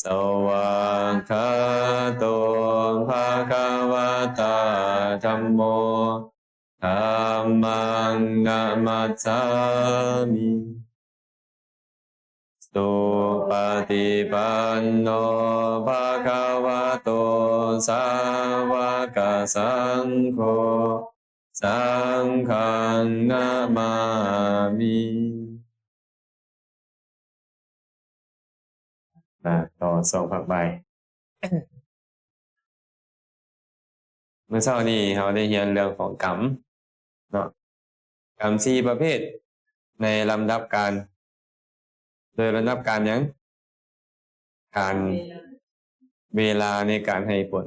ສະຫວາກຂາໂຕ ພະຄະວະຕາ ທຳໂມ ທຳມັງ ນະມັດສາມິ ສຸປະຕິປັນໂນ ພະຄະວະໂຕ ສາວະກະສັງໂຄ ສັງຄັງ ນະມາມິ. ອາ ຕໍ່ສອງພາກບ່າຍ. ມື້ເຊົ້ານີ້ເຮົາໄດ້ຮຽນເລື່ອງຂອງກຳເນາະ, ກຳສີ່ປະເພດໃນລຳດັບການ, ໂດຍລຳດັບການຫຍັງ? ການ ເວລາໃນການໃຫ້ຜົນ,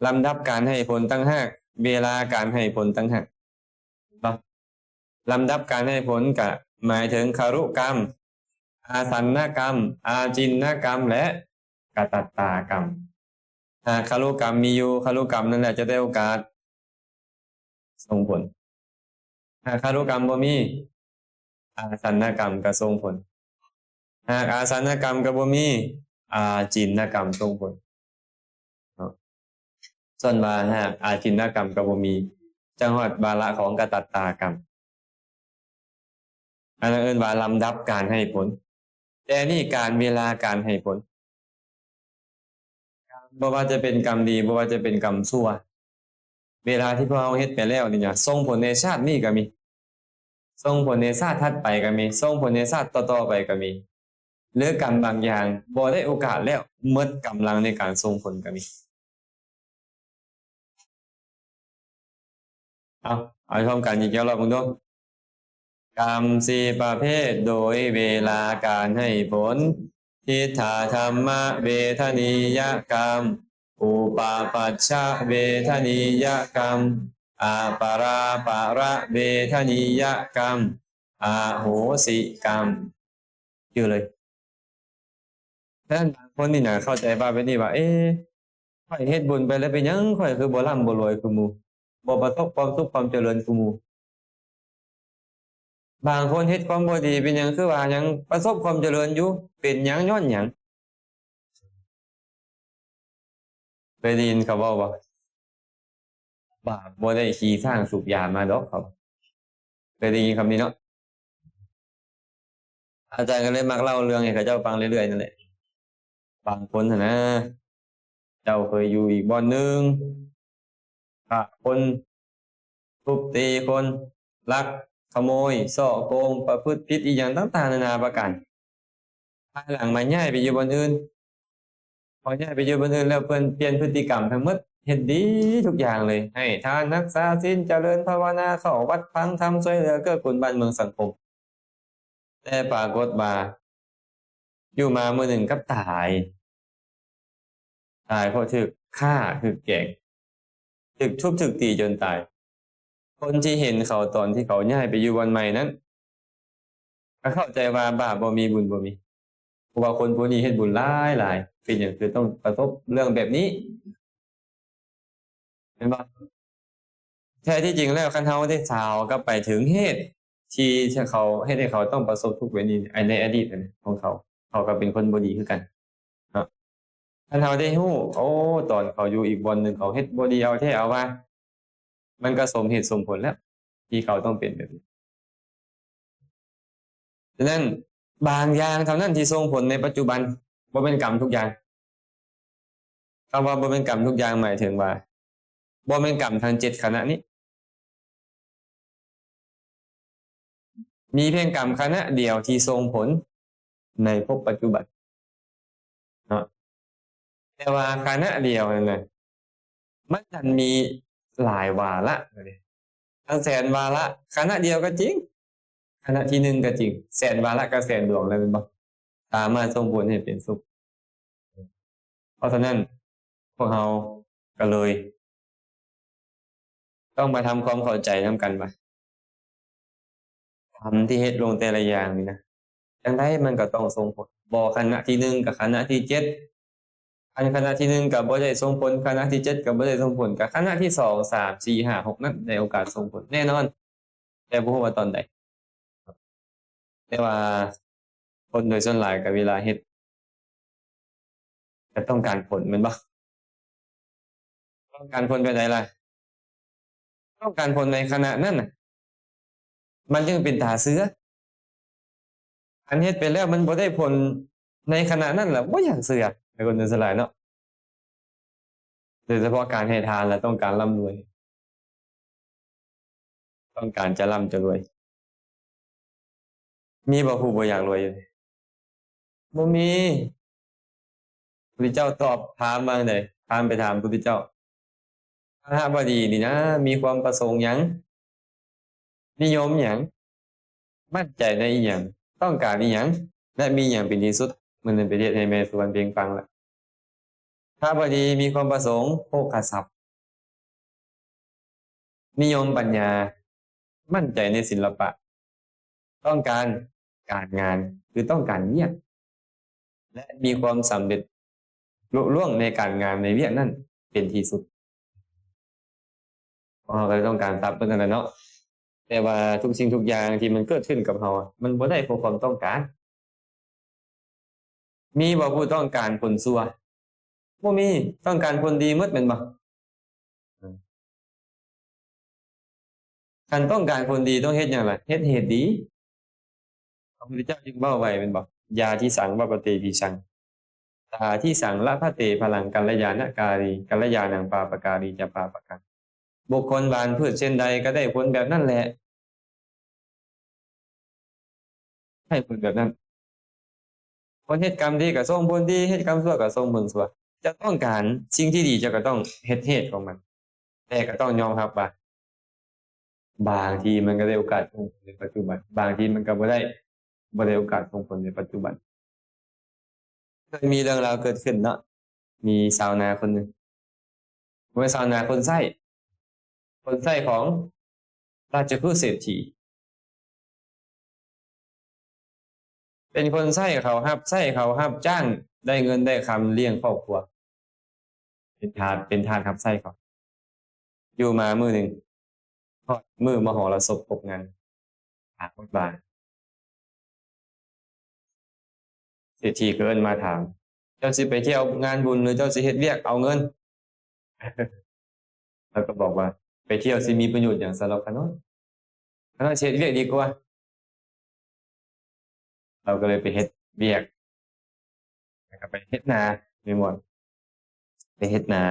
ລຳດັບການໃຫ້ຜົນຕ່າງຫາກ, ເວລາການໃຫ້ຜົນຕ່າງຫາກເນາະ. ລຳດັບການໃຫ້ຜົນກະໝາຍເຖິງຄະລຸກຳ, ອາສັນນະກຳ, ອາຈິນນະກຳ ແລະ ກະຕັດຕາກຳ. ຫາກຄະລຸກຳມີຢູ່, ຄະລຸກຳນັ້ນແຫຼະຈະໄດ້ໂອກາດສົ່ງຜົນ. ຫາກຄະລຸກຳບໍ່ມີ, ອາສັນນະກຳກະສົ່ງຜົນ. ຫາກອາສັນນະກຳກະບໍ່ມີ, ອາຈິນນະກຳສົ່ງຜົນເນາະ. ສ່ວນວ່າຫາກອາຈິນນະກຳກະບໍ່ມີ, ຈັ່ງຮອດວາລະຂອງກະຕັດຕາກຳ. ອັນນັ້ນເອີ້ນວ່າລຳດັບການໃຫ້ຜົນ. ແຕ່ນີ້ການ ເວລາການໃຫ້ຜົນ, ບໍ່ວ່າຈະເປັນກຳດີ, ບໍ່ວ່າຈະເປັນກຳຊົ່ວ, ເວລາທີ່ພວກເຮົາເຮັດໄປແລ້ວນີ້ນະ ສົ່ງຜົນໃນຊາດນີ້ກະມີ, ສົ່ງຜົນໃນຊາດຖັດໄປກະມີ, ສົ່ງຜົນໃນຊາດຕໍ່ໆໄປກະມີ, ຫຼື ກຳບາງຢ່າງບໍ່ໄດ້ໂອກາດແລ້ວ ໝົດກຳລັງໃນການສົ່ງຜົນກະມີ. ເອົາ, ເອົາພ້ອມກັນອີກຈັກຮອບເບິ່ງດູ. ກຳສີ່ປະເພດໂດຍເວລາການໃຫ້ຜົນ, ທິດຖາທຳມະເວທະນີຍະກຳ, ອຸປະປັດຊະເວທະນີຍະກຳ, ອະປະລາປະລະເວທະນີຍະກຳ, ອະໂຫສິກຳ. ຈື່ເລີຍ. ສະນັ້ນບາງຄົນນີ້ນະ ເຂົ້າໃຈວ່າແບບນີ້ວ່າ ເອ ຂ້ອຍເຮັດບຸນໄປແລ້ວເປັນຫຍັງ ຂ້ອຍຄືບໍ່ລ່ຳບໍ່ລວຍຄືໝູ່, ບໍ່ປະສົບຄວາມສຸກຄວາມຈະເລີນຄືໝູ່. ບາງຄົນເຮັດຄວາມບໍ່ດີເປັນຫຍັງ ຄືວ່າຍັງປະສົບຄວາມຈະເລີນຢູ່, ເປັນຫຍັງ ຍ້ອນຫຍັງ? ເຄີຍໄດ້ຍິນເຂົາເວົ້າບໍ່? ບາບບໍ່ໄດ້ຂີ່ຊ້າງສູບຢາມາດອກ ເຂົາເຄີຍໄດ້ຍິນຄຳນີ້ເນາະ. ອາຈານກໍເລີຍມັກເລົ່າເລື່ອງໃຫ້ເຂົາເຈົ້າຟັງເລື້ອຍໆນັ້ນແຫຼະ. ບາງຄົນຫັ້ນນະ ເຈົ້າເຄີຍຢູ່ອີກບ່ອນໜຶ່ງ ຂ້າຄົນ ທຸບຕີຄົນ ລັກຂະໂມຍ ສໍ້ໂກງ ປະພຶດຜິດອີ່ຫຍັງຕ່າງໆນານາປະການ. ພາຍຫຼັງມາຍ້າຍໄປຢູ່ບ່ອນອື່ນ, ພໍຍ້າຍໄປຢູ່ບ່ອນອື່ນແລ້ວ ເພິ່ນປ່ຽນພຶດຕິກຳທັງໝົດ, ເຮັດດີທຸກຢ່າງເລີຍ, ໃຫ້ທານ, ຮັກສາສິນ, ຈະເລີນພາວະນາ, ເຂົ້າວັດຟັງທຳ, ຊ່ວຍເຫຼືອເກື້ອກູນບ້ານເມືອງສັງຄົມ. ແຕ່ປາກົດວ່າ ຢູ່ມາມື້ໜຶ່ງກັບຕາຍ, ຕາຍເພາະຖືກຂ້າ, ຖືກແກງ, ຖືກທຸບ, ຖືກຕີຈົນຕາຍ. ຄົນທີ່ເຫັນເຂົາຕອນທີ່ເຂົາຍ້າຍໄປຢູ່ບ່ອນໃໝ່ນັ້ນ ກໍເຂົ້າໃຈວ່າບາບບໍ່ມີ, ບຸນບໍ່ມີ, ເພາະວ່າຄົນຜູ້ນີ້ເຮັດບຸນຫຼາຍໆ, ເປັນຫຍັງຄືຕ້ອງປະສົບເລື່ອງແບບນີ້? ແມ່ນບໍ່? ແທ້ທີ່ຈິງແລ້ວ ຄັນເຮົາໄດ້ສາວກັບໄປເຖິງເຫດທີ່ເຂົາເຮັດໃຫ້ເຂົາຕ້ອງປະສົບທຸກແບບນີ້ ໃນອະດີດຂອງເຂົາ, ເຂົາກໍເປັນຄົນບໍ່ດີຄືກັນເນາະ. ຄັນເຮົາໄດ້ຮູ້, ໂອ້ ຕອນເຂົາຢູ່ອີກບ່ອນໜຶ່ງ ເຂົາເຮັດບໍ່ດີເອົາແທ້ເອົາວ່າ, ມັນກໍສົມເຫດສົມຜົນແລ້ວ ທີ່ເຂົາຕ້ອງເປັນແບບນີ້. ສະນັ້ນ ບາງຢ່າງເທົ່ານັ້ນທີ່ສົ່ງຜົນໃນປັດຈຸບັນ, ບໍ່ແມ່ນກຳທຸກຢ່າງ. ຄຳວ່າບໍ່ແມ່ນກຳທຸກຢ່າງ ໝາຍເຖິງວ່າ ບໍ່ແມ່ນກຳທັງເຈັດຄະນະນີ້. ມີພຽງກຳຄະນະດຽວທີ່ສົ່ງຜົນໃນພົບປັດຈຸບັນເນາະ, ແຕ່ວ່າຄະນະດຽວນັ້ນນະ ມັນທັນມີຫຼາຍວາລະ, ທັງແສນວາລະ, ຄະນະດຽວກໍຈິງ, ຄະນະທີໜຶ່ງກໍຈິງ, ແສນວາລະກໍແສນດວງແລ້ວແມ່ນບໍ່? ສາມາດສົ່ງຜົນໃຫ້ເປັນສຸກ. ເພາະສະນັ້ນ ພວກເຮົາກໍເລີຍ ຕ້ອງມາທຳຄວາມເຂົ້າໃຈນຳກັນວ່າ ກຳທີ່ເຮັດລົງແຕ່ລະຢ່າງນີ້ນະ ຈັ່ງໃດມັນກໍຕ້ອງສົ່ງຜົນ, ບໍ່ຄະນະທີໜຶ່ງກໍຄະນະທີເຈັດ, ອັນຄະນະທີໜຶ່ງກໍບໍ່ໄດ້ສົ່ງຜົນ, ຄະນະທີເຈັດກໍບໍ່ໄດ້ສົ່ງຜົນ, ກໍຄະນະທີສອງ ສາມ ສີ່ ຫ້າ ຫົກນັ້ນໄດ້ໂອກາດສົ່ງຜົນແນ່ນອນ, ແຕ່ບໍ່ຮູ້ວ່າຕອນໃດ. ແຕ່ວ່າຄົນໂດຍສ່ວນຫຼາຍກໍເວລາເຮັດ ກໍຕ້ອງການຜົນແມ່ນບໍ່? ຕ້ອງການຜົນແບບໃດລະ? ຕ້ອງການຜົນໃນຂະນະນັ້ນນະ ມັນຈຶ່ງເປັນຕາເຊື່ອ. ອັນເຮັດໄປແລ້ວມັນບໍ່ໄດ້ຜົນໃນຂະນະນັ້ນລະ ບໍ່ຢາກເຊື່ອ ໃຫ້ຄົນສ່ວນຫຼາຍເນາະ. ໂດຍສະເພາະການໃຫ້ທານລະຕ້ອງການລ່ຳລວຍ ຕ້ອງການຈະລ່ຳຈະລວຍ. ມີບໍ່ຜູ້ບໍ່ຢາກລວຍຢູ່ນີ້? ບໍ່ມີ. ພຸດທະເຈົ້າຕອບຖາມວ່າຈັ່ງໃດ? ຖາມໄປຖາມພຸດທະເຈົ້າ ຄະຫະບະດີນີ້ນະ ມີຄວາມປະສົງຫຍັງ? ນິຍົມຫຍັງ? ໝັ້ນໃຈໃນອີ່ຫຍັງ? ຕ້ອງການອີ່ຫຍັງ? ແລະ ມີຫຍັງເປັນທີ່ສຸດ? ມື້ນັ້ນໄປເທດໃຫ້ແມ່ສຸວັນເພັງຟັງລະ. ຄະຫະບະດີມີຄວາມປະສົງໂພຄະຊັບ, ນິຍົມປັນຍາ, ໝັ້ນໃຈໃນສິນລະປະ, ຕ້ອງການການງານ ຄືຕ້ອງການວຽກ ແລະ ມີຄວາມສຳເລັດລຸລ່ວງໃນການງານໃນວຽກນັ້ນເປັນທີ່ສຸດ. ເຮົາກໍຕ້ອງການຊັບເພິ່ນນັ້ນແຫຼະເນາະ, ແຕ່ວ່າທຸກສິ່ງທຸກຢ່າງທີ່ມັນເກີດຂຶ້ນກັບເຮົາອະ ມັນບໍ່ໄດ້ເພາະຄວາມຕ້ອງການ. ມີບໍ່ຜູ້ຕ້ອງການຜົນຊົ່ວ? ບໍ່ມີ, ຕ້ອງການຜົນດີໝົດແມ່ນບໍ່? ຄັນຕ້ອງການຜົນດີຕ້ອງເຮັດຫຍັງລະ? ເຮັດເຫດດີ. ພະພຸດທະເຈົ້າຈຶ່ງເວົ້າໄວ້ແມ່ນບໍ່? ຢາທິສັງ ວະປະເຕວິສັງ ຕາທິສັງ ລະພະເຕ ພະລັງ ກັນລະຍານະກາລີ ກັນລະຍານັງ ປາປະກາລີຈະ ປາປະກັງ. ບຸກຄົນຫວ່ານພືດເຊັ່ນໃດກໍໄດ້ຜົນແບບນັ້ນແຫຼະ. ໃຫ້ຜົນແບບນັ້ນ. ຄົນເຮັດກຳດີກໍສົ່ງຜົນດີ, ເຮັດກຳຊົ່ວກໍສົ່ງຜົນຊົ່ວ. ເຈົ້າຕ້ອງການສິ່ງທີ່ດີ, ເຈົ້າກໍຕ້ອງເຮັດເຫດຂອງມັນ. ແຕ່ກໍຕ້ອງຍອມຮັບວ່າ ບາງທີມັນກໍໄດ້ໂອກາດສົ່ງຜົນໃນປັດຈຸບັນ, ບາງທີມັນກໍບໍ່ໄດ້, ບໍ່ໄດ້ໂອກາດສົ່ງຜົນໃນປັດຈຸບັນ. ເຄີຍມີເລື່ອງລາວເກີດຂຶ້ນເນາະ, ມີຊາວນາຄົນໜຶ່ງ, ບໍ່ແມ່ນຊາວນາ, ຄົນໃຊ້, ຄົນໃຊ້ຂອງລາຊະຄຶເສດຖີ. ເປັນຄົນໃຊ້ເຂົາ, ຮັບໃຊ້ເຂົາ, ຮັບຈ້າງ, ໄດ້ເງິນໄດ້ຄຳລ້ຽງຄອບຄົວ, ເປັນທາດ, ເປັນທາດຮັບໃຊ້ເຂົາ. ຢູ່ມາມື້ໜຶ່ງ, ຮອດມື້ມະຫໍລະສົບຄົບງານ, ຖາມວ່າ ເສດຖີກໍເອີ້ນມາຖາມ, ເຈົ້າຊິໄປທ່ຽວງານບຸນ ຫຼື ເຈົ້າຊິເຮັດວຽກເອົາເງິນ? ລາວກໍບອກວ່າ ໄປທ່ຽວຊິມີປະໂຫຍດຫຍັງສຳລັບຂ້ານ້ອຍ? ຂ້ານ້ອຍຊິເຮັດວຽກດີກວ່າ. ລາວກໍເລີຍໄປເຮັດວຽກ, ແລ້ວກໍໄປເຮັດນາ, ແມ່ນບໍ່? ໄປເຮັດນາ,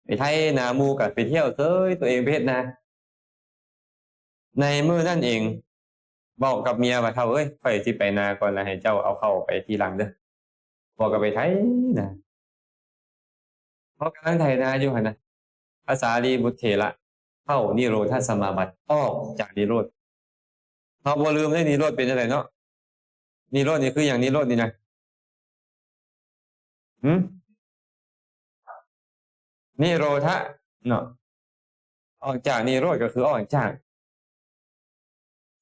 ໄປໄຖນາ, ໝູ່ກໍໄປທ່ຽວເສີຍ, ຕົວເອງໄປເຮັດນາ. ໃນມື້ນັ້ນເອງ ເວົ້າກັບເມຍວ່າ ເຖົ້າເອີຍ, ຂ້ອຍຊິໄປນາກ່ອນ ແລ້ວໃຫ້ເຈົ້າເອົາເຂົ້າໄປທີຫຼັງເດີ້. ຜົວກໍໄປໄຖນາ. ເພາະກຳລັງໄຖນາຢູ່ຫັ້ນນະ, ພະສາລີບຸດເຖລະເຂົ້ານິໂຣທະສະມາບັດ, ອອກຈາກນິໂຣດ. ເຮົາບໍ່ລືມເດ້, ນິໂຣດເປັນຈັ່ງໃດເນາະ? ນິໂຣດນີ້ຄືຫຍັງ? ນິໂຣດນີ້ນະ? ຫື? ນິໂຣທະເນາະ, ອອກຈາກນິໂຣດກໍຄືອອກຈາກ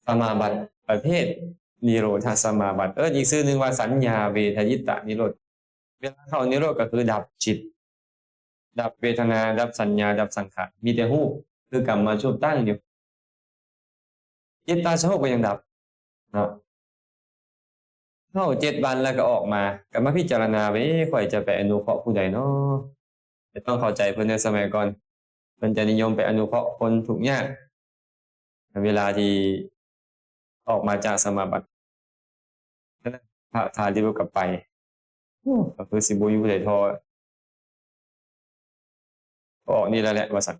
ສະມາບັດ, ປະເພດນິໂຣທະສະມາບັດ. ເອີ້ນອີກຊື່ໜຶ່ງວ່າສັນຍາເວທະຍິດຕະນິໂຣດ. ເວລາເຂົ້ານິໂຣດກໍຄືດັບຈິດ, ດັບເວທະນາ, ດັບສັນຍາ, ດັບສັງຂານ, ມີແຕ່ຮູບ ຄືກຳມາຊຸບຕັ້ງຢູ່. ຈິດຕາສະໂຫກກໍຍັງດັບເນາະ. ເຂົ້າເຈັດວັນແລ້ວກໍອອກມາ, ກໍມາພິຈາລະນາວ່າ ເອ ຂ້ອຍຈະໄປອະນຸເຄາະຜູ້ໃດເນາະ? ຈະຕ້ອງເຂົ້າໃຈເພິ່ນໃນສະໄໝກ່ອນ, ເພິ່ນຈະນິຍົມໄປອະນຸເຄາະຄົນທຸກຍາກ ເວລາທີ່ອອກມາຈາກສະມາບັດ. ພະສາລີບຸດກໍໄປ, ໂອ້ ກໍຄືຊິບໍ່ຢູ່ໃດທໍ່ ອອກນີ້ແຫຼະ ວ່າຊັ້ນ.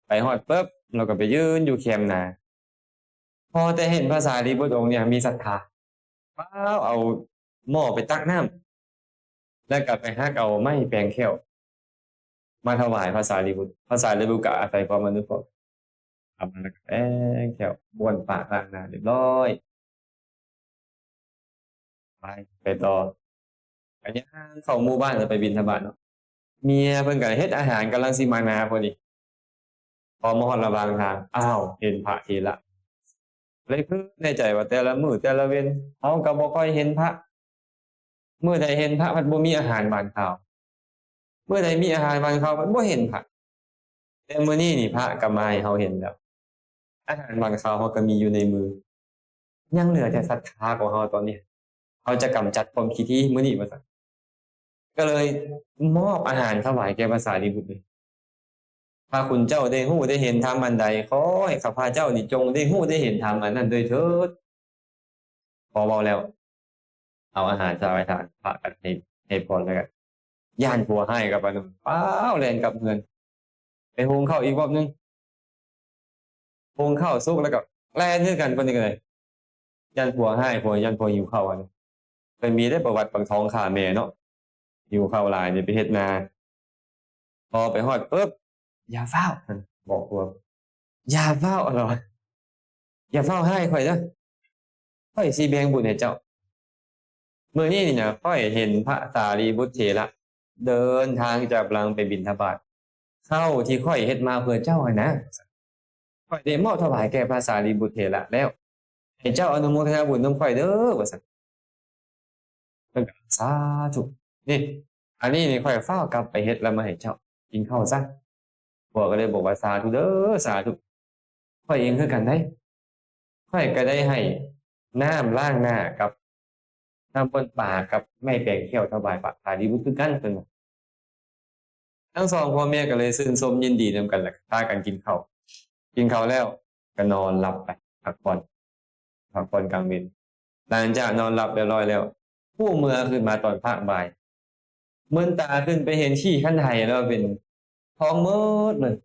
ໄປຮອດປຶບ ລາວກໍໄປຢືນຢູ່ແຄມນາ. ພໍແຕ່ເຫັນພະສາລີບຸດອົງນີ້ມີສັດທາ, ຟ້າວເອົາໝໍ້ໄປຕັກນ້ຳ ແລ້ວກໍໄປຫັກເອົາໄມ້ແປງແຂ້ວມາຖວາຍພະສາລີບຸດ. ພະສາລີບຸດກໍອາໄສຄວາມອະນຸເຄາະ ເອົາມາແລ້ວກໍແປງແຂ້ວ ບ້ວນປາກລ້າງໜ້າຮຽບຮ້ອຍ. ໄປ ໄປຕໍ່ ກໍຍ່າງເຂົ້າໝູ່ບ້ານ ໄປບິນທະບາດເນາະ. ເມຍເພິ່ນກໍເຮັດອາຫານ ກຳລັງຊິມານາພໍດີ. ພໍມາຮອດລະຫວ່າງທາງ ອ້າວ ເຫັນພະເຖລະ. ເລີຍຄິດໃນໃຈວ່າ ແຕ່ລະມື້ແຕ່ລະເວັນ ເຮົາກໍບໍ່ຄ່ອຍເຫັນພະ. ມື້ໃດເຫັນພະພັດບໍ່ມີອາຫານຫວານຄາວ, ມື້ໃດມີອາຫານຫວານຄາວພັດບໍ່ເຫັນພະ. ແຕ່ມື້ນີ້ນີ້ພະກໍມາໃຫ້ເຮົາເຫັນແລ້ວ, ອາຫານຫວານຄາວເຮົາກໍມີຢູ່ໃນມື, ຍັງເຫຼືອແຕ່ສັດທາຂອງເຮົາຕອນນີ້. ເຮົາຈະກຳຈັດຄວາມຂີ້ຖີ້ມື້ນີ້ວ່າຊັ້ນ. ກ ກໍເລີຍມອບອາຫານຖວາຍແກ່ພະສາລີບຸດເລີຍ. ຖ້າຄຸນເຈົ້າໄດ້ຮູ້ໄດ້ເຫັນທຳອັນໃດ, ຂໍໃຫ້ຂ້າພະເຈົ້ານີ້ຈົ່ງໄດ້ຮູ້ໄດ້ເຫັນທຳອັນນັ້ນດ້ວຍເຖີດ. ພໍເວົ້າແລ້ວ ເອົາອາຫານຖວາຍທານ ພາກັນໃຫ້ ໃຫ້ພອນ ແລ້ວກໍຢ້ານຜົວຮ້າຍກັບອັນນັ້ນ ຟ້າວແລ່ນກັບເຮືອນ ໄປຫຸງເຂົ້າອີກຮອບໜຶ່ງ. ຫຸງເຂົ້າສຸກແລ້ວກໍແລ່ນຄືກັນ ປານນີ້ກໍໄດ້. ຢ້ານຜົວຮ້າຍ ຜົວ ຢ້ານຜົວຫິວເຂົ້າ. ອັນນີ້ເຄີຍມີເດ້ ປະຫວັດປາກທອງຂ້າແມ່ເນາະ, ຫິວເຂົ້າຫຼາຍນີ້ໄປເຮັດນາ. ພໍໄປຮອດປຶບ ຢ່າຟ້າວ ບອກຜົວ ຢ່າຟ້າວ ລາວວ່າ ຢ່າຟ້າວຮ້າຍຂ້ອຍເດີ ຂ້ອຍຊິແບ່ງບຸນໃຫ້ເຈົ້າ. ມື້ນີ້ນີ້ນະ ຂ້ອຍເຫັນພະສາລີບຸດເຖລະເດີນທາງຈາກບັນລັງໄປບິນທະບາດ ເຂົ້າທີ່ຂ້ອຍເຮັດມາເພື່ອເຈົ້າຫັ້ນນະ ຂ້ອຍໄດ້ມອບຖວາຍແກ່ພະສາລີບຸດເຖລະແລ້ວ ໃຫ້ເຈົ້າອະນຸໂມທະນາບຸນນຳຂ້ອຍເດີ ວ່າຊັ້ນ. ເພິ່ນກໍ ສາທຸ ນີ້ ອັນນີ້ນີ້ຂ້ອຍຟ້າວກັບໄປເຮັດແລ້ວມາໃຫ້ເຈົ້າກິນເຂົ້າຊະ. ຜົວກໍເລີຍບອກວ່າ ສາທຸເດີ ສາທຸ ຂ້ອຍເອງຄືກັນໃດ໋ ຂ້ອຍກໍໄດ້ໃຫ້ນ້ຳລ້າງໜ້າກັບນ້ຳບ້ວນປາກັບໄມ້ແປງແຂ້ວຖວາຍພະສາລີບຸດຄືກັນ ເພິ່ນວ່າ. ທັງສອງຜົວເມຍກໍເລີຍຊື່ນຊົມຍິນດີນຳກັນ ແລ້ວກໍພາກັນກິນເຂົ້າ. ກິນເຂົ້າແລ້ວກໍນອນຫຼັບໄປ ພັກຜ່ອນ ພັກຜ່ອນກາງເວັນ. ຫຼັງຈາກນອນຫຼັບຮຽບຮ້ອຍແລ້ວ ຮູ້ເມື່ອຂຶ້ນມາຕອນພາກບ່າຍ ເມີນຕາຂຶ້ນໄປເຫັນຂີ້ຄັນໄຫແລ້ວເປັນທອງໝົດເລີຍ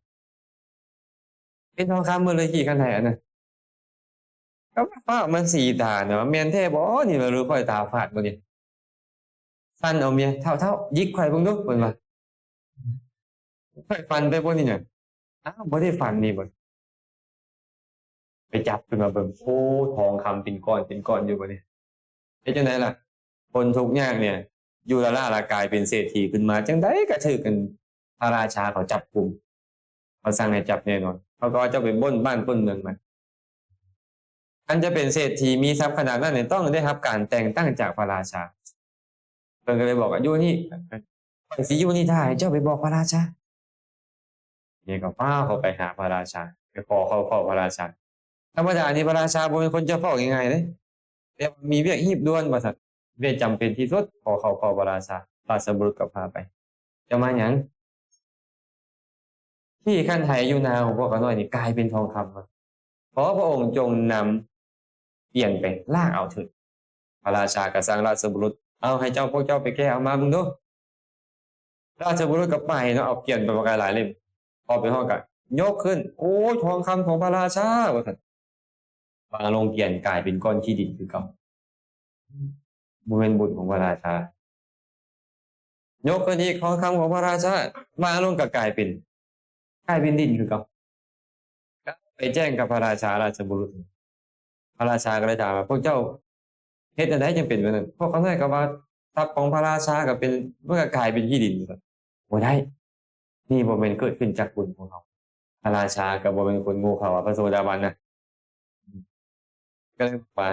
ເປັນທອງຄຳໝົດເລີຍ ຂີ້ຄັນໄຫອັນນັ້ນ. ກໍຟ້າວມາສີຕາເນາະ ແມ່ນແທ້ບໍ່ນີ້ ຫຼືຂ້ອຍຕາຝາດບໍ່ນີ້? ສັ່ນເອົາເມຍ ເຖົ້າໆ ຍິກຂ້ອຍເບິ່ງດູ ເພິ່ນວ່າ. ຂ້ອຍຝັນໄປບໍ່ນີ້ນະ? ອ້າວ ບໍ່ໄດ້ຝັນນີ້ບໍ? ໄປຈັບຂຶ້ນມາເບິ່ງ ໂອ້ ທອງຄຳເປັນກ້ອນເປັນກ້ອນຢູ່ບັດນີ້. ເຮັດຈັ່ງໃດລະ? ຄົນທຸກຍາກນີ້ ຢູ່ລ້າໆລະກາຍເປັນເສດຖີຂຶ້ນມາ ຈັ່ງໃດກໍຖືກອັນພະລາຊາເຂົາຈັບກຸມ ເຂົາສັ່ງໃຫ້ຈັບແນ່ນອນ. ເຂົາກໍວ່າເຈົ້າໄປປຸ້ນບ້ານປຸ້ນເມືອງມາ. ຄັນຈະເປັນເສດຖີມີຊັບຂະໜາດນັ້ນນີ້ ຕ້ອງໄດ້ຮັບການແຕ່ງຕັ້ງຈາກພະລາຊາ. ເພິ່ນກໍເລີຍບອກວ່າ ຢູ່ນີ້ ຂ້ອຍຊິຢູ່ນີ້ຖ້າໃຫ້ເຈົ້າໄປບອກພະລາຊາ. ນີ້ກໍຟ້າວເຂົ້າໄປຫາພະລາຊາ ໄປຂໍເຂົ້າເຝົ້າພະລາຊາ. ທຳມະດານີ້ພະລາຊາບໍ່ແມ່ນຄົນຈະເຝົ້າງ່າຍໆເດ້ ແຕ່ວ່າມີວຽກຮີບດ່ວນວ່າຊັ້ນ ວຽກຈຳເປັນທີ່ສຸດ ຂໍເຂົ້າເຝົ້າພະລາຊາ. ລາຊະບຸລຸດກໍພາໄປ. ຈະມາຫຍັງ? ທີ່ຄັນໄຫຢູ່ນາຂອງພວກຂ້ານ້ອຍນີ້ກາຍເປັນທອງຄຳ ຂໍພະອົງຈົ່ງນຳ ປ່ຽນໄປລາກເອົາເທີ້ນ. ພະລາຊາກໍສັ່ງລາຊະບຸລຸດ ເອົາ ໃຫ້ເຈົ້າ ພວກເຈົ້າໄປແກ່ເອົາມາເບິ່ງດູ. ລາຊະບຸລຸດກໍໄປເນາະ ເອົາປ່ຽນໄປບັກຫຼາຍໆເຫຼັ້ມ. ພໍໄປຮອດກໍຍົກຂຶ້ນ ໂອ້ຍ ທອງຄຳຂອງພະລາຊາ ວ່າຊັ້ນ. ວາງລົງ ກ່ຽນກາຍເປັນກ້ອນຂີ້ດິນຄືເກົ່າ. ບໍ່ແມ່ນບຸນຂອງພະລາຊາ. ຍົກຂຶ້ນອີກ ທອງຄຳຂອງພະລາຊາ ວາງລົງກໍກາຍເປັນ ກາຍເປັນດິນຄືເກົ່າ. ໄປແຈ້ງກັບພະລາຊາ ລາຊະບຸລຸດ. ພະລາຊາກໍເລີຍຖາມວ່າ ພວກເຈົ້າເຮັດແນວໃດຈຶ່ງເປັນແບບນັ້ນ? ພວກຂ້ານ້ອຍກໍວ່າ ຊັບຂອງພະລາຊາກໍເປັນ ມັນກໍກາຍເປັນຂີ້ດິນ. ບໍ່ໄດ້ ນີ້ບໍ່ແມ່ນເກີດຂຶ້ນຈາກບຸນຂອງເຮົາ. ພະລາຊາກໍບໍ່ແມ່ນຄົນໂງ່ເຂົາວ່າ ພະໂສດາບັນນະ. ກໍເລີຍບອກວ່າ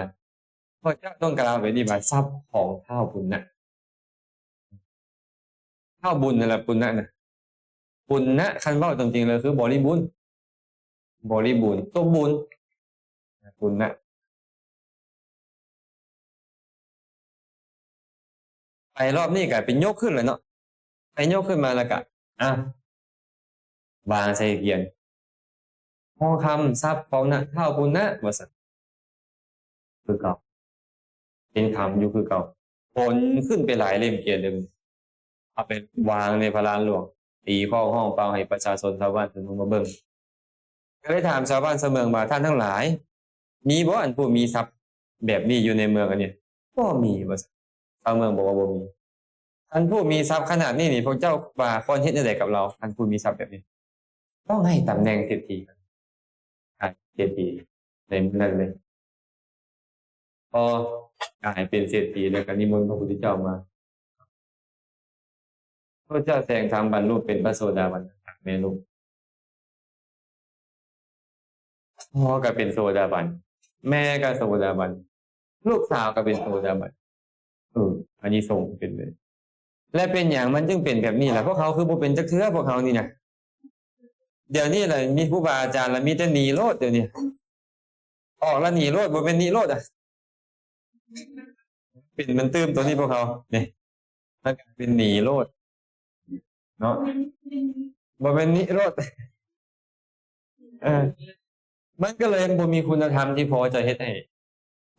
ພວກເຈົ້າຕ້ອງກ່າວແບບນີ້ວ່າ ຊັບຂອງທ້າວປຸນນະ. ທ້າວບຸນນັ້ນລະ ປຸນນະນະ. ປຸນນະ ຄັນເວົ້າຕາມຈິງແລ້ວຄືບໍລິບູນ. ບໍລິບູນ ສົມບູນ ປຸນນະ. ໄປຮອບນີ້ກະໄປຍົກຂຶ້ນແລ້ວເນາະ. ໄປຍົກຂຶ້ນມາແລ້ວກະ ອ່າ ວາງໃສ່ກຽນ ທອງຄຳຊັບຂອງນະ ທ້າວປຸນນະ ວ່າຊັ້ນ. ຄືເກົ່າ ເປັນຄຳຢູ່ຄືເກົ່າ. ຂົນຂຶ້ນໄປຫຼາຍເຫຼັ້ມກຽນເລີຍ. ເອົາໄປວາງໃນພະລານຫຼວງ ຕີຄ້ອງຮ້ອງເປົ່າໃຫ້ປະຊາຊົນຊາວບ້ານຊາວເມືອງມາເບິ່ງ. ກໍໄດ້ຖາມຊາວບ້ານຊາວເມືອງວ່າ ທ່ານທັງຫຼາຍ ມີບໍ່ອັນຜູ້ມີຊັບແບບນີ້ຢູ່ໃນເມືອງອັນນີ້? ບໍ່ມີ ວ່າຊັ້ນ. ຊາວເມືອງບອກວ່າບໍ່ມີ. ອັນຜູ້ມີຊັບຂະໜາດນີ້ນີ້ ພວກເຈົ້າວ່າຄວນເຮັດແນວໃດກັບລາວ? ອັນຜູ້ມີຊັບແບບນີ້ ຕ້ອງໃຫ້ຕຳແໜ່ງເສດຖີ ເສດຖີໃນມື້ນັ້ນເລີຍ. ພໍກາຍເປັນເສດຖີແລ້ວກໍນິມົນພະພຸດທະເຈົ້າມາ. ພະພຸດທະເຈົ້າແສດງທຳບັນລຸເປັນພະໂສດາບັນ ແມ່ລູກ. ພໍ່ກໍເປັນໂສດາບັນ ແມ່ກໍໂສດາບັນ ລູກສາວກໍເປັນໂສດາບັນ. ເອີ ອານິສົງເປັນເລີຍ. ແລະເປັນຫຍັງມັນຈຶ່ງເປັນແບບນີ້ລະ? ພວກເຮົາຄືບໍ່ເປັນຈັກເທື່ອ ພວກເຮົານີ້ນະ. ດຽວນີ້ລະມີຄູບາອາຈານລະມີແຕ່ໜີໂລດ ດຽວນີ້ ອອກລະໜີໂລດ ບໍ່ແມ່ນນິໂລດອະ. ເປັນມັນຕື່ມໂຕນີ້ພວກເຮົານີ້. ມັນກາຍເປັນໜີໂລດເນາະ ບໍ່ແມ່ນນິໂຣດ. ເອີ ມັນກໍເລີຍບໍ່ມີຄຸນນະທຳທີ່ພໍຈະເຮັດໃຫ້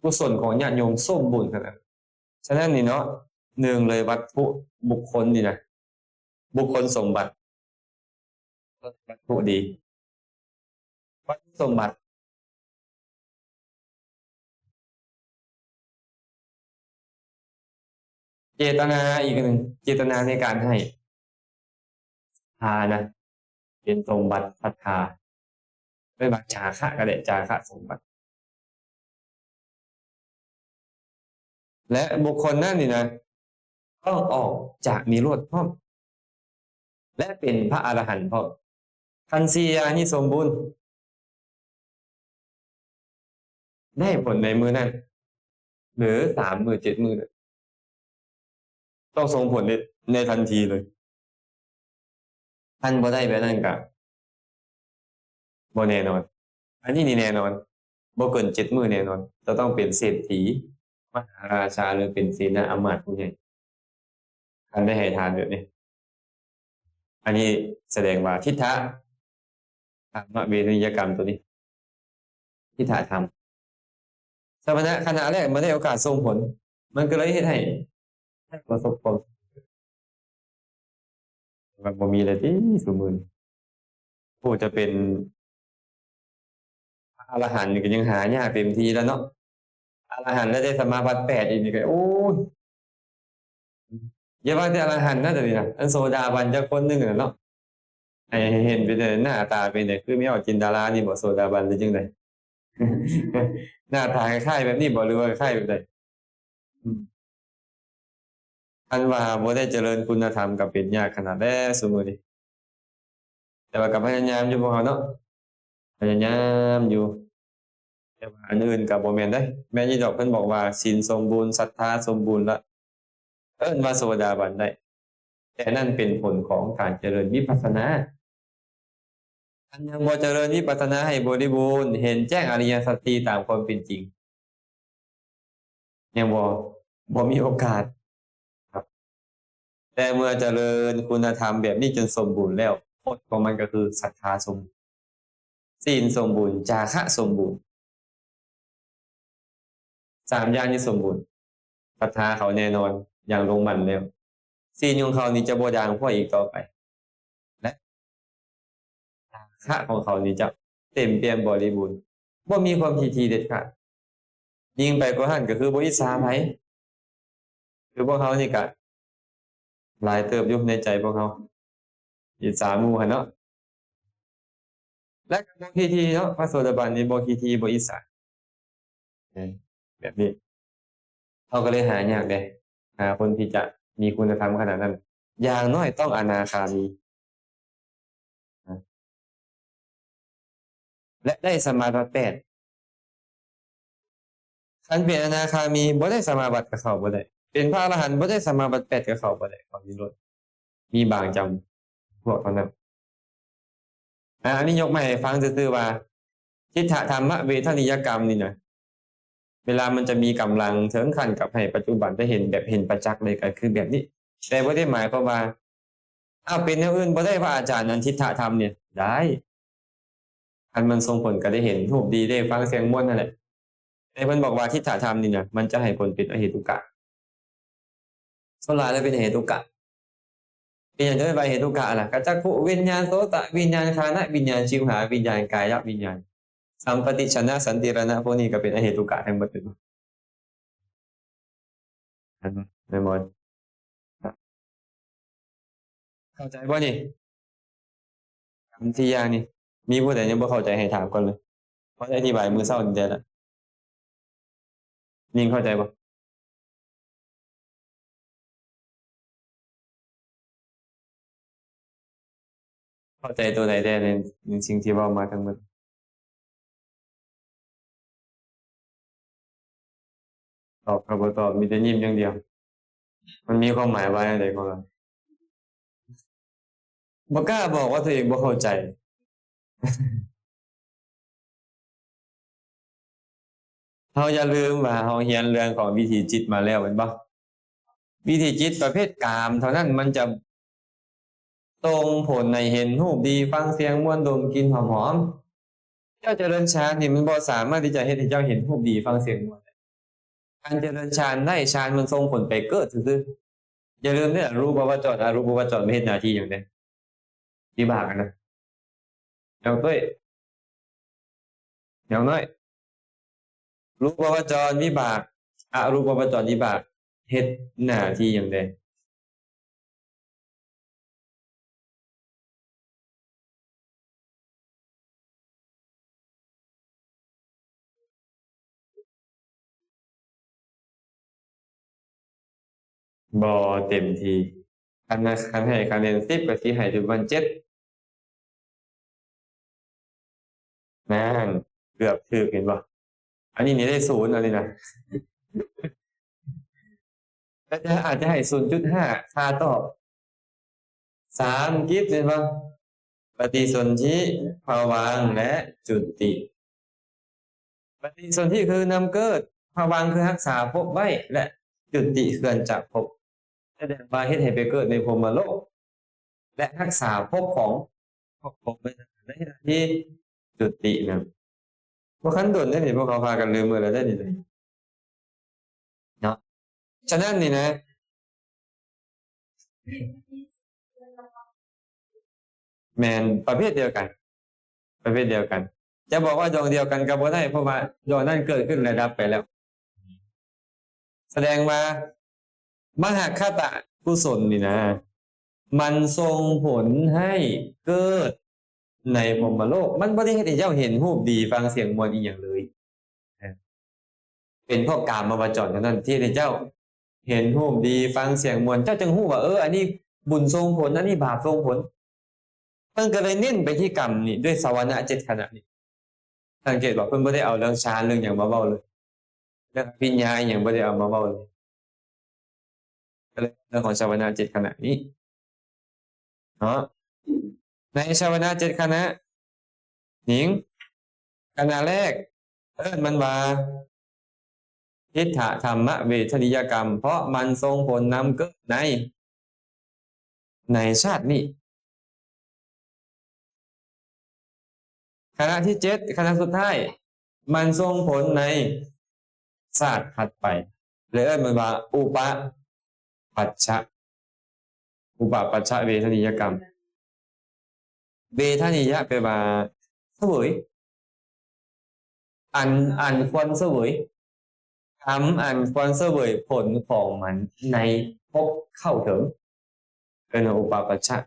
ກຸສົນຂອງຍາດໂຍມສົມບູນຂະໜາດ. ສະນັ້ນນີ້ເນາະ ໜຶ່ງເລີຍ ວັດຖຸບຸກຄົນນີ້ນະ ບຸກຄົນສົມບັດ ວັດຖຸດີ ວັດຖຸສົມບັດ ເຈຕະນາອີກອັນໜຶ່ງ ເຈຕະນາໃນການໃຫ້ ທານນະ ເປັນສົມບັດສັດທາ ເອີ້ນວ່າຈາຄະກໍໄດ້ ຈາຄະສົມບັດ. ແລະ ບຸກຄົນນັ້ນນີ້ນະ ຕ້ອງອອກຈາກນິໂຣດພ້ອມ ແລະ ເປັນພະອະລະຫັນພ້ອມ. ຄັນສີ່ຢ່າງນີ້ສົມບູນ ໄດ້ຜົນໃນມື້ນັ້ນ ຫຼື ສາມມື້ ເຈັດມື້ ຕ້ອງສົ່ງຜົນໃນ ໃນທັນທີເລີຍ. ຄັນບໍ່ໄດ້ແບບນັ້ນກະບໍ່ແນ່ນອນ. ອັນນີ້ນີ້ແນ່ນອນ ບໍ່ເກີນເຈັດມື້ແນ່ນອນ ຈະຕ້ອງເປັນເສດຖີ ມະຫາລາຊາ ຫຼື ເປັນເສນາອາມາດຜູ້ໃຫຍ່ ຄັນໄດ້ໃຫ້ທານແບບນີ້. ອັນນີ້ສະແດງວ່າທິດຖະທຳມະເວທະນິຍະກຳໂຕນີ້ ທິດຖະທຳ ສະມະນະຄະນະແລກມາໄດ້ໂອກາດສົ່ງຜົນ ມັນກໍເລີຍເຮັດໃຫ້ປະສົບຄວາມ ມັນບໍ່ມີແລ້ວຕິຊຸມື້ນີ້. ຜູ້ຈະເປັນພະອະລະຫັນນີ້ກໍຍັງຫາຍາກເຕັມທີ່ແລ້ວເນາະ. ອະລະຫັນແລ້ວໄດ້ສະມາບັດແປດອີກນີ້ກໍ ໂອ້ຍ ຢ່າວ່າແຕ່ອະລະຫັນນະ ດຽວນີ້ນະ ອັນໂສດາບັນຈັກຄົນໜຶ່ງນະເນາະ ໃຫ້ເຫັນເປັນໃດ ໜ້າຕາເປັນໃດ ຄືແມ່ອອກຈິນດາລານີ້ບໍ່ ໂສດາບັນ ຫຼື ຈັ່ງໃດ? ໜ້າຕາຄ້າຍໆແບບນີ້ບໍ່ ຫຼືວ່າຄ້າຍແບບໃດ? ອືມ ອັນວ່າບໍ່ໄດ້ຈະເລີນຄຸນນະທຳກໍເປັນຍາກຂະໜາດແລ້ວຊຸມື້ນີ້. ແຕ່ວ່າກໍພະຍາຍາມຢູ່ພວກເຮົາເນາະ ພະຍາຍາມຢູ່ ແຕ່ວ່າອັນອື່ນກໍບໍ່ແມ່ນເດ້. ແມ່ນຢູ່ດອກ ເພິ່ນບອກວ່າສິນສົມບູນ ສັດທາສົມບູນລະ ເອີ້ນວ່າໂສດາບັນໄດ້ ແຕ່ນັ້ນເປັນຜົນຂອງການຈະເລີນວິປັດສະນາ. ອັນຍັງບໍ່ຈະເລີນວິປັດສະນາໃຫ້ບໍລິບູນ ເຫັນແຈ້ງອະລິຍະສັດສີ່ຕາມຄວາມເປັນຈິງ ຍັງບໍ່ ບໍ່ມີໂອກາດ. ແຕ່ເມື່ອຈະເລີນຄຸນນະທຳແບບນີ້ຈົນສົມບູນແລ້ວ ຜົນຂອງມັນກໍຄືສັດທາສົມບູນ ສິນສົມບູນ ຈາຄະສົມບູນ ສາມຢ່າງນີ້ສົມບູນ ສັດທາເຂົາແນ່ນອນຢ່າງລົງໝັ້ນແລ້ວ ສິນຂອງເຂົານີ້ຈະບໍ່ດ່າງພ້ອຍອີກຕໍ່ໄປ ແລະ ຈາຄະຂອງເຂົານີ້ຈະເຕັມປ່ຽມບໍລິບູນ ບໍ່ມີຄວາມຖີ່ຖີ່ເດັດຂາດ. ຍິ່ງໄປກວ່ານັ້ນກໍຄືບໍ່ອິດສາໃຜ ຄືພວກເຮົານີ້ກະຫຼາຍເຕີບຢູ່ໃນໃຈພວກເຮົາ ອິດສາໝູ່ຫັ້ນເນາະ ແລະກໍບໍ່ຂີ້ຖີ່ເນາະ ພະໂສດາບັນນີ້ບໍ່ຂີ້ຖີ່ບໍ່ອິດສາ ເອີ ແບບນີ້ ເຮົາກໍເລີຍຫາຍາກເດ້ ຫາຄົນທີ່ຈະມີຄຸນນະທຳຂະໜາດນັ້ນ ຢ່າງໜ້ອຍຕ້ອງອະນາຄາມີ ແລະ ໄດ້ສະມາບັດແປດ. ຄັນເປັນອະນາຄາມີ ບໍ່ໄດ້ສະມາບັດກໍເຂົ້າບໍ່ໄດ້ ເປັນພະອະລະຫັນ ບໍ່ໄດ້ສະມາບັດແປດກໍເຂົ້າບໍ່ໄດ້ ເຂົ້ານິໂຣດ ມີບາງຈຳພວກເທົ່ານັ້ນ. ອາ ອັນນີ້ຍົກມາໃຫ້ຟັງຊື່ໆວ່າ ທິດຖະທຳມະເວທະນິຍະກຳນີ້ນະ ເວລາມັນຈະມີກຳລັງເຖິງຂັ້ນກັບໃຫ້ປັດຈຸບັນໄດ້ເຫັນແບບເຫັນປະຈັກເລີຍ ກໍຄືແບບນີ້ ແຕ່ບໍ່ໄດ້ໝາຍຄວາມວ່າ ອ້າວ ເປັນແນວອື່ນບໍ່ໄດ້ວ່າອາຈານ ອັນທິດຖະທຳນີ້ ໄດ້ ຄັນມັນສົ່ງຜົນກໍໄດ້ເຫັນຮູບດີ ໄດ້ຟັງສຽງມ່ວນນັ້ນແຫຼະ ແຕ່ເພິ່ນບອກວ່າທິດຖະທຳນີ້ນະ ມັນຈະໃຫ້ຜົນເປັນອະເຫຕຸກະ ສ່ວນຫຼາຍແລ້ວເປັນອະເຫຕຸກະ. ເປັນຫຍັງຈຶ່ງເອີ້ນວ່າອະເຫຕຸກະລະ? ກໍຈັກຂຸວິນຍານ ໂສຕະວິນຍານ ຄານະວິນຍານ ຊິວຫາວິນຍານ ກາຍະວິນຍານ ສຳປະຕິສັນນະ ສັນຕິລະນະ ພວກນີ້ກໍເປັນອະເຫຕຸກະທັງໝົດເລີຍ. ແມ່ນບໍ່? ເຂົ້າໃຈບໍ່ນີ້? ກຳທີ່ຢ່າງນີ້ ມີຜູ້ໃດຍັງບໍ່ເຂົ້າໃຈໃຫ້ຖາມກ່ອນເລີຍ ເພາະໄດ້ອະທິບາຍມື້ເຊົ້ານີ້ແລ້ວ. ນິງເຂົ້າໃຈບໍ່? ເຂົ້າໃຈຕົວໃດແດ່ໃນ ໃນສິ່ງທີ່ເວົ້າມາທັງໝົດ? ຕອບກໍບໍ່ຕອບ ມີແຕ່ຍິ້ມຢ່າງດຽວ. ມັນມີຄວາມໝາຍວ່າແນວໃດຂອງລາວ? ບໍ່ກ້າບອກວ່າຕົວເອງບໍ່ເຂົ້າໃຈ. ເຮົາຢ່າລືມວ່າເຮົາຮຽນເລື່ອງຂອງວິຖີຈິດມາແລ້ວແມ່ນບໍ່? ວິຖີຈິດປະເພດກາມເທົ່ານັ້ນ ມັນຈະສົ່ງຜົນໃຫ້ເຫັນຮູບດີ, ຟັງສຽງມ່ວນ, ດົມກິ່ນຫອມໆ. ເຈົ້າຈະເລີນຊານນີ້ ມັນບໍ່ສາມາດທີ່ຈະເຮັດໃຫ້ເຈົ້າເຫັນຮູບດີ, ຟັງສຽງມ່ວນໄດ້. ການຈະເລີນຊານໄດ້, ຊານມັນສົ່ງຜົນໄປເກີດຊື່ໆ. ຢ່າລືມເດີ, ອະຮູບປະວະຈອນ, ອະຮູບປະວະຈອນມັນເຮັດໜ້າທີ່ຫຍັງແດ່? ວິບາກຫັ້ນນະ. ແນວເອີຍ ແນວນ້ອຍ ຮູບປະວະຈອນວິບາກ, ອະຮູບປະວະຈອນວິບາກ ເຮັດໜ້າທີ່ຫຍັງແດ່? ບໍ່ເຕັມທີ່. ຄັນ ຄັນໃຫ້ຄະແນນສິບ ກໍຊິໃຫ້ຢູ່ປະມານເຈັດ. ນັ້ນ ເກືອບຖືກ ເຫັນບໍ່? ອັນນີ້ນີ້ໄດ້ສູນ ອັນນີ້ນະ. ກໍຈະ ອາດຈະໃຫ້ສູນຈຸດຫ້າ ຄ່າຕອບ. ສາມກິດ ເຫັນບໍ່? ປະຕິສົນທິ, ພະວັງ ແລະ ຈຸຕິ. ປະຕິສົນທິຄືນຳເກີດ, ພະວັງຄືຮັກສາພົບໄວ້ ແລະ ຈຸຕິເຄື່ອນຈາກພົບ. ສະແດງວ່າເຮັດໃຫ້ໄປເກີດໃນພົມມະໂລກ ແລະ ຮັກສາພົບຂອງ ຂອງພົບໄວ້ ໃນຂະນະທີ່ຈຸຕິນະ. ບໍ່ທັນດົນເດ້ນີ້ ພວກເຂົາພາກັນລືມເໝິດແລ້ວເດ້ນີ້ເນາະ. ສະນັ້ນນີ້ນະ ແມ່ນປະເພດດຽວກັນ, ປະເພດດຽວກັນ. ຈະບອກວ່າດວງດຽວກັນກໍບໍ່ໄດ້, ເພາະວ່າດວງນັ້ນເກີດຂຶ້ນແລ້ວດັບໄປແລ້ວ. ສະແດງວ່າມະຫະຄະຕະກຸສົນນີ້ນະ ມັນສົ່ງຜົນໃຫ້ເກີດໃນພົມມະໂລກ, ມັນບໍ່ໄດ້ເຮັດໃຫ້ເຈົ້າເຫັນຮູບດີ, ຟັງສຽງມ່ວນອີ່ຫຍັງເລີຍ. ເປັນພວກກາມະວະຈອນເທົ່ານັ້ນທີ່ເຮັດໃຫ້ເຈົ້າເຫັນຮູບດີ, ຟັງສຽງມ່ວນ, ເຈົ້າຈຶ່ງຮູ້ວ່າ ເອີ ອັນນີ້ບຸນສົ່ງຜົນ, ອັນນີ້ບາບສົ່ງຜົນ. ເພິ່ນກໍເລີຍເນັ້ນໄປທີ່ກຳນີ້ດ້ວຍສະວະນະເຈັດຄະນະນີ້. ສັງເກດບໍ່? ເພິ່ນບໍ່ໄດ້ເອົາເລື່ອງຊານເລື່ອງຫຍັງມາເວົ້າເລີຍ, ເລື່ອງອະພິນຍາອີ່ຫຍັງບໍ່ໄດ້ເອົາມາເວົ້າເລີຍ. ກໍເລີຍເລື່ອງຂອງສະວະນະເຈັດຄະນະນີ້ເນາະ. ໃນສະວະນະເຈັດຄະນະນີ້ ຄະນະແລກເອີ້ນມັນວ່າ ທິດຖະທຳມະເວທະນິຍະກຳ ເພາະມັນສົ່ງຜົນນຳເກີດໃນ ໃນຊາດນີ້. ຄະນະທີເຈັດ ຄະນະສຸດທ້າຍ ມັນສົ່ງຜົນໃນຊາດຖັດໄປ ແລະ ເອີ້ນມັນວ່າອຸປະປັດຊະ ອຸປະປັດຊະເວທະນິຍະກຳ. ເວທະນິຍະແປວ່າສະເຫວີຍ ອັນ ອັນຄວນສະເຫວີຍ ກຳອັນຄວນສະເຫວີຍຜົນຂອງມັນໃນພົບເຂົ້າເຖິງ ເອີ້ນວ່າອຸປະປັດຊະ.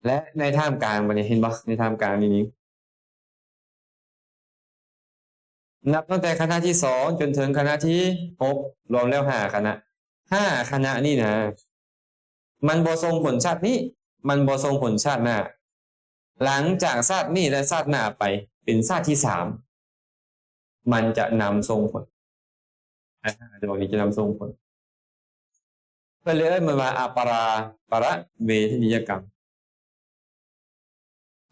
ແລະ ໃນທ່າມກາງ ບັດນີ້ເຫັນບໍ່? ໃນທ່າມກາງນີ້ນີ້ ນັບຕັ້ງແຕ່ຄະນະທີສອງຈົນເຖິງຄະນະທີຫົກ ລວມແລ້ວຫ້າຄະນະ. ຫ້າຄະນະນີ້ນະ ມັນບໍ່ສົ່ງຜົນຊາດນີ້ ມັນບໍ່ສົ່ງຜົນຊາດໜ້າ. ຫຼັງຈາກຊາດນີ້ ແລະ ຊາດໜ້າໄປ ເປັນຊາດທີສາມ ມັນຈະນຳສົ່ງຜົນ. ອາ ດວງນີ້ຈະນຳສົ່ງຜົນ. ເພິ່ນເລີຍເອີ້ນມັນວ່າອະປະລາປະລະເວທະນິຍະກຳ.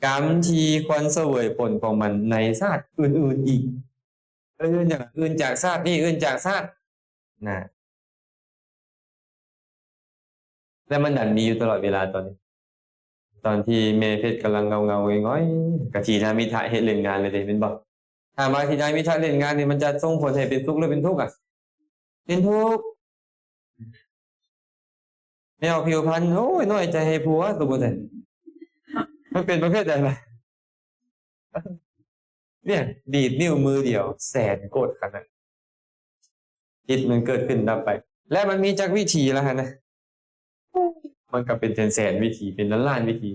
ກຳທີ່ຄວນສະເຫວີຍຜົນຂອງມັນໃນຊາດອື່ນໆອີກ. ເອີ້ນຫຍັງ? ອື່ນຈາກຊາດນີ້ ອື່ນຈາກຊາດນະ. ແລະ ມັນດັນມີຢູ່ຕະຫຼອດເວລາຕອນນີ້ ຕອນທີ່ແມ່ເພັດກຳລັງເງົາໆງ່ອຍໆ ກະທີນາມິທະເຮັດເລ່ນງານເລີຍເດ້ ແມ່ນບໍ່? ຖາມວ່າທີນາມິທະເລ່ນງານນີ້ ມັນຈະສົ່ງຜົນໃຫ້ເປັນສຸກ ຫຼື ເປັນທຸກອະ? ເປັນທຸກ. ແນວຜິວພັນ ໂອ້ຍ ນ້ອຍໃຈໃຫ້ຜົວ ສົມມຸດ ມັນເປັນປະເພດໃດລະ? ເນຍ ດີດນິ້ວມືດຽວ ແສນໂກດຂະໜາດ ຈິດມັນເກີດຂຶ້ນດັບໄປ. ແລະ ມັນມີຈັກວິທີລະຫັ້ນນະ? ມັນກໍເປັນແສນໆວິທີ ເປັນລ້ານໆວິທີ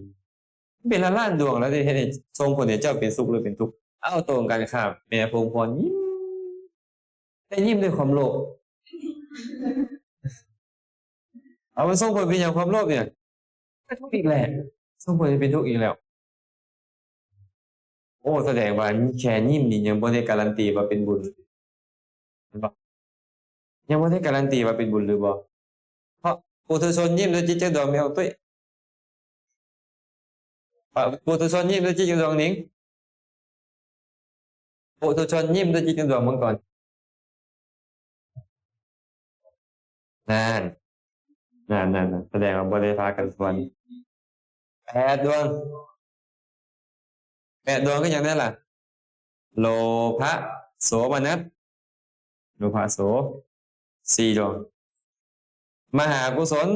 ເປັນລ້ານໆດວງແລ້ວທີ່ເຮັດໃຫ້ ສົ່ງຜົນໃຫ້ເຈົ້າເປັນສຸກ ຫຼື ເປັນທຸກ. ເອົາ ຕົງກັນຂ້າມ ແມ່ພົງພອນຍິ້ມ ແຕ່ຍິ້ມດ້ວຍຄວາມໂລບ. ເອົາ ມັນສົ່ງຜົນເປັນຫຍັງ ຄວາມໂລບນີ້? ເປັນທຸກອີກແລ້ວ ສົ່ງຜົນໃຫ້ເປັນທຸກອີກແລ້ວ. ໂອ້ ສະແດງວ່າແຄ່ຍິ້ມນີ້ຍັງບໍ່ໄດ້ກາຣັນຕີວ່າເປັນບຸນ ເຫັນບໍ່? ຍັງບໍ່ໄດ້ກາຣັນຕີວ່າເປັນບຸນຫຼືບໍ່? ເພາະປຸຖຸຊົນຍິ້ມດ້ວຍຈິດຈັກດວງ ແມ່ອອກຕຸ້ຍ. ປະ ປຸຖຸຊົນຍິ້ມດ້ວຍຈິດຈັກດວງ ນິງ? ປຸຖຸຊົນຍິ້ມດ້ວຍຈິດຈັກດວງ ເບິ່ງກ່ອນ. ນັ້ນ ນັ້ນໆ ສະແດງວ່າບໍ່ໄດ້ພາກັນສວນ. ແປດດວງ ແປດດວງຄືຫຍັງແດ່ລະ? ໂລພະ ໂສມະນັດ ໂລພະໂສ ສີ່ດວງ. ມະຫາກຸສົນ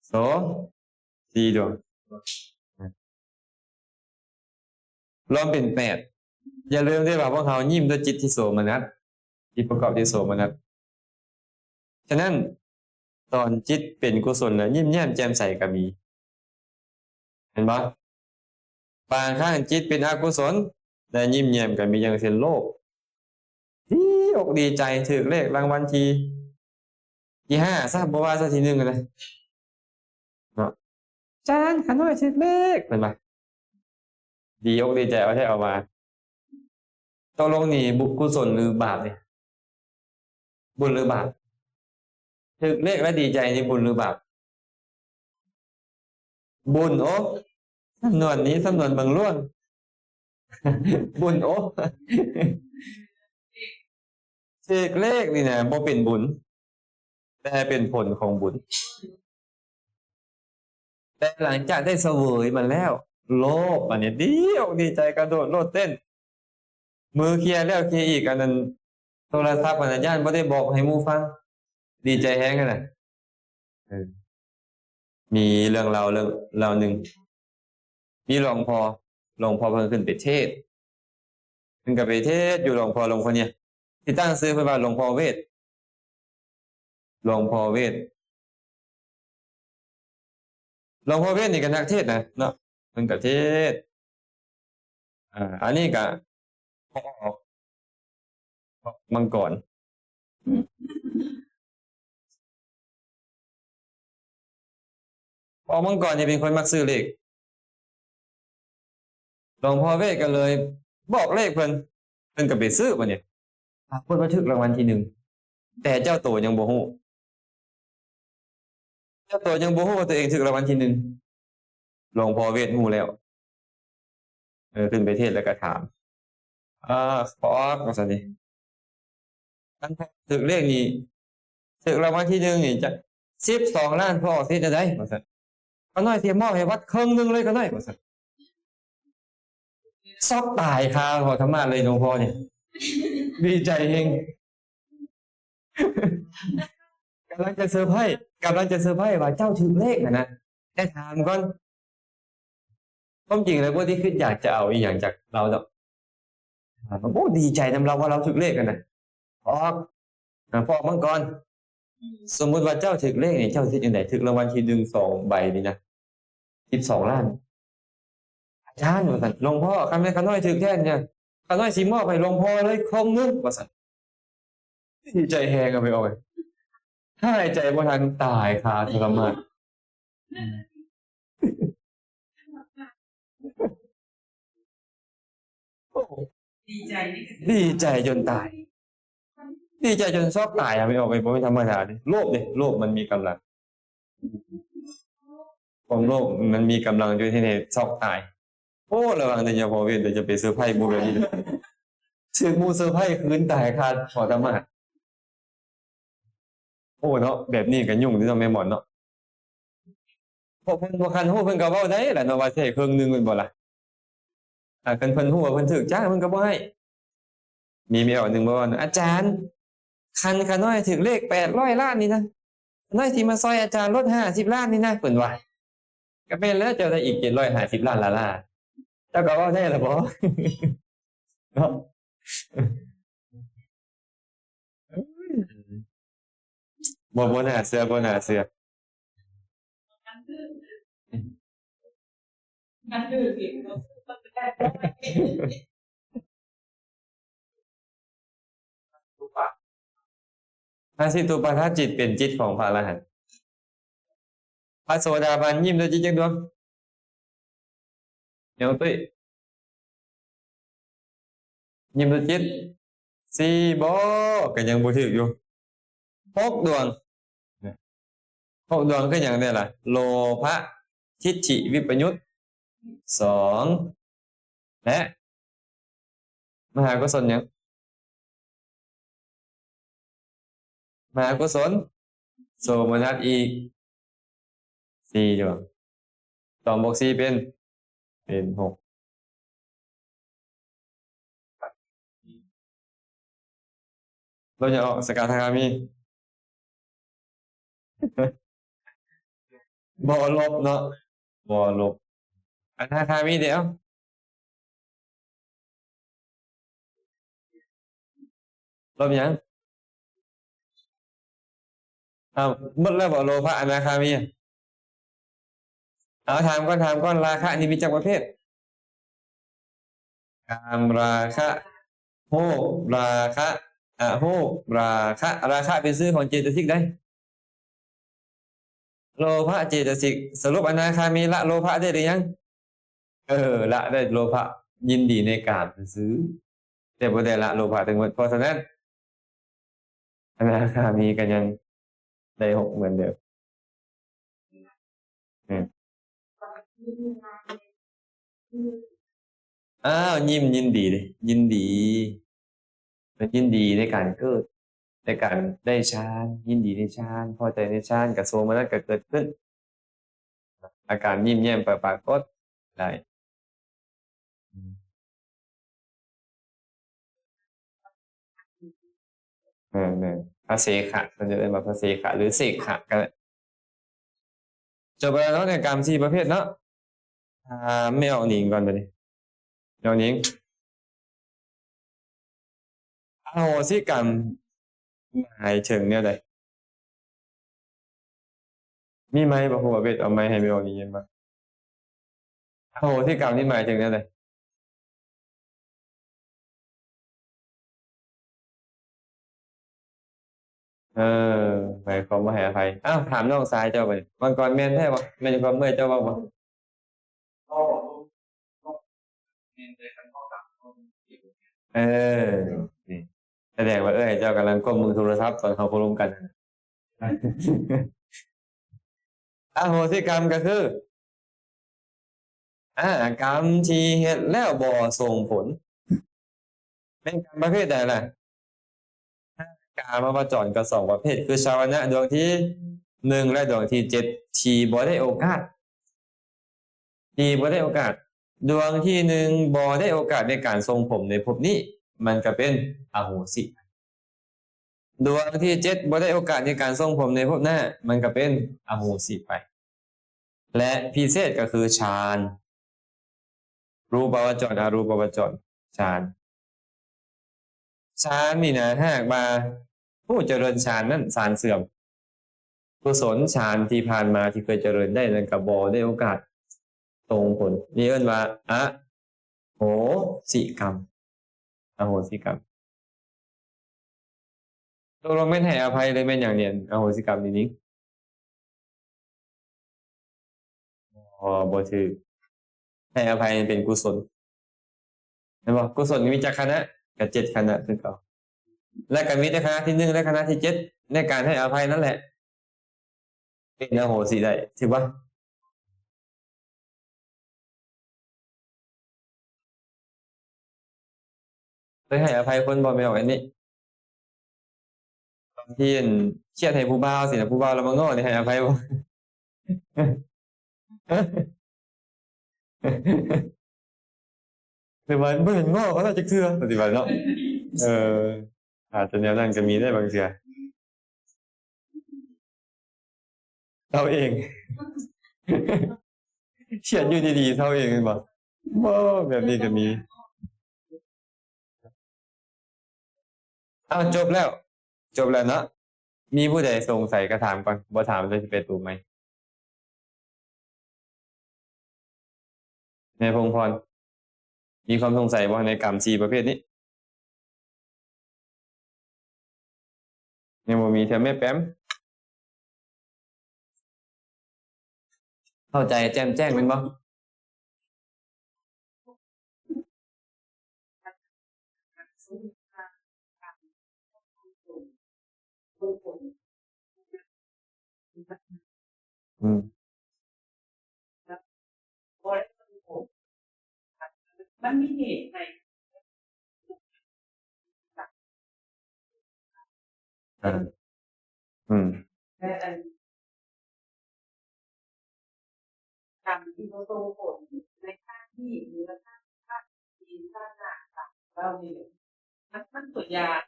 ໂສ ສີ່ດວງ ລວມເປັນແປດ. ຢ່າລືມເດ້ວ່າພວກເຮົາຍິ້ມດ້ວຍຈິດທີ່ໂສມະນັດ ທີ່ປະກອບດ້ວຍໂສມະນັດ. ສະນັ້ນ ຕອນຈິດເປັນກຸສົນແລ້ວຍິ້ມແຍ້ມແຈ່ມໃສກໍມີ ເຫັນບໍ່? ບາງຄັ້ງຈິດເປັນອະກຸສົນແລະຍິ້ມແຍ້ມກໍມີ ຢ່າງເຊັ່ນໂລບ ດີອົກດີໃຈຖືກເລກລາງວັນທີ ທີຫ້າຊະ ບໍ່ວ່າຊະທີໜຶ່ງນະເນາະ ອາຈານ ຂ້ານ້ອຍຖືກເລກ ເພິ່ນວ່າ ດີອົກດີໃຈເອົາແທ້ເອົາວ່າ. ຕົກລົງນີ້ບຸ ກຸສົນຫຼືບາບນີ້? ບຸນຫຼືບາບ? ຖືກເລກແລ້ວດີໃຈນີ້ບຸນຫຼືບາບ? ບຸນ. ໂອ້ ສຳນວນນີ້ສຳນວນເມືອງຫຼວງ ບຸນ. ໂອ້ ຖືກເລກນີ້ນະບໍ່ເປັນບຸນ ແຕ່ເປັນຜົນຂອງບຸນ. ແຕ່ຫຼັງຈາກໄດ້ສະເຫວີຍມັນແລ້ວ ໂລບ ອັນນີ້ດີອົກດີໃຈ ກະໂດດໂລດເຕັ້ນ ມືເຄຍແລ້ວເຄຍອີກ. ອັນນັ້ນໂທລະສັບຫັ້ນນະ ຢ້ານບໍ່ໄດ້ບອກໃຫ້ໝູ່ຟັງ ດີໃຈແຮງຫັ້ນນະ. ເອີ ມີເລື່ອງເລົ່າເລື່ອງເລົ່າໜຶ່ງ ມີຫຼວງພໍ່ ຫຼວງພໍ່ເພິ່ນຂຶ້ນໄປເທດ ເພິ່ນກໍໄປເທດຢູ່ ຫຼວງພໍ່ ຫຼວງພໍ່ນີ້ ທີ່ຕັ້ງຊື່ເພິ່ນວ່າຫຼວງພໍ່ເວດ ຫຼວງພໍ່ເວດ. ຫຼວງພໍ່ເວດນີ້ກໍນັກເທດນະເນາະ ເພິ່ນກໍເທດ. ອາ ອັນນີ້ກໍພໍ່ອອກ ອອກມັງກອນ ອອກມັງກອນນີ້ເປັນຄົນມັກຊື້ເລກ ຫຼວງພໍ່ເວດກໍເລີຍບອກເລກເພິ່ນ ເພິ່ນກໍໄປຊື້ບັດນີ້ ປາກົດວ່າຖືກລາງວັນທີໜຶ່ງ ແຕ່ເຈົ້າໂຕຍັງບໍ່ຮູ້ ເຈົ້າໂຕຍັງບໍ່ຮູ້ວ່າຕົວເອງຖືກລາງວັນທີໜຶ່ງ ຫຼວງພໍ່ເວດຮູ້ແລ້ວ ເອີ ຂຶ້ນໄປເທດແລ້ວກໍຖາມ ອາ ພໍ່ອອກ ວ່າຊັ້ນນີ້ ຄັນພໍ່ອອກຖືກເລກນີ້ ຖືກລາງວັນທີໜຶ່ງນີ້ຈະສິບສອງລ້ານ ພໍ່ອອກຊິເຮັດແນວໃດ ວ່າຊັ້ນ. ຂ້ານ້ອຍຊິມອບໃຫ້ວັດເຄິ່ງໜຶ່ງເລີຍ ຂ້ານ້ອຍ ວ່າຊັ້ນ. ຊັອກຕາຍຄາຫໍທຳມະເລີຍ ຫຼວງພໍ່ນີ້ ດີໃຈແຮງ ກຳລັງຈະເຊີໄພ ກຳລັງຈະເຊີໄພວ່າເຈົ້າຖືກເລກຫັ້ນນະ ແຕ່ຖາມກ່ອນ ຄວາມຈິງແລ້ວບໍ່ໄດ້ຄິດຢາກຈະເອົາອີ່ຫຍັງຈາກລາວດອກ ໂອ້ ດີໃຈນຳລາວວ່າລາວຖືກເລກຫັ້ນນະ ອອກ ອາ ພໍ່ອອກມັງກອນ ສົມມຸດວ່າເຈົ້າຖືກເລກນີ້ ເຈົ້າຊິເຮັດຈັ່ງໃດ? ຖືກລາງວັນທີໜຶ່ງສອງໃບນີ້ນະ ສິບສອງລ້ານ. ອາຈານ ວ່າຊັ້ນ ຫຼວງພໍ່ ຄັນແມ່ນຂ້ານ້ອຍຖືກແທ້ນີ້ ຂ້ານ້ອຍຊິມອບໃຫ້ຫຼວງພໍ່ເລີຍເຄິ່ງໜຶ່ງ ວ່າຊັ້ນ. ດີໃຈແຮງ ເອົາໄປອອກ ຫາຍໃຈບໍ່ທັນ ຕາຍຄາໂທລະມານ. ໂອ້ ດີໃຈຈົນຕາຍ ດີໃຈຈົນຊັອກຕາຍ ເອົາໄປອອກ ບໍ່ແມ່ນທຳມະດາເດ້ ໂລບເດ້ ໂລບມັນມີກຳລັງ ຄວາມໂລບມັນມີກຳລັງຈົນເຮັດໃຫ້ຊັອກຕາຍ. ໂອ້ ລະວັງເດີ ຢ່າພໍ່ເວດເດີ ຢ່າໄປເຊີໄພໝູ່ແບບນີ້ເດີ ຖືກໝູ່ເຊີໄພຄືນຕາຍຄາຫໍທຳມະ. ໂອ້ ເນາະ ແບບນີ້ກໍຫຍຸ້ງເດ້ເນາະ ແມ່ໝອນເນາະ. ເພາະເພິ່ນບໍ່ຄັນຮູ້ ເພິ່ນກໍເວົ້າໄດ້ລະເນາະ ວ່າຊິໃຫ້ເຄິ່ງໜຶ່ງແມ່ນບໍ່ລະ? ອາ ຄັນເພິ່ນຮູ້ວ່າເພິ່ນຖືກຈ້າງ ເພິ່ນກໍບໍ່ໃຫ້. ມີແມ່ອອກໜຶ່ງເວົ້າວ່າ ອາຈານ ຄັນຂ້ານ້ອຍຖືກເລກແປດຮ້ອຍລ້ານນີ້ນະ ຂ້ານ້ອຍຊິມາຊ່ອຍອາຈານລົດຫ້າສິບລ້ານນີ້ນະ ເພິ່ນວ່າ. ກໍແມ່ນແລ້ວ ເຈົ້າໄດ້ອີກເຈັດຮ້ອຍຫ້າສິບລ້ານລາລາ ເຈົ້າກໍເວົ້າໄດ້ລະບໍ? ເນາະ ບໍ່ ບໍ່ໜ້າເຊື່ອ ບໍ່ໜ້າເຊື່ອ. ພະສິດທຸປາທານຈິດເປັນຈິດຂອງພະອະລະຫັນ. ພະໂສດາບັນຍິ້ມດ້ວຍຈິດຈັກດວງ? ຍັງຕຸ້ຍ ຍິ້ມດ້ວຍຈິດ ສີ່ບໍ? ກໍຍັງບໍ່ຖືກຢູ່. ຫົກດວງ ຫົກດວງຄືຫຍັງແດ່ລະ? ໂລພະ ທິດຖິ ວິປະຍຸດ ສອງ ແລະ ມະຫາກຸສົນຫຍັງ? ມະຫາກຸສົນ ໂສມະນັດອີກສີ່ດວງ ສອງບວກສີ່ເປັນ ເປັນຫົກ ລົບຫຍັງອອກ? ສະກະທາຄາມີ ບໍ່ລົບເນາະ ບໍ່ລົບ ອະນາຄາມີເດ ເອົາ ລົບຫຍັງ? ເອົາ ໝົດແລ້ວບໍ່? ໂລພະ ອະນາຄາມີ ເອົາ ຖາມກ່ອນ ຖາມກ່ອນ ລາຄະນີ້ມີຈັກປະເພດ? ກາມລາຄະ ຮູບລາຄະ ອະຮູບລາຄະ ລາຄະເປັນຊື່ຂອງເຈດຕະສິກໃດ? ໂລພະເຈດຕະສິກ ສະຫຼຸບອະນາຄາມີລະໂລພະໄດ້ຫຼືຍັງ? ເອີ ລະໄດ້ໂລພະ ຍິນດີໃນກາມຊື່ໆ ແຕ່ບໍ່ໄດ້ລະໂລພະທັງໝົດ ເພາະສະນັ້ນ ອະນາຄາມີກໍຍັງໄດ້ຫົກເໝືອນເດີມ. ອືມ ອ້າວ ຍິ້ມ ຍິນດີເດ້ ຍິນດີ ຍິນດີໃນການເກີດ ໃນການໄດ້ฌານ ຍິນດີໃນฌານ ພໍໃຈໃນฌານ ກະໂສມະນັດກະເກີດຂຶ້ນ ອາການຍິ້ມແຍ້ມປາ ປາກົດໄດ້. ອືມ ແມ່ນໆ ພະເສຂະ ເພິ່ນຈະເອີ້ນວ່າພະເສຂະ ຫຼື ເສຂະກໍໄດ້. ຈົບໄປແລ້ວເນາະ ໃນກາມສີ່ປະເພດເນາະ. ຖາມແມ່ອອກນິງກ່ອນບາດນີ້ ແມ່ອອກນິງ ອະໂຫສິກຳ ໝາຍເຖິງແນວໃດ? ມີໄມບໍ່? ຜູ້ວ່າເວດ ເອົາໄມໃຫ້ແມ່ອອກນິງ ຍິນບໍ່? ອະໂຫສິກຳນີ້ໝາຍເຖິງແນວໃດ? ເອີ ໝາຍຄວາມວ່າໃຫ້ອະໄພ. ອ້າວ ຖາມນ້ອງຊາຍເຈົ້າບາດນີ້ ວັນກ່ອນແມ່ນແທ້ບໍ່? ແມ່ນຄວາມເມື່ອຍເຈົ້າເວົ້າບໍ່? ເອີ ນີ້ ສະແດງວ່າເອື້ອຍເຈົ້າກຳລັງກົ້ມເບິ່ງໂທລະສັບຕອນເຮົາໂຄລົມກັນ. ອະໂຫສິກຳກໍຄື ອາ ກຳທີ່ເຮັດແລ້ວບໍ່ສົ່ງຜົນ. ແມ່ນກຳປະເພດໃດລະ? ກາມະວະຈອນກໍສອງປະເພດ ຄືຊາວະນະດວງທີໜຶ່ງ ແລະ ດວງທີເຈັດ ທີ່ບໍ່ໄດ້ໂອກາດ ທີ່ບໍ່ໄດ້ໂອກາດ ດວງທີໜຶ່ງບໍ່ໄດ້ໂອກາດໃນການສົ່ງຜົນໃນພົບນີ້ ມັນກໍເປັນອະໂຫສິ. ດວງທີເຈັດບໍ່ໄດ້ໂອກາດໃນການສົ່ງຜົນໃນພົບໜ້າ ມັນກໍເປັນອະໂຫສິໄປ ແລະ ພິເສດກໍຄືຊານ ຮູບະວະຈອນ ອະຮູບະວະຈອນ ຊານ. ຊານນີ້ນະ ຖ້າຫາກວ່າຜູ້ຈະເລີນຊານນັ້ນ ຊານເສື່ອມ ກຸສົນຊານທີ່ຜ່ານມາທີ່ເຄີຍຈະເລີນໄດ້ນັ້ນກໍບໍ່ໄດ້ໂອກາດສົ່ງຜົນ ນີ້ເອີ້ນວ່າອະໂຫສິກຳ ອະໂຫສິກຳ. ຕົກລົງແມ່ນໃຫ້ອະໄພ ຫຼື ແມ່ນຫຍັງນີ້? ອະໂຫສິກຳນີ້ນີ້ ບໍ່ ບໍ່ຖືກ. ໃຫ້ອະໄພເປັນກຸສົນ ແມ່ນບໍ່? ກຸສົນມີຈັກຄະນະ? ກໍເຈັດຄະນະຄືເກົ່າ ແລະ ກໍມີແຕ່ຄະນະທີໜຶ່ງ ແລະ ຄະນະທີເຈັດ ໃນການໃຫ້ອະໄພນັ້ນແຫຼະ ເປັນອະໂຫສິໄດ້ ຖືກບໍ່? ເຄີຍໃຫ້ອະໄພຄົນບໍ່? ແມ່ນອອກອັນນີ້ ບາງທີ ອັນ ຄຽດໃຫ້ຜູ້ບ່າວຊີ້ນະ ຜູ້ບ່າວລາວມາງໍ້ນີ້ ໃຫ້ອະໄພບໍ່? ຫຼືວ່າບໍ່ເຫັນງໍ້ເຂົາເຈົ້າຈັກເທື່ອ ປະຕິບັດເນາະ. ເອີ ອາດຈະແນວນັ້ນກໍມີໄດ້ບາງເທື່ອ. ເຊົາເອງ ຄຽດຢູ່ດີໆ ເຊົາເອງແມ່ນບໍ່? ບໍ່ ແບບນີ້ກໍມີ. ເອົາ ຈົບແລ້ວ ຈົບແລ້ວເນາະ. ມີຜູ້ໃດສົງໄສກໍຖາມກ່ອນ ບໍ່ຖາມແລ້ວຊິໄປຕູໃໝ່. ແມ່ພົງພອນ ມີຄວາມສົງໄສບໍ່ໃນກຳສີ່ປະເພດນີ້? ຍັງບໍ່ມີ. ແຖມແມ່ແປມ ເຂົ້າໃຈແຈ່ມແຈ້ງແມ່ນບໍ່? ອືມ ມັນມີເຫດໃຫ້ ອ່າ ອືມ ແລະ ອັນ ກຳທີ່ບໍ່ສົ່ງຜົນໃນຊາດນີ້ ຫຼືວ່າຊາດ ຊາດທີ່ຊາດໜ້າຕາເຮົານີ້ ມັນ ມັນຕົວຢ່າງ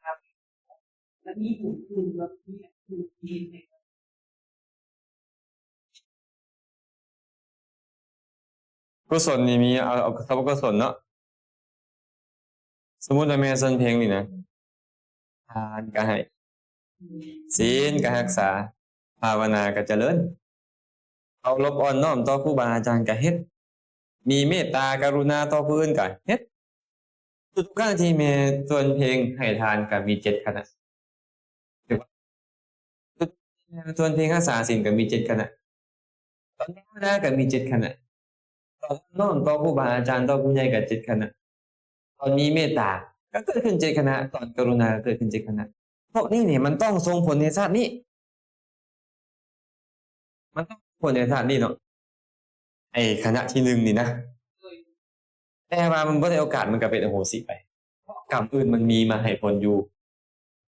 ມັນມີບຸນຄຸນ ແບບມີບຸນຄຸນ ກຸສົນນີ້ມີ ເອົາ ເອົາສະເພາະກຸສົນເນາະ. ສົມມຸດວ່າແມ່ຊວນເພັງນີ້ນະ ທານກໍໃຫ້ ສິນກໍຮັກສາ ພາວະນາກໍຈະເລີນ ເຄົາລົບອ່ອນນ້ອມຕໍ່ຄູບາອາຈານກໍເຮັດ ມີເມດຕາກະລຸນາຕໍ່ຜູ້ອື່ນກໍເຮັດ. ທຸກໆຄັ້ງທີ່ແມ່ຊວນເພັງໃຫ້ທານກໍມີເຈັດຄະນະ ຖືກບໍ່? ຊວນເພັງຮັກສາສິນກໍມີເຈັດຄະນະ ຕອນພາວະນາກໍມີເຈັດຄະນະ ຕອນອ່ອນນ້ອມຕໍ່ຄູບາອາຈານ ຕໍ່ຜູ້ໃຫຍ່ກໍເຈັດຄະນະ ຕອນມີເມດຕາກໍເກີດຂຶ້ນເຈັດຄະນະ ຕອນກະລຸນາກໍເກີດຂຶ້ນເຈັດຄະນະ. ພວກນີ້ນີ້ມັນຕ້ອງສົ່ງຜົນໃນຊາດນີ້ ມັນຕ້ອງສົ່ງຜົນໃນຊາດນີ້ເນາະ ໄອ້ຄະນະທີໜຶ່ງນີ້ນະ ແຕ່ວ່າມັນບໍ່ໄດ້ໂອກາດ ມັນກໍເປັນອະໂຫສິໄປ ເພາະກຳອື່ນມັນມີມາໃຫ້ຜົນຢູ່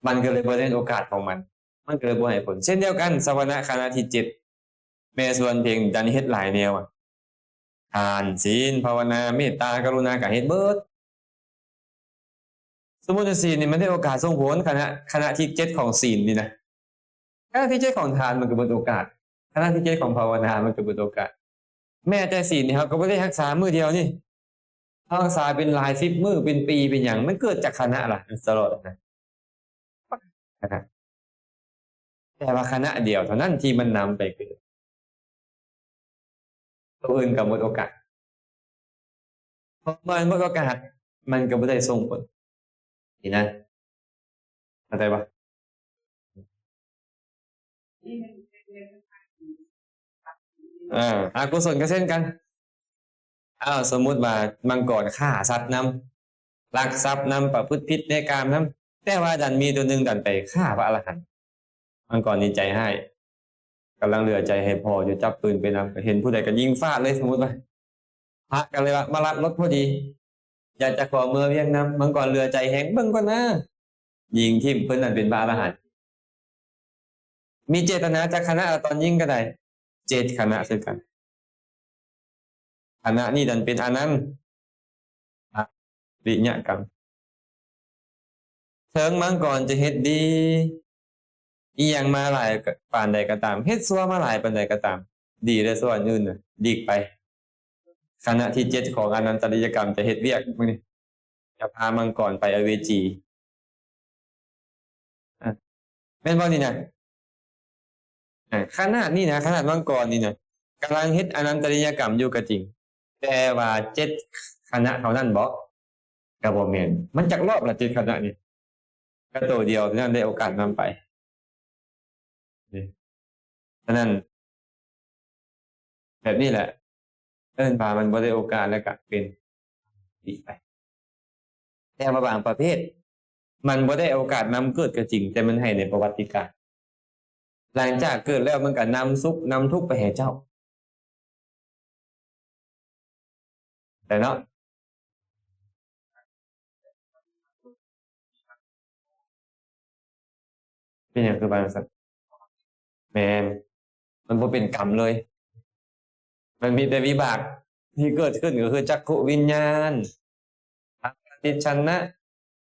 ມັນກໍເລີຍບໍ່ໄດ້ໂອກາດຂອງມັນ ມັນກໍເລີຍບໍ່ໃຫ້ຜົນ. ເຊັ່ນດຽວກັນ ສະວະນະຄະນະທີເຈັດ ແມ່ຊວນເພັງດັນເຮັດຫຼາຍແນວ ທານ ສິນ ພາວະນາ ເມດຕາ ກະລຸນາ ກໍເຮັດເບິດ. ສົມມຸດວ່າສິນນີ້ມັນໄດ້ໂອກາດສົ່ງຜົນ ຄະນະ ຄະນະທີເຈັດຂອງສິນນີ້ນະ ຄະນະທີເຈັດຂອງທານມັນກໍເບິດໂອກາດ ຄະນະທີເຈັດຂອງພາວະນາມັນກໍເບິດໂອກາດ. ແມ້ແຕ່ສິນນີ້ເຮົາກໍບໍ່ໄດ້ຮັກສາມື້ດຽວນີ້ ເຮົາຮັກສາເປັນຫຼາຍສິບມື້ ເປັນປີ ເປັນຫຍັງ ມັນເກີດຈາກຄະນະລະ ຕະຫຼອດນະ ຄະນະ ແຕ່ວ່າຄະນະດຽວເທົ່ານັ້ນທີ່ມັນນຳໄປເກີດ ໂຕອື່ນກໍໝົດໂອກາດ ເພາະມັນໝົດໂອກາດ ມັນກໍບໍ່ໄດ້ສົ່ງຜົນ ນີ້ນະ ເຂົ້າໃຈບໍ່? ເອີ ອະກຸສົນກໍເຊັ່ນກັນ. ອ້າວ ສົມມຸດວ່າມັງກອນຂ້າສັດນຳ ລັກຊັບນຳ ປະພຶດຜິດໃນກາມນຳ ແຕ່ວ່າດັນມີຕົວໜຶ່ງດັນໄປຂ້າພະອະລະຫັນ ມັງກອນນີ້ໃຈຮ້າຍ ກຳລັງເຫຼືອໃຈໃຫ້ພໍ່ຢູ່ ຈັບປືນໄປນຳ ກໍເຫັນຜູ້ໃດກໍຍິງຟາດເລີຍ. ສົມມຸດວ່າ ພະກໍເລີຍວ່າມາລັດລົດພໍດີ ຢາກຈະຂໍເມືອວຽງນຳ ມັງກອນເຫຼືອໃຈແຮງ ເບິ່ງກ່ອນນາ ຍິງຖິ້ມ. ເພິ່ນນັ້ນເປັນພະອະລະຫັນ ມີເຈດຕະນາຈັກຄະນະລະ ຕອນຍິງກໍໄດ້ ເຈັດຄະນະຄືກັນ. ຄະນະນີ້ດັນເປັນອະນັນຕະລິຍະກຳ ເຖິງມັງກອນຈະເຮັດດີອີ່ຫຍັງມາຫຼາຍປານໃດກໍຕາມ ເຮັດຊົ່ວມາຫຼາຍປານໃດກໍຕາມ ດີແລະຊົ່ວອັນອື່ນນະ ຫຼີກໄປ. ຄະນະທີເຈັດຂອງອະນັນຕະລິຍະກຳຈະເຮັດວຽກມື້ນີ້ ຈະພາມັງກອນໄປອະເວຈີ ອາ ແມ່ນບໍ່ນີ້ນະ? ອາ ຂະນາດນີ້ນະ ຂະນາດມັງກອນນີ້ນະ ກຳລັງເຮັດອະນັນຕະລິຍະກຳຢູ່ກໍຈິງ ແຕ່ວ່າເຈັດຄະນະເທົ່ານັ້ນບໍ? ກໍບໍ່ແມ່ນ. ມັນຈັກລອບລະ ເຈັດຄະນະນີ້? ກໍໂຕດຽວເທົ່ານັ້ນໄດ້ໂອກາດນຳໄປ. ນີ້ ສະນັ້ນ ແບບນີ້ແຫຼະ ເອີ້ນວ່າມັນບໍ່ໄດ້ໂອກາດ ແລ້ວກະເປັນ ດີໄປ. ແຕ່ວ່າບາງປະເພດ ມັນບໍ່ໄດ້ໂອກາດນຳເກີດກໍຈິງ, ແຕ່ມັນໃຫ້ໃນປະຫວັດຕິການ ຫຼັງຈາກເກີດແລ້ວ ມັນກໍນຳສຸກນຳທຸກໄປໃຫ້ເຈົ້າ. ແຕ່ເນາະ ເປັນຫຍັງຄືວ່າຈັ່ງຊັ້ນ? ແມ່ນ ມັນບໍ່ເປັນກຳເລີຍ ມັນມີແຕ່ວິບາກທີ່ເກີດຂຶ້ນ ກໍຄືຈັກຂຸວິນຍານ ທາງປະຕິດສັນນະ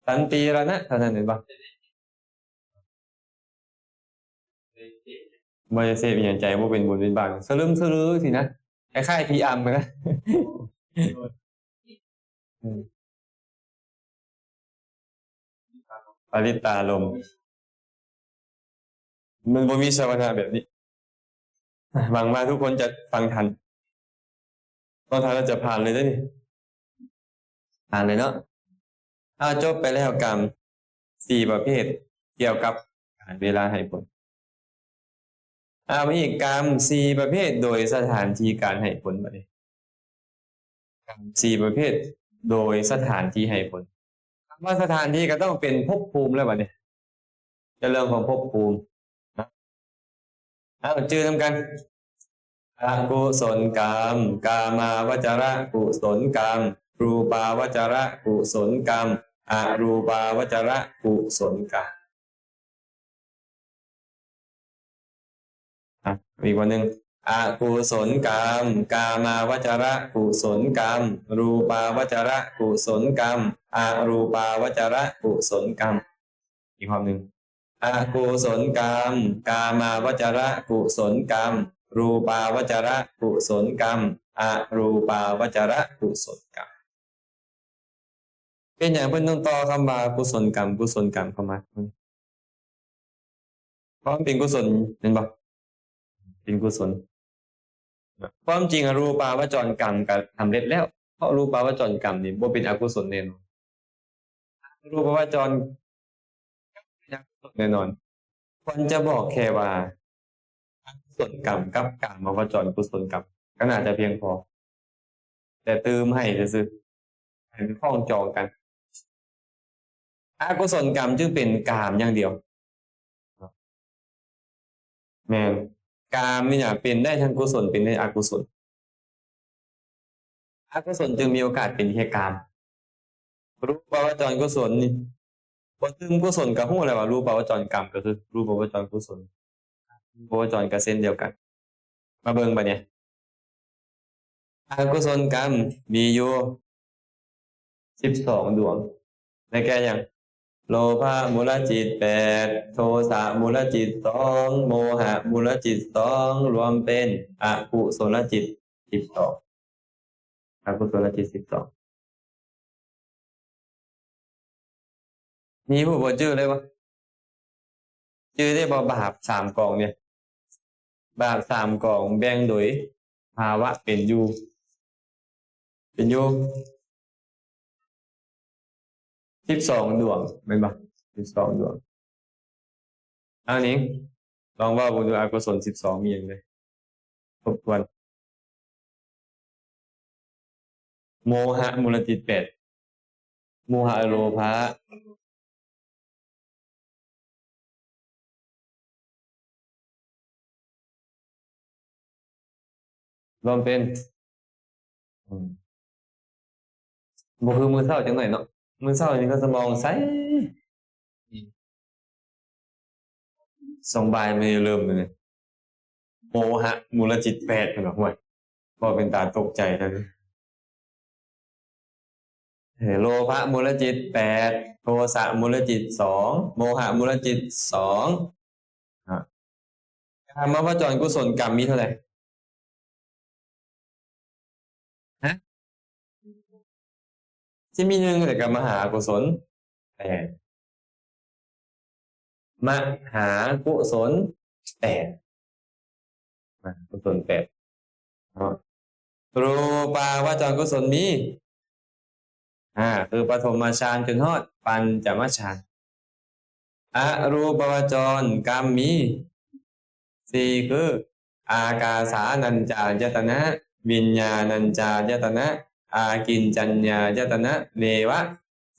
ສັນຕິລະນະ ເທົ່ານັ້ນແມ່ນບໍ່? ບໍ່ໄດ້ເສບອີ່ຫຍັງ ໃຈບໍ່ເປັນບຸນເປັນບາບ ສະລຶມສະລືຊີ້ນະ ຄ້າຍໆຜີອຳນະ ອືມ ປະລິດຕາລົມ ມັນບໍ່ມີສະວະນະແບບນີ້. ຫວັງວ່າທຸກຄົນຈະຟັງທັນ. ຕ້ອງທານແລ້ວຈະຜ່ານເລີຍເດ້ນີ້ ຜ່ານເລີຍເນາະ. ເອົາ ຈົບໄປແລ້ວກຳສີ່ປະເພດກ່ຽວກັບການເວລາໃຫ້ຜົນ. ເອົາ ມາອີກກຳສີ່ປະເພດໂດຍສະຖານທີ່ການໃຫ້ຜົນ ບາດນີ້ ກຳສີ່ປະເພດໂດຍສະຖານທີ່ໃຫ້ຜົນ. ຄຳວ່າສະຖານທີ່ກໍຕ້ອງເປັນພົບພູມແລ້ວບາດນີ້ ຈະເລື່ອງຂອງພົບພູມນະ. ເອົາ ຈື່ນຳກັນ ອະກຸສົນກຳ ກາມາວະຈະລະກຸສົນກຳ ຮູບາວະຈະລະກຸສົນກຳ ອະຮູບາວະຈະລະກຸສົນກຳ. ອີກວັນໜຶ່ງ ອະກຸສົນກຳ, ກາມາວະຈະລະກຸສົນກຳ, ຮູປາວະຈະລະກຸສົນກຳ, ອະຮູປາວະຈະລະກຸສົນກຳ. ອີກຮອບໜຶ່ງ ອະກຸສົນກຳ, ກາມາວະຈະລະກຸສົນກຳ, ຮູປາວະຈະລະກຸສົນກຳ, ອະຮູປາວະຈະລະກຸສົນກຳ. ເປັນຫຍັງເພິ່ນຕ້ອງຕໍ່ຄຳວ່າກຸສົນກຳ, ກຸສົນກຳເຂົ້າມາ? ເພາະມັນເປັນກຸສົນ ແມ່ນບໍ່? ເປັນກຸສົນ. ຄວາມຈິງອະຮູປາວະຈອນກຳກໍສຳເລັດແລ້ວ, ເພາະຮູປາວະຈອນກຳນີ້ບໍ່ເປັນອະກຸສົນແນ່ນອນ. ອະຮູປາວະຈອນ ແນ່ນອນ ຄວນຈະບອກແຄ່ວ່າອະກຸສົນກຳກັບກາມາວະຈອນກຸສົນກຳກໍໜ້າຈະພຽງພໍ, ແຕ່ຕື່ມໃຫ້ຊື່ໆ ໃຫ້ມັນຄ້ອງຈອງກັນ. ອະກຸສົນກຳຈຶ່ງເປັນກາມຢ່າງດຽວ. ແມ່ນ, ກາມນີ້ນະເປັນໄດ້ທັງກຸສົນ ເປັນໄດ້ອະກຸສົນ. ອະກຸສົນຈຶ່ງມີໂອກາດເປັນແຄ່ກາມ. ຮູປາວະຈອນກຸສົນນີ້ ບໍ່ຕື່ມກຸສົນກໍຮູ້ແລ້ວວ່າຮູປາວະຈອນກຳກໍຄືຮູປາວະຈອນກຸສົນ, ຮູປາວະຈອນກໍເຊັ່ນດຽວກັນ. ມາເບິ່ງບາດນີ້ ອະກຸສົນກຳມີຢູ່ສິບສອງດວງ ໄດ້ແກ່ຫຍັງ? ໂລພະມູນລະຈິດແປດ, ໂທສະມູນລະຈິດສອງ, ໂມຫະມູນລະຈິດສອງ, ລວມເປັນອະກຸສົນລະຈິດສິບສອງ. ອະກຸສົນລະຈິດສິບສອງ. ມີຜູ້ບໍ່ຈື່ເລີຍບໍ່? ຈື່ໄດ້ບໍ່ບາບສາມກອງນີ້? ບາບສາມກອງແບ່ງໂດຍພາວະເປັນຢູ່ ເປັນຢູ່ສິບສອງດວງ ແມ່ນບໍ່? ສິບສອງດວງ. ເອົານີ້ ລອງເວົ້າເບິ່ງດູ ອະກຸສົນສິບສອງມີຫຍັງແດ່? ທົບທວນ. ໂມຫະມູນລະຈິດແປດ, ໂມຫະ ໂລພະ ລວມເປັນ ອືມ ບໍ່ຄືມື້ເຊົ້າຈັກໜ້ອຍເນາະ, ມື້ເຊົ້ານີ້ກໍສະໝອງໃສ. ອືມ ຊ່ວງບ່າຍມື້ນີ້ເລີ່ມເລີຍ ໂມຫະມູນລະຈິດແປດ ເພິ່ນວ່າ. ໂອ້ຍ ເວົ້າເປັນຕາຕົກໃຈແທ້. ເອີ ໂລພະມູນລະຈິດແປດ, ໂທສະມູນລະຈິດສອງ, ໂມຫະມູນລະຈິດສອງ. ກາມາວະຈອນກຸສົນກຳມີເທົ່າໃດ? ຮະ? ຊິມີໜຶ່ງ ແລ້ວກໍມະຫາກຸສົນແປດ, ມະຫາກຸສົນແປດ, ມະຫາກຸສົນແປດເນາະ. ຮູປາວະຈອນກຸສົນມີ ອ່າ ຄືປະຖົມມະຊານຈົນຮອດປັນຈະມະຊານ. ອະຮູປາວະຈອນກຳມີສີ່ ຄື ອາກາສານັນຈາຍະຕະນະ, ວິນຍານານັນຈາຍະຕະນະ, ອາກິນຈັນຍາຍະຕະນະ, ເນວະ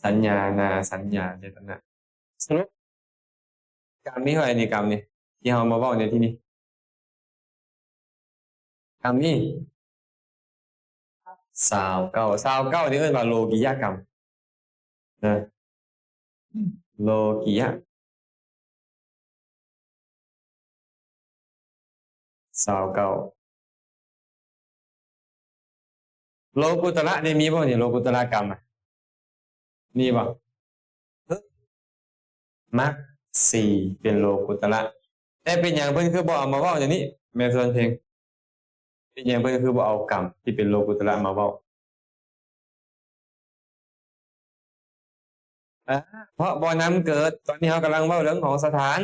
ສັນຍານາສັນຍາຍະຕະນະ. ສະຫຼຸບ ກຳມີເທົ່າໃດນີ້? ກຳນີ້ ທີ່ເຮົາມາເວົ້າໃນທີ່ນີ້ ກຳມີຊາວເກົ້າ. ຊາວເກົ້ານີ້ເອີ້ນວ່າໂລກິຍະກຳນະ, ໂລກິຍະ ຊາວເກົ້າ. ໂລກຸດຕະລະນີ້ມີບໍ່ນີ້? ໂລກຸດຕະລະກຳ ມີບໍ່? ມັກສີ່ເປັນໂລກຸດຕະລະ. ແຕ່ເປັນຫຍັງເພິ່ນຄືບໍ່ເອົາມາເວົ້າແນວນີ້? ແມ່ນສ່ວນເພງ ເປັນຫຍັງເພິ່ນຄືບໍ່ເອົາກຳທີ່ເປັນໂລກຸດຕະລະມາເວົ້າ? ເພາະບໍ່ນຳເກີດ. ຕອນນີ້ເຮົາກຳລັງເວົ້າເລື່ອງຂອງສະຖານ